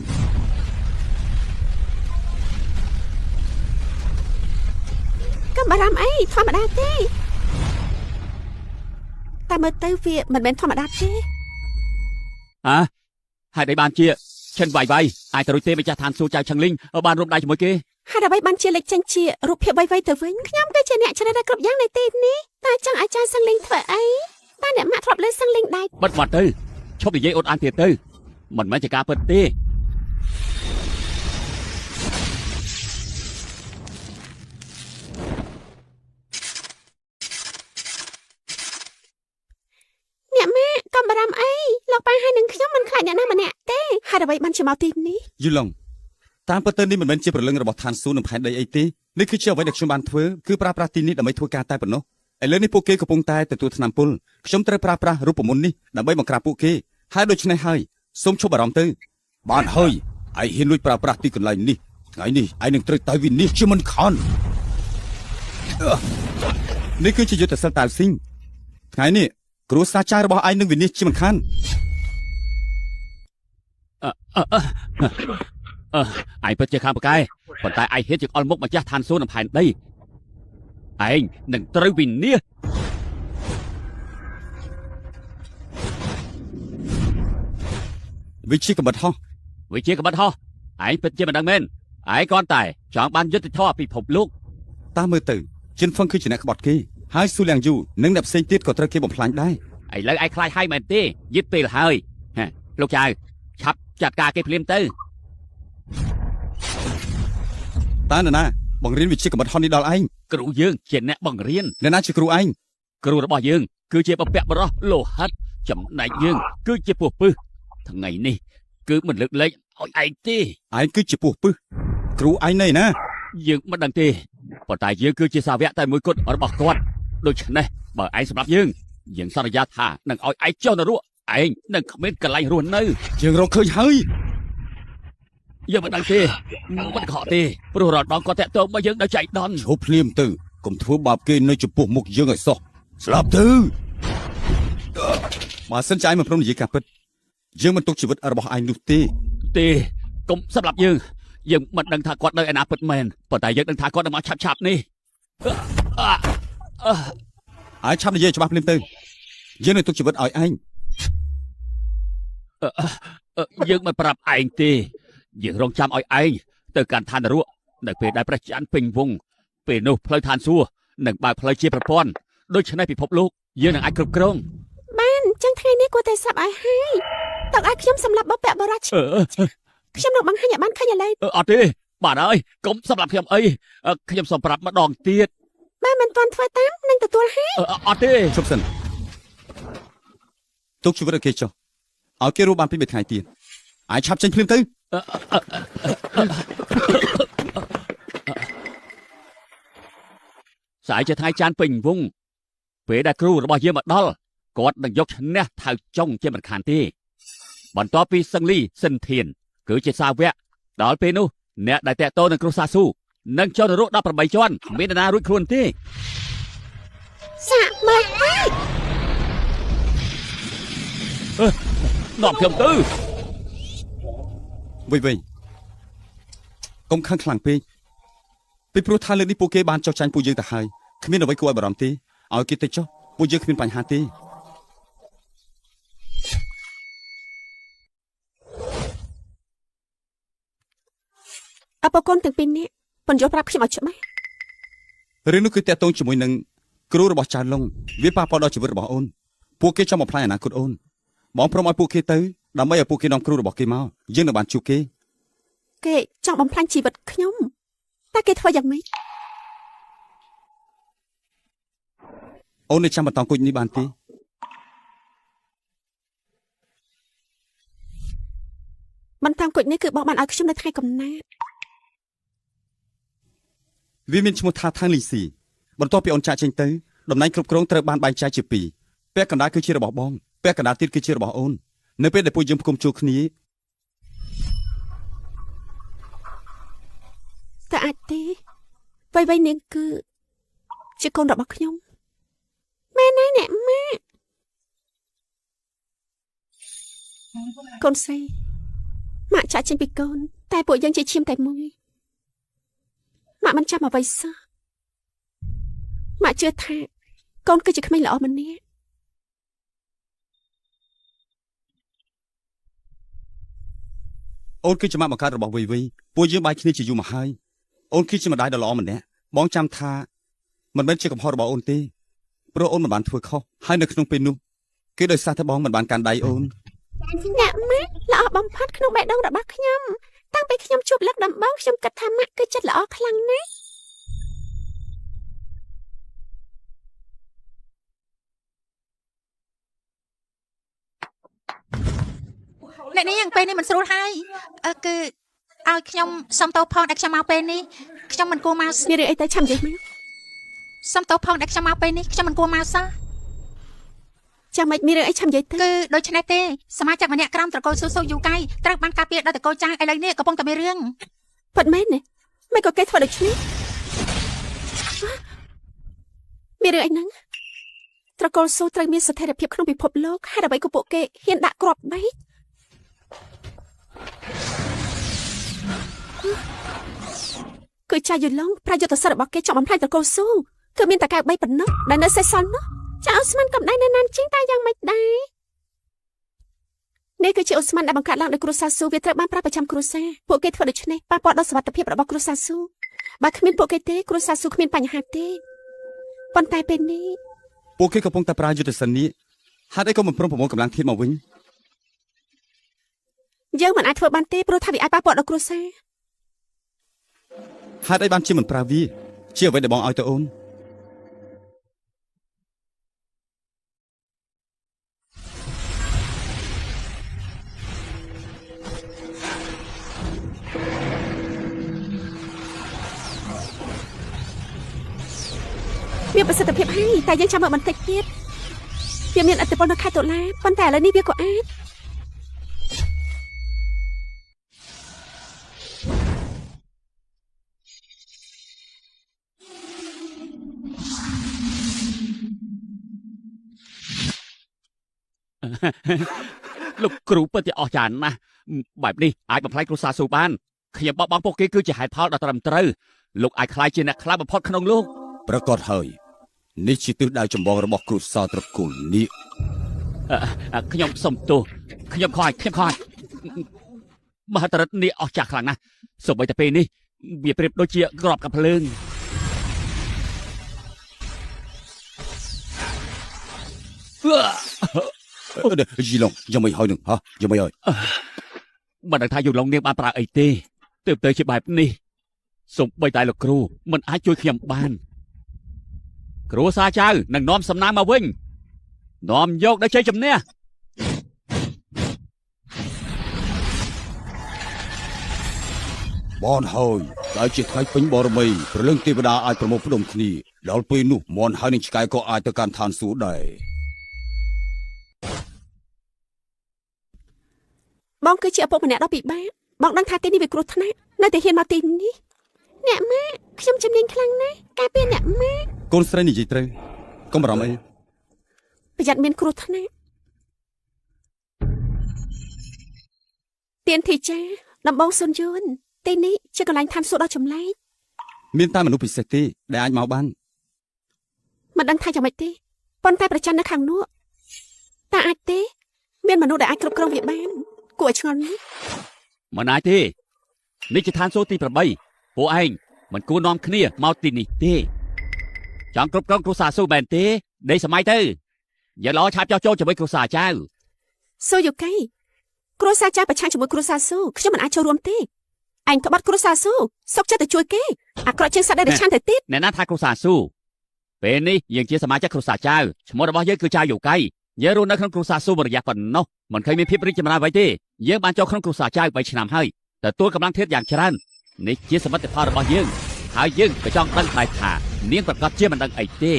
កុំបារម្ភអីធម្មតាទេតែមើលទៅវាមិនមែនធម្មតាទេ ហ៎ហេតុអីបានជាឈិនវាយវាយអាចទៅរួចទេម្ចាស់ឋានសួគ៌ចៅឆឹងលីងបានរួមដៃជាមួយគេ ហេតុអ្វីបានជាលេចចេញជារូបភាពវៃៗទៅវិញខ្ញុំគឺជាអ្នកជ្រើសរើសគ្រប់យ៉ាងនៅទីនេះតើចង់ឲ្យចាសឹងលេងធ្វើអីតើអ្នកម៉ាក់ធ្លាប់លើសឹងលេងដែរ បិទមាត់ទៅឈប់និយាយអត់អានទៀតទៅមិនមែនជាការពិតទេ អ្នកម៉ាក់កុំបារម្ភអីលោកប៉ាហើយនឹងខ្ញុំមិនខ្លាចអ្នកណាម្នាក់ទេហេតុអ្វីបានជាមកទីនេះ យូឡុងតាមពិតទៅនេះមិនមែនជាព្រលឹងរបស់ឋានសួគ៌និងផែនដីអីទេនេះគឺជាអ្វីដែលខ្ញុំបានធ្វើគឺប្រើប្រាស់ទីនេះដើម្បីធ្វើការតែប៉ុណ្ណោះឥឡូវនេះពួកគេកំពុងតែទទួលថ្នាំពុលខ្ញុំត្រូវប្រើប្រាស់រូបមន្តនេះដើម្បីបង្ក្រាបពួកគេហើយដូច្នេះហើយសូមឈប់បារម្ភទៅបានហើយឯងហ៊ានលួចប្រើប្រាស់ទីកន្លែងនេះថ្ងៃនេះឯងនឹងត្រូវតែវិនិច្ឆ័យជាមិនខានអឺនេះគឺជាយុទ្ធសិលតាវស៊ីងថ្ងៃនេះគ្រួសារចាយរបស់ឯងនឹងវិនិច្ឆ័យជាមិនខាន អឺអឺអឺអឺឯងពិតជាខាងប៉កែប៉ុន្តែឯងហ៊ានចង្អុលមុខម្ចាស់ឋានសួគ៌និងផែនដីឯងនឹងត្រូវវិនាស វាជាកំបិតហោះ វាជាកបិតហោះឯងពិតជាមិនដឹងមែនឯងគ្រាន់តែចង់បានយុត្តិធម៌ពិភពលោក តាមមើលទៅជិនហ្វឹងគឺជាអ្នកក្បត់គេហើយស៊ូលៀងយូនិងអ្នកផ្សេងទៀតក៏ត្រូវគេបំផ្លាញដែរ ឥឡូវឯងខ្លាចហើយមែនទេយឺតពេលហើយហ៎លោកចៅឆាប់ចាត់ការគេភ្លាមទៅ តើនរណា បង្រៀនវិជ្ជាកម្រិតហន់នេះដល់ឯង គ្រូយើងជាអ្នកបង្រៀន អ្នកណាជាគ្រូឯង គ្រូរបស់យើងគឺជាបពៈបរោះលោហិតចំណែកយើងគឺជាពស់ពឹសថ្ងៃនេះគឺមិនលើកលែងឲ្យឯងទេ ឯងគឺជាពស់ពឹសគ្រូឯងនៅណា យើងមិនដឹងទេប៉ុន្តែយើងគឺជាសាវកតែមួយគត់របស់គាត់ដូច្នេះបើឯងសម្រាប់យើងយើងសន្យាថានឹងឲ្យឯងចុះនរកឯងនឹងគ្មានកន្លែងរស់នៅ យើងរកឃើញហើយ យើងមិនដឹងទេមិនកុហកទេព្រោះរដងគាត់តាក់ទងមកយើងដោយចៃដន្យ ឈប់ភ្លាមទៅកុំធ្វើបាបគេនៅចំពោះមុខយើងឲ្យសោះស្លាប់ទៅបើសិនជាឯងមិនព្រមនិយាយការពិតយើងមិនទុកជីវិតរបស់ឯងនោះទេ ទេកុំសម្រាប់យើងយើងមិនដឹងថាគាត់នៅឯណាពិតមែនប៉ុន្តែយើងដឹងថាគាត់នឹងមកឆាប់ឆាប់ៗនេះអឺ ឯងឆាប់និយាយច្បាស់ភ្លាមទៅយើងនឹងទុកជីវិតឲ្យឯង យើងមិនប្រាប់ឯងទេយើងរងចាំឲ្យឯងទៅកាន់ឋាននរកនៅពេលដែលព្រះច័ន្ទពេញវង់ពេលនោះផ្លូវឋានសួគ៌នឹងបើកផ្លូវជាប្រព័ន្ធដូច្នេះពិភពលោកយើងនឹងអាចគ្រប់គ្រង បានអញ្ចឹងថ្ងៃនេះគួរតែស្លាប់ឲ្យហើយតើឲ្យខ្ញុំសម្លាប់បពៈបរោះ អឺ ខ្ញុំនឹងបង្ហាញឲ្យបានឃើញឥឡូវ អត់ទេបាទហើយកុំសម្រាប់ខ្ញុំអីខ្ញុំសូមប្រាប់ម្ដងទៀត បើមិនទាន់ធ្វើតាមនឹងទទួលហើយ អត់ទេ ឈប់សិនទុកជីវិតឲ្យគេចុះឲ្យគេរស់បានពីរបីថ្ងៃទៀតឯងឆាប់ចេញភ្លាមទៅ ស្អែកជាថ្ងៃច័ន្ទពេញវង់ពេលដែលគ្រូរបស់យើងមកដល់គាត់នឹងយកឈ្នះថៅចុងជាមិនខានទេបន្ទាប់ពីសឹងលីសិនធាន គឺជាសាវកដល់ពេលនោះអ្នកដែលតាក់ទងនឹងគ្រូសាស៊ូនឹងចុះនរក18ជាន់គ្មាននរណារួចខ្លួនទេ សាកមើលហើយ នាំខ្ញុំទៅ វិញវិញកុំខឹងខ្លាំងពេកពីព្រោះថាលើកនេះពួកគេបានចោះចាញ់ពួកយើងទៅហើយគ្មានអ្វីគួរឲ្យបារម្ភទេឲ្យគេទៅចុះពួកយើងគ្មានបញ្ហាទេ អពកូនទាំងពីរនាក់ពន្យល់ប្រាប់ខ្ញុំឲ្យច្បាស់ រឿងនោះគឺតាក់ទងជាមួយនឹងគ្រូរបស់ចៅឡុងវាប៉ះពាល់ដល់ជីវិតរបស់អូនពួកគេចង់បំផ្លាញអនាគតអូនបងព្រមឲ្យពួកគេទៅដើម្បីឲ្យពួកគេនាំគ្រូរបស់គេមកយើងនឹងបានជួបគេ គេចង់បំផ្លាញជីវិតខ្ញុំតើគេធ្វើយ៉ាងម៉េច អូននៅចាំបន្តគុជនេះបានទេ បន្តគុជនេះគឺបងបានឲ្យខ្ញុំនៅថ្ងៃកំណើត វាមានឈ្មោះថាថាងលីស៊ីបន្ទាប់ពីអូនចាក់ចេញទៅតំណែងគ្រប់គ្រងត្រូវបានបែងចែកជាពីរពាក់កណ្ដាលគឺជារបស់បងពាក់កណ្ដាលទៀតគឺជារបស់អូននៅពេលដែលពួកយើងផ្គុំជួគ្នា តើអាចទេវៃវៃនាងគឺជាកូនរបស់ខ្ញុំមែនហើយអ្នកម៉ាក់កូនស្រីម៉ាក់ចាក់ចេញពីកូនតែពួកយើងជាឈាមតែមួយម៉ាក់មិនចាំអ្វីសោះម៉ាក់ជឿថាកូនគឺជាក្មេងល្អម្នាក់ អូនគឺជាម៉ាក់បង្កើតរបស់វីវីពួកយើងបែកគ្នាជាយូរមកហើយអូនគឺជាម្ដាយដ៏ល្អម្នាក់បងចាំថាមិនមែនជាកំហុសរបស់អូនទេព្រោះអូនមិនបានធ្វើខុសហើយនៅក្នុងពេលនោះគឺដោយសារតែបងមិនបានកាន់ដៃអូន អ្នកម៉ាក់ល្អបំផុតក្នុងបេះដូងរបស់ខ្ញុំតាំងពីខ្ញុំជួបលើកដំបូងខ្ញុំគិតថាម៉ាក់គឺចិត្តល្អខ្លាំងណាស់ អ្នកនាងពេលនេះមិនស្រួលហើយអឺគឺឲ្យខ្ញុំសុំទោសផងដែលខ្ញុំមកពេលនេះខ្ញុំមិនគួរមក មានរឿងអីទៅឆាំនិយាយមក សុំទោសផងដែលខ្ញុំមកពេលនេះខ្ញុំមិនគួរមកសោះ ចាំមិនមានរឿងអីឆាំនិយាយទៅ គឺដូច្នេះទេសមាជិកម្នាក់ក្រោមត្រកូលស៊ូស៊ូយូកៃត្រូវបានការពារដោយត្រកូលចាងឥឡូវនេះកំពុងតែមានរឿង ពិតមែនទេមិនក៏គេធ្វើដូច្នេះហ៎មានរឿងអីហ្នឹងត្រកូលស៊ូត្រូវមានស្ថិរភាពក្នុងពិភពលោកហេតុអ្វីក៏ពួកគេហ៊ានដាក់គ្រាប់បែកហ៎គឺចាយូឡុងប្រយុទ្ធសាស្ត្ររបស់គេចង់បំផ្លាញត្រកូលស៊ូគឺមានតែកៅបីប៉ុណ្ណោះដែលនៅសេសសល់នោះចាអូស្មានកំដៅនៅណានជាងតែយ៉ាងម៉េចដែរនេះគឺជាអូស្មានដែលបង្កើតឡើងដោយគ្រួសារស៊ូវាត្រូវបានប្រើប្រចាំគ្រួសារពួកគេធ្វើដូច្នេះប៉ះពាល់ដល់សុវត្ថិភាពរបស់គ្រួសារស៊ូបើគ្មានពួកគេទេគ្រួសារស៊ូគ្មានបញ្ហាទេប៉ុន្តែពេលនេះ ពួកគេកំពុងតែប្រើយុទ្ធសាស្ត្រនេះហេតុអីក៏មិនព្រមប្រមូលកម្លាំងធាតុមកវិញ យើងមិនអាចធ្វើបានទេព្រោះថាវាអាចប៉ះពាល់ដល់គ្រួសារ ហេតុអីបានជាមិនប្រើវាជាអ្វីដែលបងឲ្យទៅអូន មានប្រសិទ្ធភាពហើយតែយើងចាំមើលបន្តិចទៀតវាមានឥទ្ធិពលនៅខែតុលាប៉ុន្តែឥឡូវនេះវាក៏អាច លោកគ្រូពិតជាអស្ចារ្យណាស់បែបនេះអាចបំផ្លាញគ្រួសារស៊ូបានខ្ញុំបោះបង់ពួកគេគឺជាហេតុផលដ៏ត្រឹមត្រូវលោកអាចក្លាយជាអ្នកខ្លាំងបំផុតក្នុងលោក ប្រកាសហើយនេះជាទិសដៅចម្បងរបស់គ្រួសារត្រកូលនេះ ខ្ញុំសុំទោសខ្ញុំខកខ្ញុំខកមហិទ្ធិឫទ្ធិនេះអស្ចារ្យខ្លាំងណាស់សូម្បីតែពេលនេះវាប្រៀបដូចជាក្របកាំភ្លើង យីឡុងយ៉ាងមិនហើយនឹងហ៎យ៉ាងមិនហើយ មិនដឹងថាយូឡុងនាងបានប្រើអីទេទើបទៅជាបែបនេះសូម្បីតែលោកគ្រូមិនអាចជួយខ្ញុំបានគ្រួសារចៅនឹងនាំសំណាងមកវិញនាំយកដល់ជ័យជំនះ បនហើយតែជាថ្ងៃពេញបរមីព្រលឹងទេវតាអាចប្រមូលផ្ដុំគ្នាដល់ពេលនោះមន់ហើយនឹងឆ្កែក៏អាចទៅកាន់ឋានសួគ៌ដែរ បងគឺជាឪពុកម្នាក់ដ៏ពិបាកបងដឹងថាទីនេះវាគ្រោះថ្នាក់នៅតែហ៊ានមកទីនេះអ្នកម៉ាក់ខ្ញុំជំនាញខ្លាំងណាស់ការពារអ្នកម៉ាក់ កូនស្រីនិយាយត្រូវកុំបារម្ភអី ប្រយ័ត្នមានគ្រោះថ្នាក់ទៀនធីចាដំបងសុនយួនទីនេះជាកន្លែងឋានសួគ៌ដ៏ចម្លែក មានតែមនុស្សពិសេសទេដែលអាចមកបាន មិនដឹងថាយ៉ាងម៉េចទេប៉ុន្តែប្រច័ននៅខាងនោះតើអាចទេ មានមនុស្សដែលអាចគ្រប់គ្រងវាបានគួរឲ្យឆ្ងល់ណាស់ មិនអាចទេនេះជាឋានសួគ៌ទី8ពួកឯងមិនគួរនាំគ្នាមកទីនេះទេចង់គ្រប់គ្រងគ្រួសារស៊ូមែនទេដេកសម័យទៅយើងល្អឆាប់ចោះចូលជាមួយគ្រួសារចៅ ស៊ូយូកៃគ្រួសារចាស់ប្រឆាំងជាមួយគ្រួសារស៊ូខ្ញុំមិនអាចចូលរួមទេឯងក្បត់គ្រួសារស៊ូសុកចិត្តទៅជួយគេអាក្រក់ជាងសត្វដែលឆានទៅទៀត អ្នកណាថាគ្រួសារស៊ូពេលនេះយើងជាសមាជិកគ្រួសារចៅឈ្មោះរបស់យើងគឺចៅយូកៃយើងរស់នៅក្នុងគ្រួសារស៊ូមួយរយៈប៉ុណ្ណោះមិនឃើញមានភាពរីកចម្រើនអ្វីទេយើងបានចូលក្នុងគ្រួសារចៅ3ឆ្នាំហើយទទួលកម្លាំងធាតុយ៉ាងច្រើននេះជាសមិទ្ធផលរបស់យើងហើយយើងក៏ចង់ដឹងដែរថានាងប្រកាសជាមិនដឹងអីទេ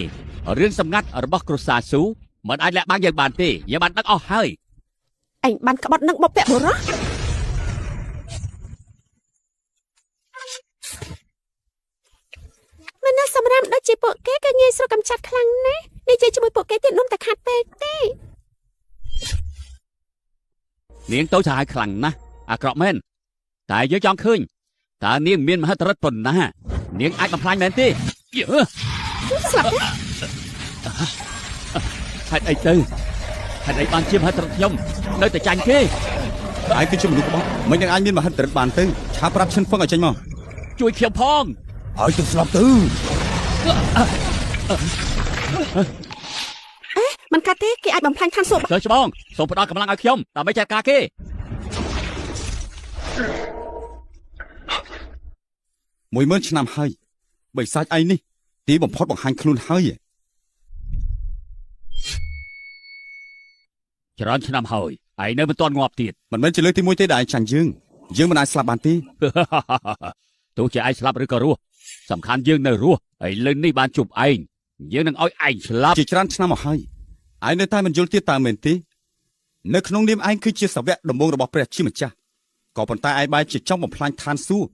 រឿងសម្ងាត់របស់គ្រួសារស៊ូមិនអាចលាក់បាំងយើងបានទេយើងបានដឹងអស់ហើយ ឯងបានក្បត់នឹងបុព្វបុរសមនុស្សសម្រាប់ដូចជាពួកគេក៏ងាយស្រួលកំចាត់ខ្លាំងណាស់និយាយជាមួយពួកគេទៀតនំតែខាត់ពេកទេ នាងទៅសាហាវខ្លាំងណាស់អាក្រក់មែនតែយើងចង់ឃើញតើនាងមានមហិទ្ធិឫទ្ធិប៉ុណ្ណានាងអាចបំផ្លាញមែនទេយឺ ស្លាប់ទេ ហេតុអីទៅហេតុអីបានជាមហិទ្ធិឫទ្ធិខ្ញុំនៅតែចាញ់គេ ឯងគឺជាមនុស្សក្បត់មិននឹងអាចមានមហិទ្ធិឫទ្ធិបានទេឆាប្រាប់ឈិនហ្វឹងឲ្យចេញមក ជួយខ្ញុំផង ឲ្យទៅស្លាប់ទៅ មិនកាត់ទេគេអាចបំផ្លាញឋានសួគ៌ ទៅច្បងសូមផ្ដល់កម្លាំងឲ្យខ្ញុំដើម្បីចាត់ការគេ 10000ឆ្នាំហើយបិសាចឯងនេះទីបំផុតបង្ហាញខ្លួនហើយ ច្រើនឆ្នាំហើយឯងនៅមិនទាន់ងាប់ទៀត មិនមែនជាលើកទី1ទេដែលឯងចាញ់យើងយើងមិនអាចស្លាប់បានទេ ទោះជាឯងស្លាប់ឬក៏រស់សំខាន់យើងនៅរស់ហើយលើនេះបានជួបឯងយើងនឹងឲ្យឯងស្លាប់ ជាច្រើនឆ្នាំមកហើយឯងនៅតែមិនយល់ទៀតតើមែនទេនៅក្នុងនាមឯងគឺជាសាវកដំបូងរបស់ព្រះជាម្ចាស់ក៏ប៉ុន្តែឯងបែរជាចង់បំផ្លាញឋានសួគ៌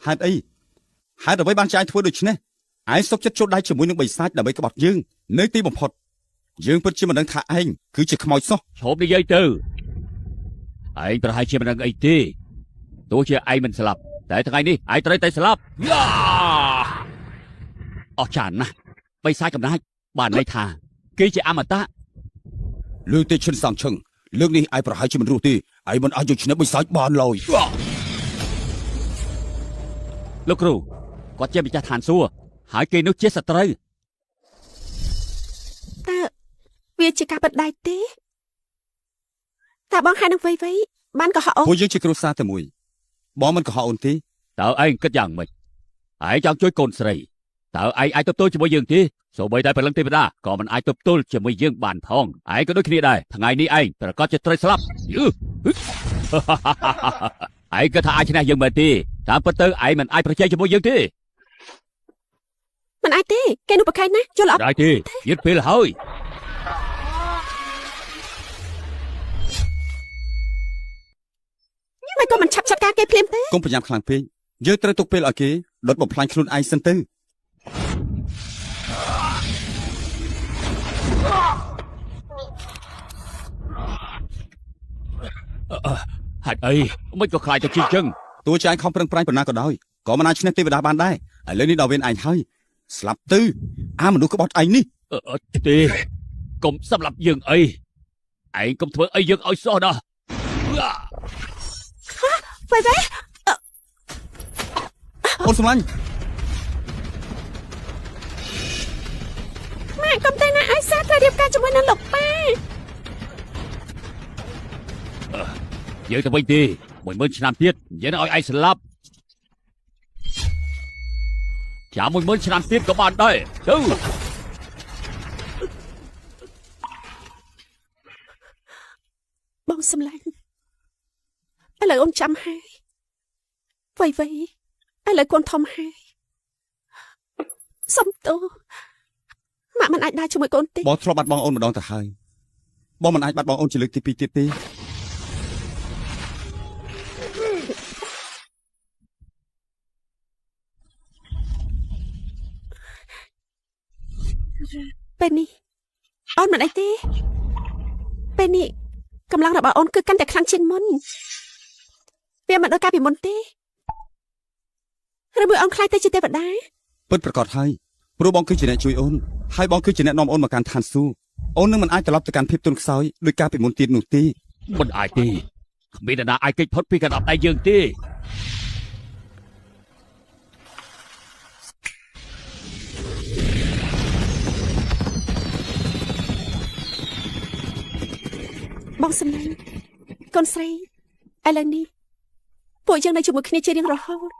ហេតុអីហេតុអ្វីបានជាឯងធ្វើដូច្នេះឯងសុខចិត្តចូលដៃជាមួយនឹងបិសាចដើម្បីក្បត់យើងនៅទីបំផុតយើងពិតជាមិនដឹងថាឯងគឺជាខ្មោចសោះ ឈប់និយាយទៅឯងប្រហែលជាមិនដឹងអីទេទោះជាឯងមិនស្លាប់តែថ្ងៃនេះឯងត្រូវតែស្លាប់យ៉ាអស្ចារ្យណាស់បិសាចកំណាចបានន័យថាគេជាអមតៈ លើកទេឈិនសាងឈឹងលើកនេះឯងប្រហែលជាមិនរស់ទេឯងមិនអាចយកឈ្នះបិសាចបានឡើយ លោកគ្រូគាត់ជាម្ចាស់ឋានសួគ៌ហើយគេនោះជាសត្រូវ តើវាជាការពិតដែរទេតើបងហៅនឹងវៃវៃបានកុហកអូន ពួកយើងជាគ្រួសារតែមួយបងមិនកុហកអូនទេ តើឯងគិតយ៉ាងម៉េច ឯងចង់ជួយកូនស្រីតើឯងអាចទប់ទល់ជាមួយយើងទេសូម្បីតែព្រលឹងទេវតាក៏មិនអាចទប់ទល់ជាមួយយើងបានផងឯងក៏ដូចគ្នាដែរថ្ងៃនេះឯងប្រកាសជាត្រូវស្លាប់យឺ ឯងគិតថាអាចឈ្នះយើងមែនទេតាមពិតទៅឯងមិនអាចប្រជែងជាមួយយើងទេ មិនអាចទេគេនោះប្រកែកណាស់យល់អត់ ដែរទេយឺតពេលហើយ មិនក៏មិនឆាប់ចាត់ការគេភ្លាមទេ កុំប្រញាប់ខ្លាំងពេកយើងត្រូវទុកពេលឲ្យគេដុតបំផ្លាញខ្លួនឯងសិនទៅ ហេតុអីមិនក៏ខ្លាចទៅជាចឹង ទោះជាឯងខំប្រឹងប្រែងប៉ុណ្ណាក៏ដោយក៏មិនអាចឈ្នះទេវតាបានដែរឥឡូវនេះដល់វេនឯងហើយស្លាប់ទៅអាមនុស្សក្បត់ឯងនេះ អឺទេកុំសម្លាប់យើងអីឯងកុំធ្វើអីយើងឲ្យសោះណាស់ វ៉ៃវ៉ៃ អូនសម្លាញ់ ម៉ាក់កុំទៅណាឲ្យសាត្រូវរៀបការជាមួយនឹងលោកប៉ា យើងទៅវិញទេ10000ឆ្នាំទៀតយើងនឹងឲ្យឯងស្លាប់ចាំ10000ឆ្នាំទៀតក៏បានដែរទៅ បងសម្លាញ់ឥឡូវអូនចាំហើយវ៉ៃវ៉ៃឥឡូវកូនធំហើយសុំទោសម៉ាក់មិនអាចដើរជាមួយកូនទេ បងធ្លាប់បាត់បង់អូនម្ដងទៅហើយបងមិនអាចបាត់បង់អូនជាលើកទី2ទៀតទេ ពេលនេះអូនមិនអីទេពេលនេះកម្លាំងរបស់អូនគឺកាន់តែខ្លាំងជាងមុនវាមិនដូចកាលពីមុនទេឬមួយអូនខ្លាចទៅជាទេវតា ពិតប្រាកដហើយព្រោះបងគឺជាអ្នកជួយអូនហើយបងគឺជាអ្នកនាំអូនមកកាន់ឋានសួគ៌អូននឹងមិនអាចត្រឡប់ទៅកាន់ភាពទន់ខ្សោយដោយកាលពីមុនទៀតនោះទេ មិនអាចទេគ្មាននរណាអាចគេចផុតពីកណ្ដាប់ដៃយើងទេ បងសម្លាញ់កូនស្រីឥឡូវនេះពួកយើងនៅជាមួយគ្នាជារៀងរហូត